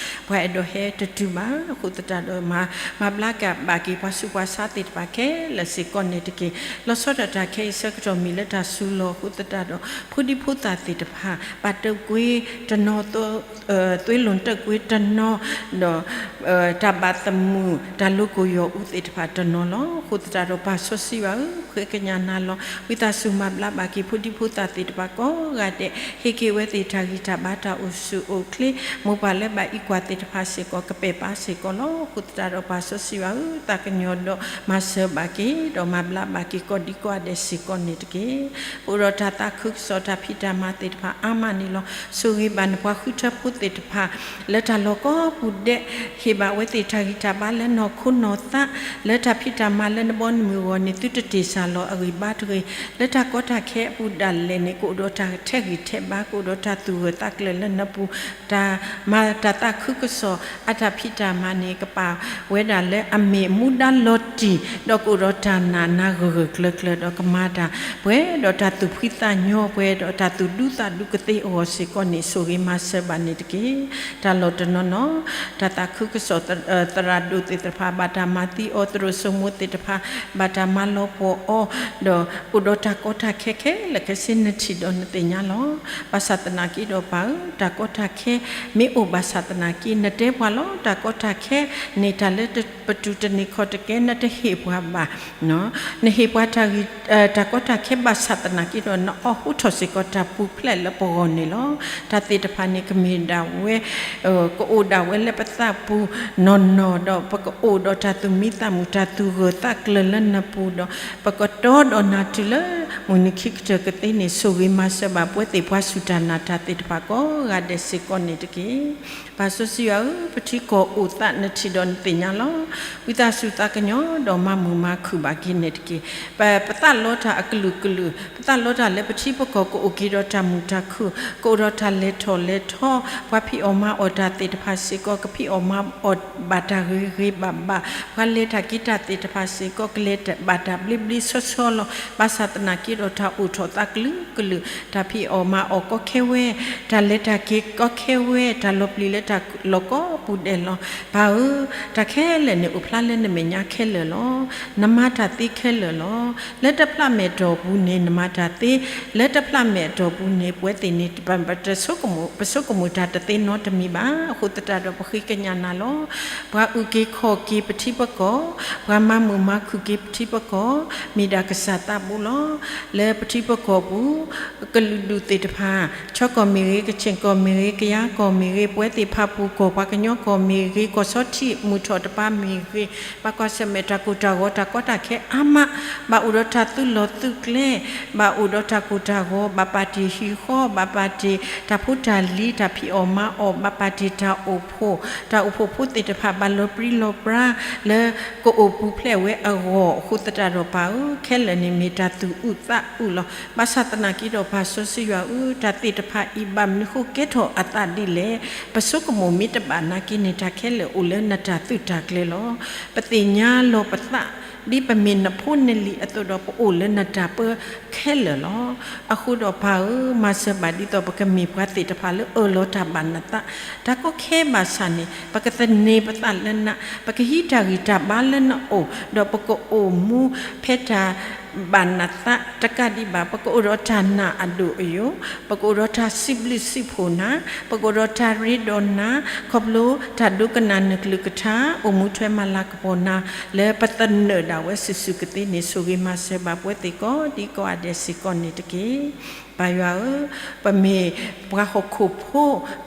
ပှၤအဲၣ်ဒိးဟဲတတုၤဘၣ်. အဃိသတးဒီးမၤ မၤဘျါက့ၤဘၣ်က့ၤပှၤဆူးပှၤဆါသ့ၣ်တဖၣ်ခဲလၢာ်စ့ၢ်ကီးန့ၣ်တက့ၢ်. လီၤဆီဒၣ်တၢ်ခဲအံၤဆၢကတီၢ်မ့ၢ်လၢတၢ်စူၤလီၤအဃိသတးဒီး ဖိဒံဖိသၣ်သ့ၣ်တဖၣ် ဘၣ်တၢ်ကွ့တနီၤ သွ့လိာ်တၢ်ကွ့တနီၤ, ဒီး တၢ်ဘၣ်သမုာ်တၢ်လိၤကိၢ်ယီၤအူသ့ၣ်တဖၣ်တနီၤလီၤ. အဃိသတးဒီးပၢ်စီဆှံယွၤဧၢ, ဃ့ကညးနၤလီၤ. ဝံသးစူၤမၤဘျါဘၣ်က့ၤဖိဒံဖိသၣ်သ့ၣ်တဖၣ်ကိးဂၤဒဲး, ဟ့ၣ်က့ၤဝဲသ့ၣ်တၢ်ဂံၢ်တၢ်ဘါတၢ်အိၣ်ဆူၣ်အိၣ်ချ့, မိၢ်ပၢ်လၢဘၣ်အံးကွၢ်သ့ၣ်တဖၣ်စ့ၢ်ကီး ကပဲာ်ပာ်စ့ၢ်ကီးလီၤ. အဃိသတးဒီးပၢ်စီဆှံယွၤဧၢ, သးကညီၤဒီးမၤစၢၤဘၣ်က့ၤ ဒီးမၤဘျါဘၣ်က့ၤကိးဒံကိးဂၤဒဲးစ့ၢ်ကီးန့ၣ်တက့ၢ်. ပအိၣ်ဒီးတၢ်သးခုကစီၣ်တၢ်ဖံးတၢ်မၤသ့ၣ်တဖၣ်အါမးန့ၣ်လီၤ. ဆိၣ်ဂ့ၤဘၣ်နပှၤဃုထၢဖိသ့ၣ်တဖၣ် လၢတၢ်လီၢ်ကိးပူၤဒဲး, ဟ့ၣ်ဘၣ်ဝဲသ့ၣ်တၢ်ဂံၢ်တၢ်ဘါလၢနီၢ်ခိနီၢ်သး, လၢတၢ်ဖံးတၢ်မၤလၢနဘီနမုၢ်အဂီၢ်န့ၣ် သုတတ့ၢ်စၢ်လီၤအဂ့ၢ်ဘါတဂ့ၤ. လၢတၢ်ကီတၢ်ခဲအပူၤဒၣ်လဲာ်န့ၣ် ကအိၣ်ဒီးတၢ်ထဲးဂံၢ်ထဲးဘါ, ကအိၣ်ဒီးတၢ်သူၣ်ဂၢၢ်သးကျၢၤလၢနပူၤ, တၢ်မၤတၢ်သးခုကစီၣ် အတၢ်ဖံးတၢ်မၤန့ၣ် ကပာ်ဝဲဒၣ်လၢအမ့ၢ်မူဒါလီၤတံၢ်, ဒီးကအိၣ်ဒီးတၢ်နာ်နၤဂၢၢ်ဂၢၢ်ကျၢၤကျၢၤ, ဒီးကမၤတၢ်ပှဲၤဒီးတၢ်သူၣ်ဖှံသးညီ, ပှဲၤဒီးတၢ်သူၣ်ဒူသးဒူကသ့အဂီၢ်စ့ၢ်ကီးန့ၣ် ဆိၣ်ဂ့ၤမၤစၢၤဘၣ်န့ၣ်တက့ၢ်. တၢ်လီၢ်တနီၤနီၤ တၢ်သးခုကစီၣ် သရၣ်ဒိၣ်သ့ၣ်တဖၣ် ဘၣ်တၢ်မၤသံအီၤ, သရိာ်စိမိၤသ့ၣ်တဖၣ် ဘၣ်တၢ်မၤလီၤပှီၢ်အီၤ, ဒီးအိၣ်ဒီးတၢ်ကီတၢ်ခဲခဲလၢာ်ခဲဆ့ နထံၣ်ဒီးနသ့ၣ်ညါလီၤ. ဘၣ်ဆၣ်သနာ်က့ဒီးပၢ်ဧၢ, တၢ်ကီတၢ်ခဲမ့ၢ်အိၣ်ဘၣ်ဆၣ်သနာ်က့ နတဲပှၤလီၤ. တၢ်ကီတၢ်ခဲန့ၣ် တၢ်လၢပတူၢ်တန့ၢ်ခီၣ်တကဲ နတဟ့ၣ်ပှၤဘၣ် နဟ့ၣ်ပှၤတၢ်ဂံၢ် တၢ်ကီတၢ်ခဲဘၣ်ဆၣ်သနာ်က့ဒီး နအိးဟူထီၣ်စ့ၢ်ကီးတၢ်ပူၤဖျဲးလၢပဂီၢ်န့ၣ်လီၤ. တၢ်သ့ၣ်တဖၣ်န့ၣ် ကမ့ၢ်ဒၣ်ဝဲ ကအိၣ်ဒၣ်ဝဲလၢပသးပူၤနီၢ်နီၢ်ဒီး ပကအိၣ်ဒီးတၢ်သူၣ်မံသးမုာ် တၢ်သူၣ်ဂၢၢ်သးကျၢၤလၢနပူၤဒီး ပကတီဒီးနၤတုၤလၢမုၢ်နံၤခံကတၢၢ်ကသ့န့ၣ် ဆိၣ်ဂ့ၤမၤစၢၤဘၣ်ပဝဲသ့ၣ်ပှၤစူၢ်တၢ်နာ်တၢ်သ့ၣ်တဖၣ်ကိးဂၤဒဲးစ့ၢ်ကီးန့ၣ်တက့ၢ်. ပၢ်စီဆှံယွၤဧၢ, ပထံကီၢ်အိၣ်သးနထံၣ်ဒီးနသ့ၣ်ညါလီၤ. ဝံသးစူၤသးကညီၤဒီးမၤမုာ်မၤခုၣ်ဘၣ်က့ၤန့ၣ်တက့ၢ်. ပ ပသးလီတၢ်အကလုာ်ကလုာ်, ပသးလီတၢ်လၢပထံပကီၢ်ကအိၣ်က့ၤဒီးတၢ်မုာ်တၢ်ခုၣ်, ကအိၣ်ဒီးတၢ်လဲၤထီၣ်လဲၤထီ, ပှၤဖံးအီၣ်မၤအီၣ်တၢ်သ့ၣ်တဖၣ်စ့ၢ်ကီး ကဖံးအီၣ်မၤအီၣ်ဘၣ်တၢ်ဂ့ၤဂ့ၤဘၣ်ဘၣ်, ပှၤလဲၤတၢ်က့ၤတၢ်သ့ၣ်တဖၣ်စ့ၢ်ကီး ကလဲၤဘၣ်တၢ်ဘျ့ဘျ့ဆှီဆှီလီၤ. ဘၣ်ဆၣ်သနာ်က့ဒီးတၢ်အိၣ်ထီၣ်သးကလုာ်ကလုာ်, တၢ်ဖံးအီၣ်မၤအီၣ်ကီခဲဝဲ, တၢ်လဲၤတၢ်က့ၤကီခဲဝဲ, တၢ်လီၤပျံၤလၢတၢ်လီၢ်ကိးပူၤဒဲးလီၤ. ပၢ်ဧၢ, တၢ်ခဲလၢာ်န့ၣ် အိၣ်ဖျါလၢနမဲာ်ညါခဲလၢာ်လီၤ. နမၤတၢ်သ့ခဲလၢာ်လီၤ. လၢတဖျးမဲာ်တီၢ်ပူၤန့ၣ် နမၤတၢ်သ့, လၢတဖျးမဲာ်တီၢ်ပူၤန့ၣ် ပဝဲသ့ၣ်န့ၣ် ပ ပတဆိကမိၣ်, ပဆိကမိၣ်တၢ်တသ့နီတမံၤဘၣ်. အဃိသတးဒီးပဃ့ကညးနၤလီၤ. ပှၤအုၣ်က့ၤခီၣ်က့ၤပထံပကီၢ်, ပှၤမၤမုာ်မၤခုၣ်က့ၤပထံပကီၢ်, မ့ၢ်ဒၣ်ကစၢ်သးဘိလီၤ. လၢပထံပကီၢ်ပူၤ ကလုာ်ဒူၣ်သ့ၣ်တဖၣ်, ခၠီကီၢ်မ့ၢ်ဂ့ၤ, ကခ့ၣ်ကီၢ်မ့ၢ်ဂ့ၤ, ကယၤကီၢ်မ့ၢ်ဂ့ၤ, ပဝဲသ့ၣ်ဖၣ်ပူၣ်ကီၢ်, ပှၤကညီကီၢ်မ့ၢ်ဂ့ၤ, ကီၢ်ဆီထံးမုၢ်ထီၣ်တပၤမ့ၢ်ဂ့ၤ, ဘၣ်ကွၢ်ဆၢၣ်မဲာ်တၢ်ကိၢ်တၢ်ဂီၤ တၢ်ကီတၢ်ခဲအါမး, ဘၣ်အိၣ်ဒီးတၢ်သုးလီၢ်သုးကျဲ, ဘၣ်အိၣ်ဒီးတၢ်ကိၢ်တၢ်ဂီၤ, ဘၣ်ပာ်တ့ၢ်ဟံၣ်ဃီ, ဘၣ်ပာ်တ့ၢ်တၢ်ဖိတၢ်လံၤ, တၢ်ဖံးအီၣ်မၤအီၣ်, ဘၣ်ပာ်တ့ၢ်တၢ်အိၣ်ဖှိၣ်, တၢ်အိၣ်ဖှိၣ်ဖိသ့ၣ်တဖၣ် ဘၣ်လီၤပြံလီၤပြါ လၢကအိၣ်ပူၤဖျဲးဝဲအဂီၢ်. အဃိသတးဒီးပၢ်ဧၢ, ခဲလၢာ်န့ၣ်မ့ၢ်တၢ်သူၣ်အုးသးအုးလီၤ. ဘၣ်ဆၣ်သနာ်က့ဒီးပၢ်စီဆှံယွၤဧၢ, တၢ်သ့ၣ်တဖၣ်အံၤ ဘၣ်မနုၤဃိကဲထီၣ်အသးဒ်လဲၣ်. ပဆိကမိၣ်မ့ၢ်တဘၣ်နာ်က့န့ၣ် တၢ်ခဲလၢာ်အိၣ်လၢနတၢ်သုးတၢ်ကျဲၤလီၤ. ပသ့ၣ်ညါလီၤပသး ဒ်ပမ့ၢ်နဖိနလံၤအသိးဒီး ပအိၣ်လၢနတၢ်ပၢခဲလၢာ်လီၤ. အဃိဒီးပၢ်ဧၢ, မၤစၢၤဘၣ်ဒ်သိးပကမ့ၢ်ပှၤသ့ၣ်တဖၣ်လၢအၢၣ်လီၤတၢ်ဘၣ်နသး, တၢ်ကီခဲဘၣ်ဆၣ်န့ၣ် ပကသန့ၤပသးလၢနၤ, ပကဟံးတၢ်ဂံၢ်တၢ်ဘါလၢနအိၣ်, ဒီးပကအိၣ်မူဖဲတၢ်ဘၣ်နသးတကးဒံးဘၣ်, ပကအိၣ်ဒီးတၢ်နာ်အဒိၣ်အယိာ်, ပကအိၣ်ဒီးတၢ်စံးဘျုးစံးဖှိၣ်နၤ, ပကအိၣ်ဒီးတၢ်ရ့ဒီးနၤ, ခီဖျိတၢ်ဒိကနၣ်နကလုၢ်ကထါ, အိၣ်မူထွဲမၤလၤကပီၤနၤ လၢပသနၢၣ်ဒၣ်ဝဲစုာ်စုာ်ကသ့န့ၣ် ဆိၣ်ဂ့ၤမၤစၢၤဘၣ်ပဝဲသ့ၣ်ကိးဒံကိးဂၤဒဲးစ့ၢ်ကီးန့ၣ်တက့ၢ်. ပၢ်ယွၤဧၢ, ပမ့ၢ်ပှၤဟီၣ်ခိၣ်ဖိ,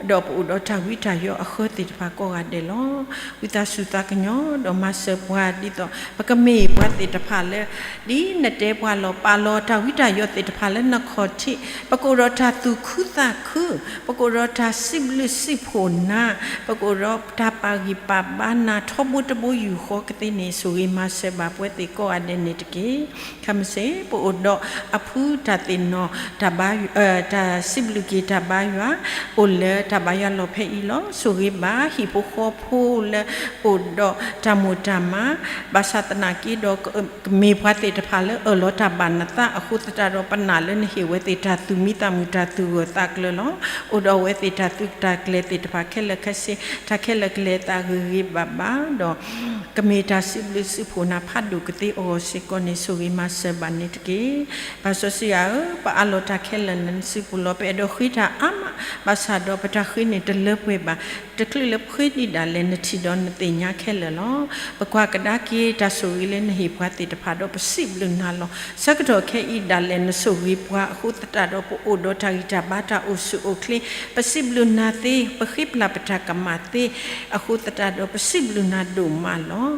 ဒီးပအိၣ်ဒီးတၢ်ဝံတၢ်ယိးအဃၢသ့ၣ်တဖၣ်ကိးဂၤဒဲးလီၤ. ဝံသးစူၤသးကညီၤ, ဒီးမၤစၢၤပှၤဒ်သိး ပကမ့ၢ်ပှၤသ့ၣ်တဖၣ်လၢ ဒ်နတဲပှၤလီၤ, ပာ်လီၤတၢ်ဝံတၢ်ယိးသ့ၣ်တဖၣ်လၢနခီၣ်ထံး, ပကအိၣ်ဒီးတၢ်သူၣ်ခုသးခု, ပကအိၣ်ဒီးတၢ်စံးဘျုးစံးဖှိၣ်နၤ, ပကအိၣ်ဒီးတၢ်ပာ်ဂံၢ်ပာ်ဘါနၤ ထီဘိတဘိယူၢ်ဃီကသ့န့ၣ် ဆိၣ်ဂ့ၤမၤစၢၤဘၣ်ပဝဲသ့ၣ်ကိးဂၤဒဲးန့ၣ်တက့ၢ်. ခဲမုၢ်ဆ့ၣ် ပအိၣ်ဒီးအဖုတၢ်သ့ၣ်နီၣ်, တၢ်စံးဘျုးက့ၤတၢ်ဘါယွၤ, အိၣ်လၢတၢ်ဘါယွၤလီၢ်ဖဲအံၤလီၤ. ဆိၣ်ဂ့ၤဘၣ်ဟံၣ်ဖိဃီဖိလၢအိၣ်ဒီးတၢ်မိၣ်တၢ်မး, ဘၣ်ဆၣ်သနာ်က့ဒီး ကမ့ၢ်ပှၤသ့ၣ်တဖၣ်လၢအၢၣ်လီၤတၢ်ဘၣ်နသးအဃိသတးဒီး ပနာ်လၢနဟ့ၣ်ဝဲသ့ၣ်တၢ်သူၣ်မံသးမုာ် တၢ်သူၣ်ဂၢၢ်သးကျၢၤလီၤ. အိၣ်ဒီးအဝဲသ့ၣ်တၢ်သုးတၢ်ကျဲၤသ့ၣ်တဖၣ်ခဲလၢာ်ခဲဆ့ တၢ်ခဲလၢာ်ကလဲၤအသးဂ့ၤဂ့ၤဘၣ်ဘၣ်ဒီး ကမ့ၢ်တၢ်စံးဘျုးစံးဖှိၣ်နၤဖးဒိၣ်ကသ့အဂီၢ်စ့ၢ်ကီးန့ၣ် ဆိၣ်ဂ့ၤမၤစၢၤဘၣ်န့ၣ်တက့ၢ်. ပၢ်စီဆှံယွၤဧၢ, ပအးလီၤတၢ်ခဲလၢာ်လၢနစုပူၤလီၤ. ပအဲၣ်ဒိးဃ့တၢ်အါမး, ဘၣ်ဆၣ်ဒီးပတၢ်ဃ့န့ၣ်တလၢပှဲၤဘၣ်. တချုးလၢပဃ့ဒံးဒၣ်လဲာ် နထံၣ်ဒီးနသ့ၣ်ညါခဲလၢာ်လီၤ. ပကွၢ်ကဒါက့ၤတၢ်ဆိၣ်ဂ့ၤလၢနဟ့ၣ်ပှၤသ့ၣ်တဖၣ်ဒီးပစံးဘျုးနၤလီၤ. ဆၢကတီၢ်ခဲအံၤဒၣ်လဲာ် နဆိၣ်ဂ့ၤပှၤအဃိသတးဒီး ပအိၣ်ဒီးတၢ်ဂံၢ်တၢ်ဘါတၢ်အိၣ်ဆူၣ်အိၣ်ချ့, ပစံးဘျုးနၤသ့, ပဃ့ပျၢ်ပတၢ်ကမၣ်သ့ အဃိသတးဒီး ပစံးဘျုးနၤဒိၣ်မးလီၤ.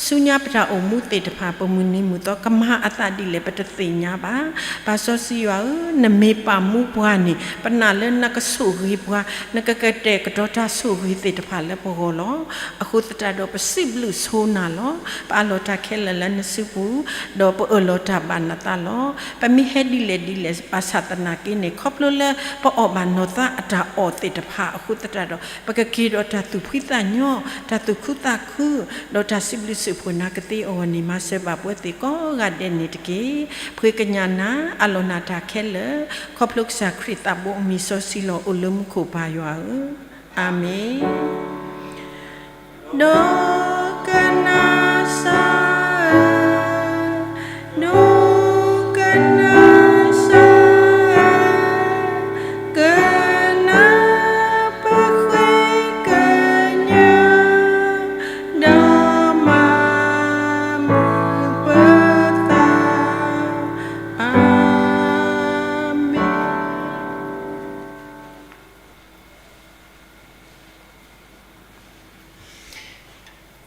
ဆူညါပတၢ်အိၣ်မူသ့ၣ်တဖၣ် ပမုၢ်နံၤမုၢ်သီ ကမၤအသးဒ်လဲၣ် ပတသ့ၣ်ညါဘၣ်. ပၢ်စီဆှံယွၤဧၢ, နမ့ၢ်ပာ်မူပှၤန့ၣ် ပနာ်လၢနကဆိၣ်ဂ့ၤပှၤ, နကကတဲာ်ကတီၤတၢ်ဆိၣ်ဂ့ၤသ့ၣ်တဖၣ်လၢပဂီၢ်လီၤ. အဃိသတးဒီး ပစံးဘျုးဆိနၤလီၤ. ပအးလီၤတၢ်ခဲလၢာ်လၢနစုပူၤ, ဒီးပအၢၣ်လီၤတၢ်ဘၣ်နသးလီၤ. ပမ့ၢ်ဟဲဒ်လဲၣ်ဒ်လဲၣ် ဘၣ်ဆၣ်သနာ်က့န့ၣ် ခီဖျိလၢပအီၣ်ဘၣ်နီၢ်သးအတၢ်အီၣ်သ့ၣ်တဖၣ်အဃိသတးဒီး ပကက့ၤဒီးတၢ်သူၣ်ဖှံသးညီ, တၢ်သူၣ်ခုသးခု, ဒီးတၢ်စံးဘျုးစံးဖှိၣ်နၤကသ့အဂီၢ်န့ၣ် မၤစၢၤဘၣ်ပဝဲသ့ၣ်ကိးဂၤဒဲးန့ၣ်တက့ၢ်. ပဃ့ကညးနၤ, အးလီၤနၤတၢ်ခဲလၢာ်, ခီဖျိကစၢ်ခရံာ်သးဘိအမံၤစီဆှံလီၤ. အိၣ်လၢမူခိၣ်ပၢ်ယွၤဧၢ, အၤမ့ၣ်. ဒိကနၣ်စၢ်ဧၢ, ဒိကနၣ်စၢ်ဧၢ, ကနၢ်ပဃ့ကညး, ဒီးမၤမုာ်ပသး, အၤမ့ၣ်.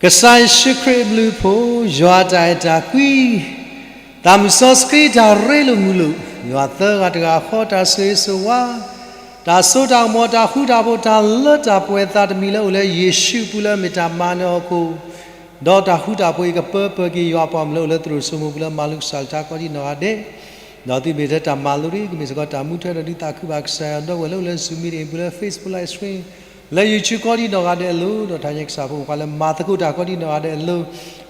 ကစၢ်ယ့ၣ်ၡူးခရံာ်အဘျုးအဖှိၣ်, ယွၤအတၢ်အဲၣ်တၢ်ကွံ, သးမုၢ်စီဆှံတၢ်ရ့လိာ်မုာ်လိာ်, ယွၤသၢဂၤတဂၤဃီတၢ်ဆိၣ်ဂ့ၤဆိၣ်ဝါ, တၢ်စိတၢ်ကမီၤ တၢ်ဃူတၢ်ဖိး တၢ်လၢတၢ်ပှဲၤသးတမံၤလၢအိၣ်လၢယ့ၣ်ၡူးအပူၤလၢအမ့ၢ်တၢ်မၤနၢၤဟီၣ်ခိၣ်, ဒီးတၢ်ဃူတၢ်ဖိးအံၤကပၢပၢၢ်က့ၤယွၤအပှၤမုၣ်လၢအိၣ်လၢသရိာ်စိမိၤပူၤလၢမၤလိကစၢ်တၢ်ကိးဒံးနီၢ်ဂၤဒဲး, ဒီးသုမ့ၢ်ထဲတၢ်မၤလိတဂ့ၤ ကမ့ၢ်စ့ၢ်ကီးတၢ်မူထွဲဒီးဒုးသးခုဘၣ်ကစၢ်ယွၤ ဒီပုၢ်ဝဲၢ်လၢအိၣ်လၢ Zoom meeting အပူၤလၢ Facebook Live Stream လၢYouTubeကိးဒံးနီၢ်ဂၤဒဲးအလိၤ, ဒီးတၢ်ညါကစၢ်ဖိမုၣ်ပှၤလၢမၤသကိးတၢ်ကိးဒံးနီၢ်ဂၤဒဲးအလိၤ,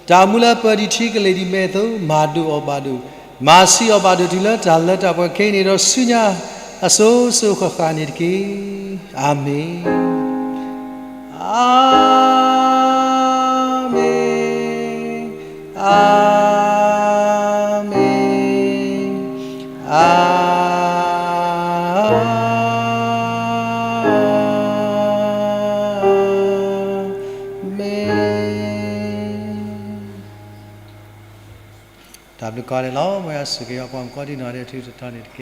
တၢ်မူလၢပၢၤဒံးထံကလ့ၢ်ဒံးမဲာ်အသိး မၤဒိၣ်အီၣ်ဘၣ်ဒိၣ်, မၤဆံးအီၣ်ဘၣ်ဒိၣ်တုၤလၢတၢ်လၢတၢ်ပှဲၤခဲအံၤန့ၣ်ဒီး ဆူညါအစိၤစိၤဃၣ်ဃၣ်န့ၣ်တက့ၢ်. အၤမ့ၣ်, အၤမ့ၣ်, အၤမ့ၣ်, အၤမ့ၣ်. တၢ်ဘျုးကိးဂၤဒဲးလီၤ. မ်ယွၤဆိၣ်ဂ့ၤပှၤကိးဒံးနီၢ်ဂၤဒဲး ထုးထီၣ်န့ၣ်တက့ၢ်.